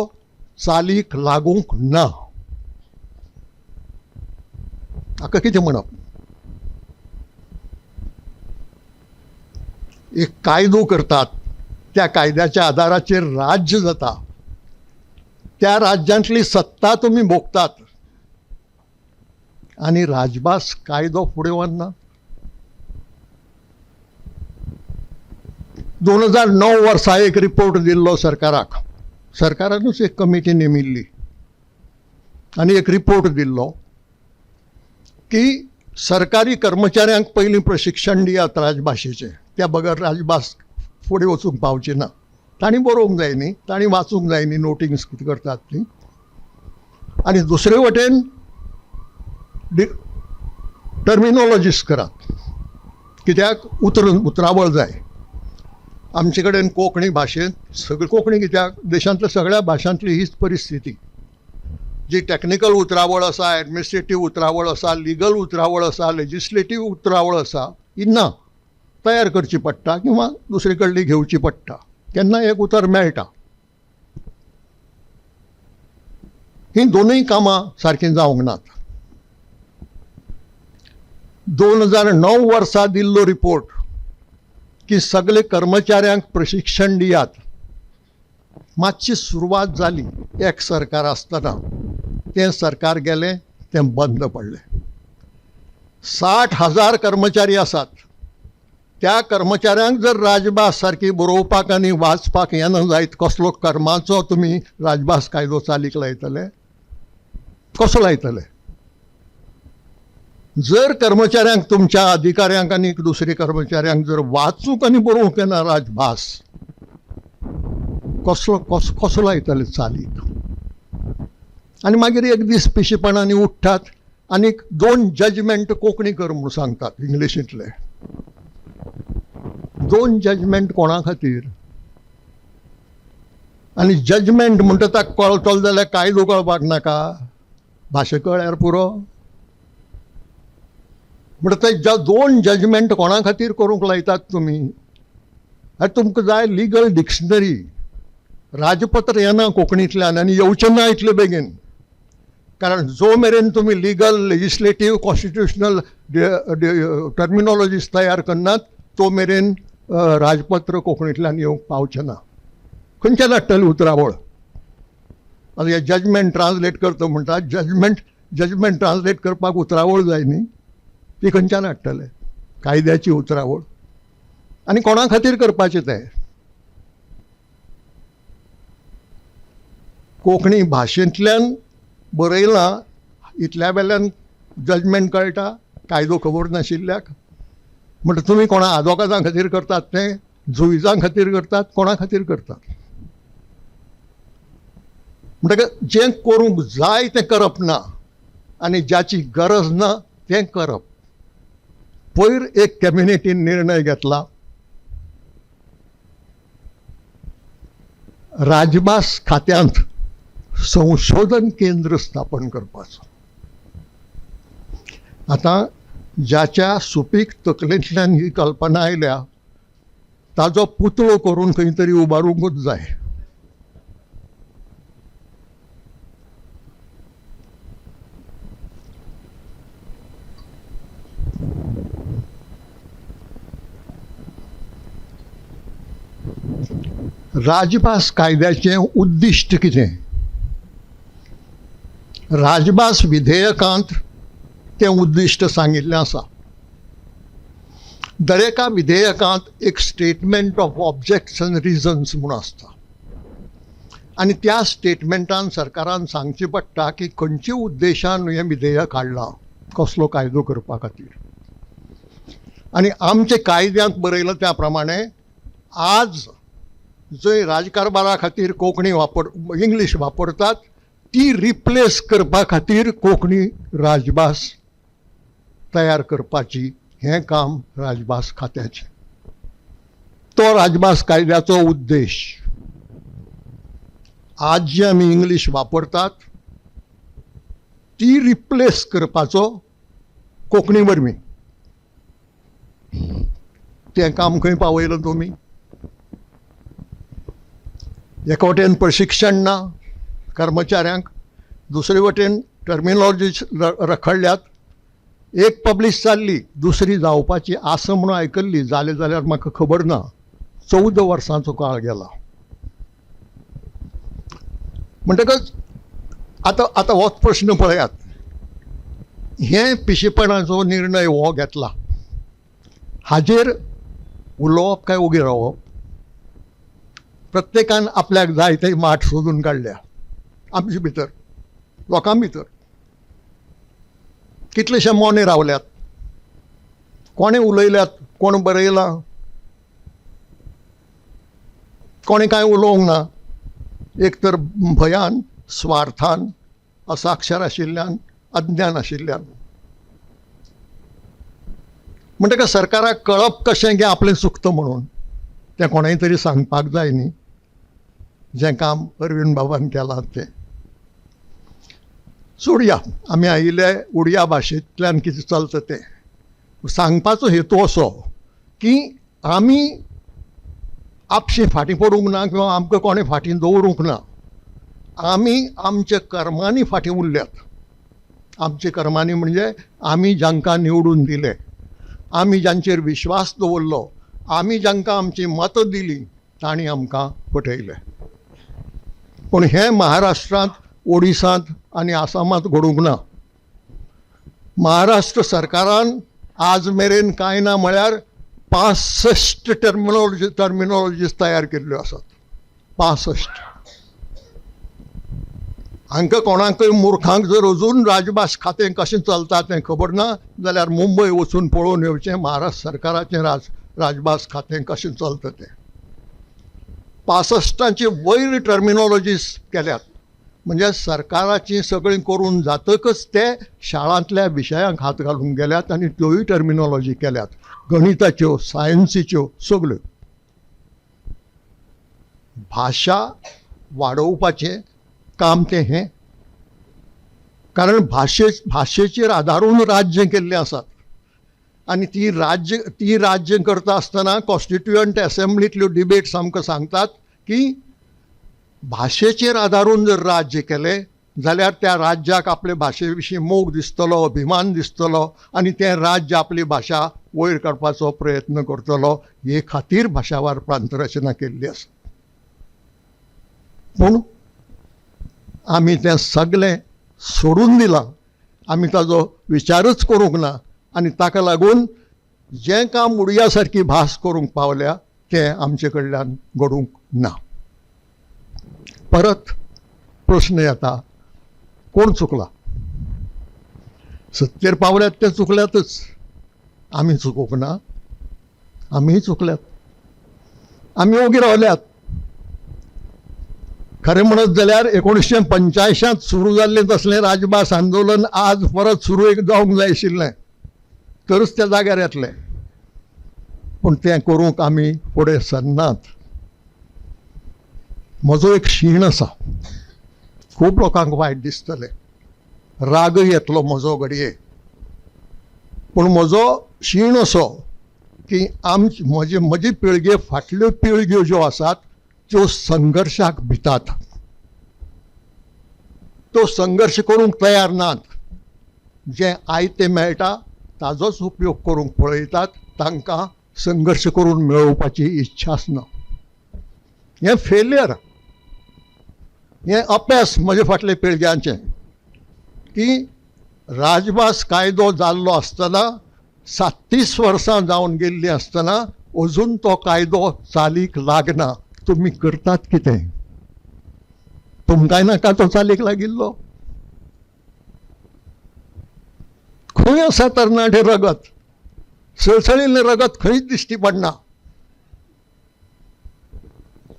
चालीक लागूंक ना. हाका कितें म्हणप? एक कायदो करतात, त्या कायद्याच्या आदाराचेर राज्य जाता, त्या राज्यांतली सत्ता तुमी भोगतात आनी राजभास कायदो फुडें वचना. 2009 वर्सा एक रिपोर्ट दिल्लो सरकाराक, सरकारानूच एक कमिटी नेमिल्ली आनी एक रिपोर्ट दिल्लो की सरकारी कर्मचाऱ्यांक पयलीं प्रशिक्षण दियात राजभाशेचें, त्या बगर राजभास फुडें वचूंक पावची ना. तांणी बरोवंक जाय न्ही, तांणी वाचूंक जाय न्ही, नोटिंग्स कितें करतात ती. आनी दुसरे वटेन टर्मिनोलॉजीस करात, कित्याक उतरावळ जाय. आमचे कडेन कोंकणी भाशेंत सगळी कोंकणी कित्याक देशांतल्या सगळ्या भाशांतली हीच परिस्थिती. जी टॅक्निकल उतरावळ आसा, एडमिनिस्ट्रेटीव उतरावळ आसा, लिगल उतरावळ आसा, लेजिस्लेटीव उतरावळ आसा, ही ना, तयार करची पडटा किंवा दुसरे कडली घेवची पडटा. केन्ना एक उतर मेळटा. हीं दोनूय कामां सारकीं जावंक नात. 2009 वर्सा दिल्लो रिपोर्ट की सगळे कर्मचाऱ्यांक प्रशिक्षण दियात, मातशी सुरवात जाली एक सरकार आसतना, तें सरकार गेलें, तें बंद पडलें. 60,000 कर्मचारी आसात, त्या कर्मचाऱ्यांक जर राजभास सारकी बरोवपाक आनी वाचपाक येना जायत, कसलो कर्माचो तुमी राजभास कायदो चालीक लायतले? कसो लायतले? जर कर्मचाऱ्यांक, तुमच्या अधिकाऱ्यांक आनी दुसरे कर्मचाऱ्यांक जर वाचूंक आनी बरोवंक येना राजभास, कसलो कसो लायतले चालीक? आनी मागीर एक दीस पिशेपणांनी उठ्ठात आनी 2 जजमेंट कोंकणी कर म्हूण सांगतात इंग्लिशींतले. 2 जजमेंट कोणा खातीर? आनी जजमेंट म्हणटा ताका कळटलो जाल्यार कायदो कळपाक नाका, भाशा कळ्ळ्यार पुरो. म्हणटा ते 2 जजमेंट कोणा खातीर करूंक लायतात तुमी? आनी तुमकां जाय लिगल डिक्शनरी, राजपत्र येना कोंकणींतल्यान आनी येवचें ना इतले बेगीन, कारण जो मेरेन तुमी लिगल, लेजिस्लेटीव, कॉन्स्टिट्युशनल टर्मिनोलॉजीस तयार करनात तो मेरेन राजपत्र कोंकणींतल्यान येवंक पावचें ना. खंयच्यान हाडटली उतरावळ? आतां हे जजमेंट ट्रान्सलेट करता म्हणटा, जजमेंट ट्रान्सलेट करपाक उतरावळ जाय न्ही, ती खंयच्यान हाडटले? कायद्याची उतरावळ. आनी कोणा खातीर करपाचें तें? कोंकणी भाशेंतल्यान बरयलां इतल्या वेल्यान जजमेंट कळटा, कायदो खबर नाशिल्ल्याक. म्हणटा तुमी कोणा आदवोगादां खातीर करतात तें, जुविजां खातीर करतात, कोणा खातीर करतात? म्हणटकच जें करूंक जाय तें करप ना आनी ज्याची गरज ना तें करप. पयर एक कॅबिनेटीन निर्णय घेतला, राजभास खात्यांत संशोधन केंद्र स्थापन करपाचो. आतां ज्याच्या सुपीक तकलेंतल्यान ही कल्पना आयल्या ताजो पुतळो करून खंय तरी उबारूंकूच जाय. राजभास कायद्याचें उद्दिश्ट कितें? राजभास विधेयकांत तें उद्दिश्ट सांगिल्लें आसा. दरेका विधेयकांत एक statement of objects and reasons म्हूण आसता आनी त्या स्टेटमेंटान सरकारान सांगचें पडटा की खंयच्या उद्देशान हें विधेयक हाडलां, कसलो कायदो करपा खातीर. आनी आमच्या कायद्यांत बरयलां त्या प्रमाणे आज जंय राजकारभारा खातीर कोंकणी इंग्लीश वापरतात ती रिप्लेस करपा खातीर कोंकणी राजभास तयार करपाची हें काम राजभास खात्याचें. तो राजभास कायद्याचो उद्देश. आज जी आमी इंग्लीश वापरतात ती रिप्लेस करपाचो कोंकणी वरवीं. तें काम खंय पावयलां तुमी? एका वटेन प्रशिक्षण ना कर्मचाऱ्यांक, दुसरे वटेन टर्मिनॉलॉजी रखडल्यात. एक पब्लीश जाल्ली, दुसरी जावपाची आसा म्हणून आयकल्ली, जालें जाल्यार म्हाका खबर ना. 14 वर्सांचो काळ गेला. म्हणटकच आतां आतां होच प्रश्न पळयात, हें पिशेपणाचो निर्णय हो घेतला, हाजेर उलोवप काय ओगी रावप? प्रत्येकान आपल्याक जाय ते माठ सोदून काडल्या आमचे भितर, लोकां भितर. कितलेशे मोने रावल्यात, कोणें उलयल्यात, कोण बरयलां, कोणें कांय उलोवंक ना. एक तर भंयान, स्वार्थान, असाक्षर आशिल्ल्यान, अज्ञान आशिल्ल्यान. म्हणटकच सरकाराक कळप कशें की आपलें चुकता म्हणून तें कोणेंय तरी सांगपाक जाय न्ही. जें काम अरविंद बाबान केलां तें सोडया, आमी आयिल्ले उडिया भाशेंतल्यान कितें चलता तें सांगपाचो हेतू असो की आमी आपशी फाटीं पडूंक ना किंवा आमकां कोणें फाटीं दवरूंक ना. आमी आमच्या कर्मांनी फाटीं उरल्यात. आमच्या कर्मांनी म्हणजे आमी जांकां निवडून दिले, आमी जांचेर विश्वास दवरलो, आमी जांकां आमची मतां दिलीं, तांणी आमकां फटयले. पूण हें महाराष्ट्रांत, ओडिसांत आनी आसामांत घडूंक ना. महाराष्ट्र सरकारान आज मेरेन कांय ना म्हळ्यार 65 टर्मिनॉलॉजीज तयार केल्ल्यो आसात. 65. हांकां कोणाकय मुर्खांक जर अजून राजभास खातें कशें चलता तें खबर ना जाल्यार मुंबय वचून पळोवन येवचें महाराष्ट्र सरकाराचें राजभास खातें कशें चलता तें. 65 वयर टर्मिनॉलॉजीज केल्यात. म्हणजे सरकाराची सगळीं करून जातकच ते शाळांतल्या विशयांक हात घालूंक गेल्यात आनी त्योय टर्मिनॉलॉजी केल्यात, गणिताच्यो, सायन्सीच्यो, सगल्यो. भाशा वाडोवपाचें काम तें हें, कारण भाशेचेर आदारून राज्य केल्लें आसात आनी ती राज्य करता आसतना कॉन्स्टिट्युएंट एसेंब्लींतल्यो डिबेट्स आमकां सांगतात की भाशेचेर आदारून जर राज्य केलें जाल्यार त्या राज्याक आपले भाशे विशीं मोग दिसतलो, अभिमान दिसतलो आनी तें राज्य आपली भाशा वयर काडपाचो प्रयत्न करतलो. हे खातीर भाशावार प्रांतरचना केल्ली आसा. पूण आमी तें सगळें सोडून दिलां, आमी ताजो विचारच करूंक ना आनी ताका लागून जें काम उडिया सारकी भास करूंक पावल्या तें आमचे कडल्यान घडूंक ना. परत प्रश्न येता, कोण चुकला? सत्तेर पावल्यात ते चुकल्यातच, आमी चुकूंक ना, आमीय चुकल्यात, आमी ओगी रावल्यात. खरें म्हणत जाल्यार 1985 सुरू जाल्लें तसलें राजभास आंदोलन आज परत सुरू एक जावंक जाय आशिल्लें, तरच त्या जाग्यार येतलें. पूण तें करूंक आमी फुडें सरनात. म्हजो एक शीण आसा, खूब लोकांक वायट दिसतलें, रागय येतलो म्हजो घडये, पूण म्हजो शीण असो की आमची म्हजी पिळगे फाटल्यो पिळग्यो ज्यो आसात त्यो संघर्शाक भितात, तो संघर्श करूंक तयार नात. जें आयतें मेळटा ताजोच उपयोग करूंक पळयतात, तांकां संघर्श करून मेळोवपाची इच्छाच ना. हें फेलियर, हें अपेस म्हजे फाटले पिळग्यांचें की राजभास कायदो जाल्लो आसतना 37 वर्सां जावन गेल्लीं आसतना अजून तो कायदो चालीक लागना. तुमी करतात कितें? तुमकांय नाका तो चालीक लागिल्लो? खंय आसा तरणाटे रगत? सळसळिल्लें रगत खंयच दिश्टी पडना.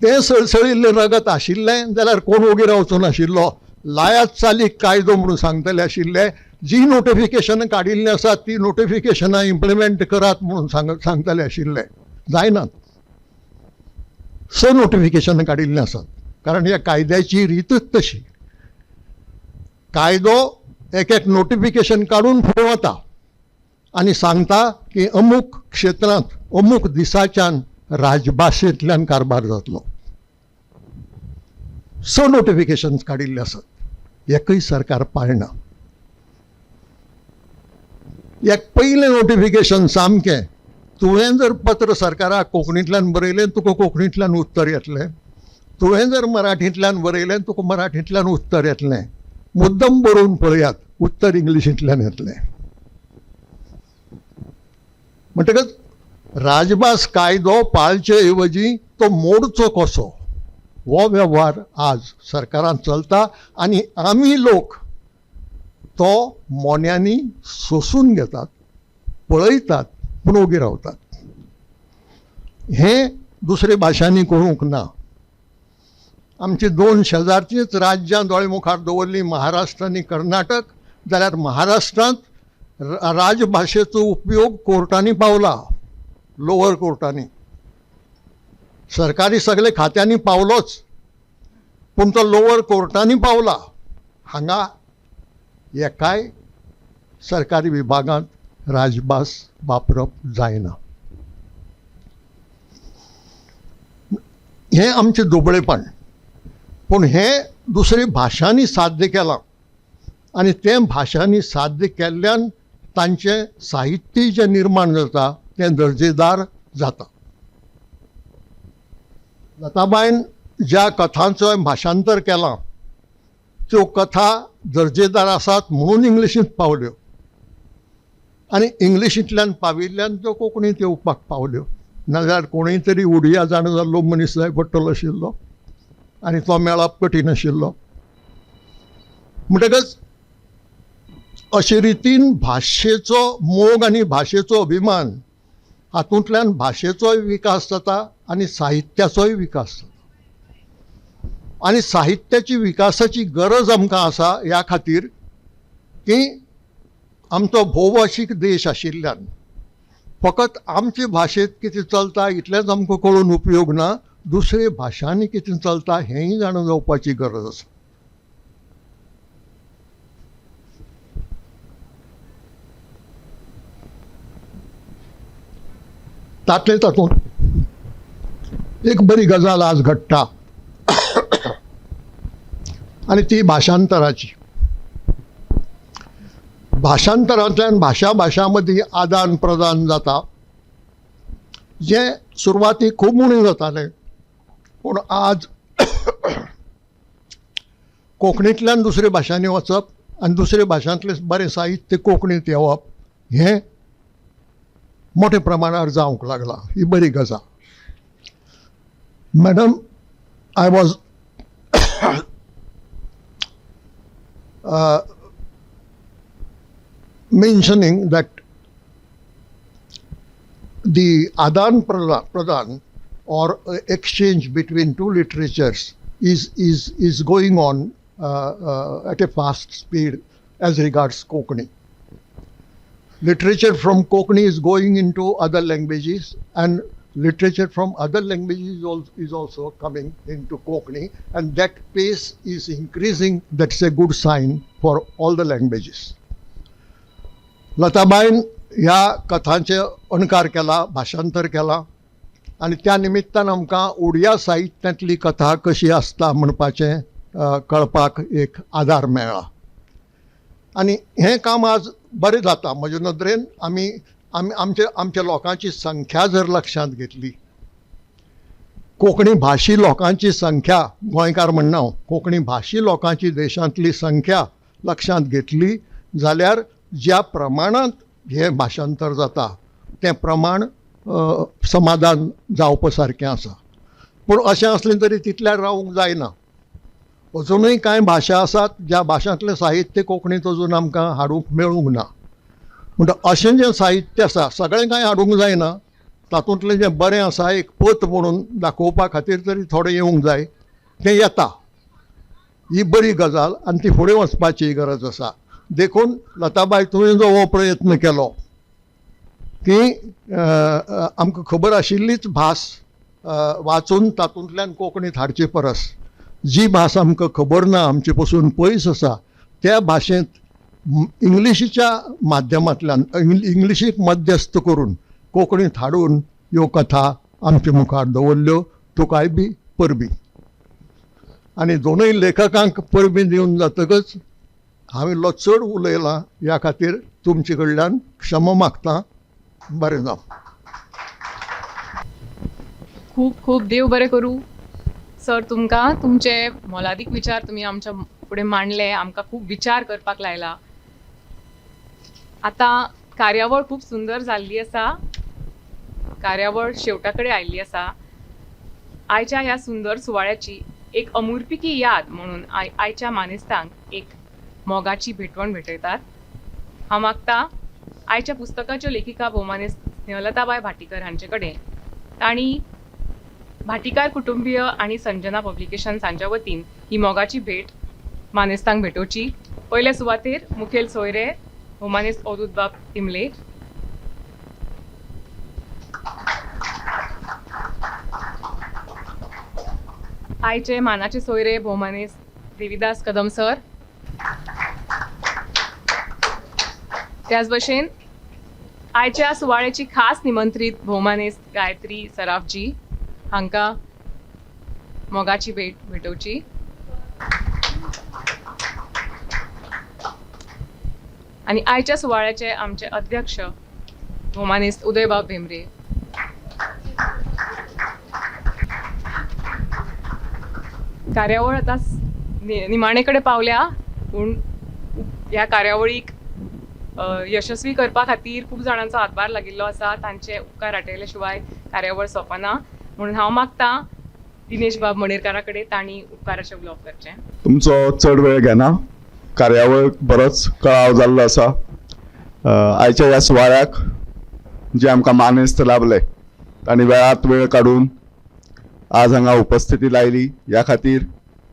तें सळसळिल्लें रगत आशिल्लें जाल्यार कोण ओगी रावचो नाशिल्लो. लायात चालीक कायदो म्हणून सांगतले आशिल्ले. जी नोटिफिकेशनां काडिल्लीं आसात ती नोटिफिकेशनां इम्प्लिमेंट करात म्हणून सांगतले आशिल्ले. जायनात. स नोटिफिकेशनां काडिल्लीं आसात, कारण ह्या कायद्याची रितूच तशी. कायदो एक एक नोटिफिकेशन काडून फुडें वता आनी सांगता की अमूक क्षेत्रांत अमूक दिसाच्यान राजभाशेंतल्यान कारभार जातलो. स नोटिफिकेशन्स काडिल्ले आसात, एकूय सरकार पाळना. एक पयलें नोटिफिकेशन सामकें, तुवें जर पत्र सरकाराक कोंकणींतल्यान बरयलें तुका कोंकणींतल्यान उत्तर येतलें, तुवें जर मराठींतल्यान बरयलें तुका मराठींतल्यान उत्तर येतलें. मुद्दम बरोवन पळयात, उत्तर इंग्लिशींतल्यान येतलें. म्हणटकच राजभास कायदो पाळचे ऐवजी तो मोडचो कसो हो वेव्हार आज सरकारान चलता आनी आमी लोक तो मोन्यांनी सोसून घेतात, पळयतात, पूण ओगी रावतात. हें दुसरे भाशांनी करूंक ना. आमची दोन शेजारचींच राज्यां दोळे मुखार दवरलीं, महाराष्ट्र आनी कर्नाटक, जाल्यार महाराष्ट्रांत राजभाशेचो उपयोग कोर्टांनी पावला, लोवर कोर्टांनी, सरकारी सगळे खात्यांनी पावलोच, पूण तो लोवर कोर्टांनी पावला. हांगा एकाय सरकारी विभागांत राजभास वापरप जायना. हें आमचें दुबळेपण, पूण हें दुसरे भाशांनी साध्य केलां आनी तें भाशांनी साध्य केल्ल्यान तांचें साहित्य जें निर्माण जाता तें दर्जेदार जाता. लताबायन ज्या कथांचो भाशांतर केलां त्यो कथा दर्जेदार आसात म्हणून इंग्लिशींत पावल्यो आनी इंग्लिशींतल्यान पाविल्ल्यान त्यो कोंकणींत येवपाक पावल्यो. नाजाल्यार कोणूय तरी उडिया जाणा जाल्लो मनीस जाय पडटलो आशिल्लो आनी तो मेळप कठीण आशिल्लो. म्हणटकच अशे रितीन भाशेचो मोग आनी भाशेचो अभिमान हातूंतल्यान भाशेचोय विकास जाता आनी साहित्याचोय विकास जाता. आनी साहित्याची विकासाची गरज आमकां आसा ह्या खातीर की आमचो भोवभाशीक देश आशिल्ल्यान फकत आमचे भाशेंत कितें चलता इतलेंच आमकां कळून उपयोग ना, दुसरे भाशांनी कितें चलता हेंय जाणा जावपाची गरज आसा. तातले तातूंत एक बरी गजाल आज घडटा आनी ती भाशांतराची. भाशांतरांतल्यान भाशा भाशां मदीं आदान प्रदान जाता, जें सुरवातीक खूब उणें जातालें, पूण आज कोंकणींतल्यान दुसऱ्या भाशांनी वचप आनी दुसऱ्या भाशांतलें बरें साहित्य कोंकणींत येवप हें मोठ्या प्रमाणार जावंक लागलां. ही बरी गजाल. Madam, I was mentioning that the Adan Pradan or exchange between two literatures is going on at a fast speed as regards Konkani. Literature from Konkani is going into other languages and literature from other languages is also coming into Konkani, and that pace is increasing. That's a good sign for all the languages. लताबायन ह्या कथांचे अणकार केला, भाशांतर केला आनी त्या निमित्तान आमकां उडिया साहित्यांतली कथा कशी आसता म्हणपाचें कळपाक एक आदार मेळ्ळा आनी हें काम आज बरें जाता. म्हजे नदरेन आमी आमी आमचे आमच्या लोकांची संख्या जर लक्षांत घेतली, कोंकणी भाशी लोकांची संख्या, गोंयकार म्हणना हांव, कोंकणी भाशी लोकांची देशांतली संख्या लक्षांत घेतली जाल्यार ज्या प्रमाणांत हें भाशांतर जाता तें प्रमाण समाधान जावपा सारकें आसा. पूण अशें आसलें तरी तितल्यार रावूंक जायना. अजुनूय कांय भाशा आसात ज्या भाशांतलें साहित्य कोंकणींत अजून आमकां हाडूंक मेळूंक ना. म्हणटा अशें जें साहित्य आसा सगळें कांय हाडूंक जायना, तातूंतलें जें बरें आसा एक पत म्हणून दाखोवपा खातीर तरी थोडें येवंक जाय, तें येता. ही बरी गजाल आनी ती फुडें वचपाची गरज आसा. देखून लताबाय, तुवें जो हो प्रयत्न केलो की आमकां खबर आशिल्लीच भास वाचून तातूंतल्यान कोंकणीत हाडचे परस जी भास आमकां खबर ना, आमचे पसून पयस आसा, त्या भाशेंत इंग्लिशीच्या माध्यमांतल्यान इंग्लिशीक मध्यस्थ करून कोंकणीत हाडून ह्यो कथा आमचे मुखार दवरल्यो. तुकाय बी परबीं. आनी दोनूय लेखकांक परबीं दिवन जातकच हांव इल्लो चड उलयलां, ह्या खातीर तुमचे कडल्यान क्षमा मागता. बरें जावं. खूब खूब देव बरें करूं सर तुमकां. तुमचे मोलादीक विचार तुमी आमच्या फुडें मांडले, आमकां खूब विचार करपाक लायला. आतां कार्यावळ खूब सुंदर जाल्ली आसा, कार्यावळ शेवटा कडेन आयिल्ली आसा. आयच्या ह्या सुंदर सुवाळ्याची एक अमुरपिकी याद म्हणून आयच्या मानेस्तांक एक मोगाची भेटवण भेटयतात. हांव मागता आयच्या पुस्तकाच्यो लेखिका भोवमानेस्त स्नेहलताबाय भाटीकर हांचे कडेन तांणी भाटीकार कुटुंबीय आनी संजना पब्लिकेशन्स हांच्या वतीन ही मोगाची भेट मानेस्तांक भेटोवची. पयले सुवातेर मुखेल सोयरे भोवमानेस्त अवधूतबाब तिमले. आयचे मानाचे सोयरे भोवमानेस्त देविदास कदम सर. त्याच भशेन आयच्या सुवाळ्याची खास निमंत्रीत भोवमानेस्त गायत्री सराफजी हांकां मोगाची भेट भेटोवची. आनी आयच्या सुवाळ्याचे आमचे अध्यक्ष भोवमानेस्त उदयबाब भेंब्रे. कार्यावळ आतां निमाणे कडेन पावल्या, पूण ह्या कार्यावळीक यशस्वी करपा खातीर खूब जाणांचो हातभार लागिल्लो आसा. तांचे उपकार आटयले शिवाय कार्यावळ सोंपना. म्हणून हांव मागता दिनेश बाब मणेरकारा कडेन तांणी उपकाराचें उलोवप करचें. तुमचो चड वेळ घेना, कार्यावळ बरोच कळाव जाल्लो आसा. आयच्या ह्या सुवाळ्याक जे आमकां मानेस्त लाभले तांणी वेळांत वेळ काडून आज हांगा उपस्थिती लायली, ह्या खातीर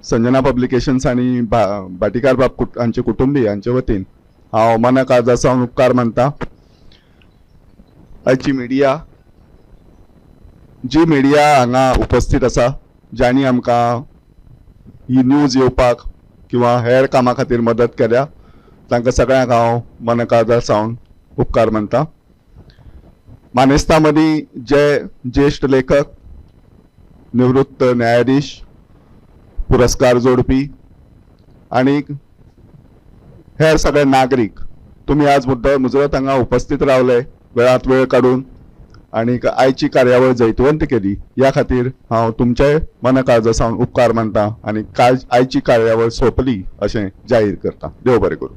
संजना पब्लिकेशन्स आनी भाटीकार बाब हांचे कुटुंबीय हांचे वतीन हांव मना काळजा सावन उपकार मानता. आयची मिडिया, जी मिडिया हांगा उपस्थित आसा, जांणी आमकां ही न्यूज येवपाक किंवा हेर कामां खातीर मदत केल्या, तांकां सगळ्यांक हांव मना काळजा सावन उपकार मानता. मानेस्तां मदीं जे ज्येश्ठ लेखक, निवृत्त न्यायाधीश, पुरस्कार जोडपी आनी हेर सगळे नागरीक, तुमी आज मुजरत हांगा उपस्थित रावले वेळांत वेळ काडून आनी आयची कार्यावळ जैतवंत केली, ह्या खातीर हांव तुमचे मना काळजा सावन उपकार मानता आनी आयची कार्यावळ सोंपली अशें जाहीर करता. देव बरें करूं.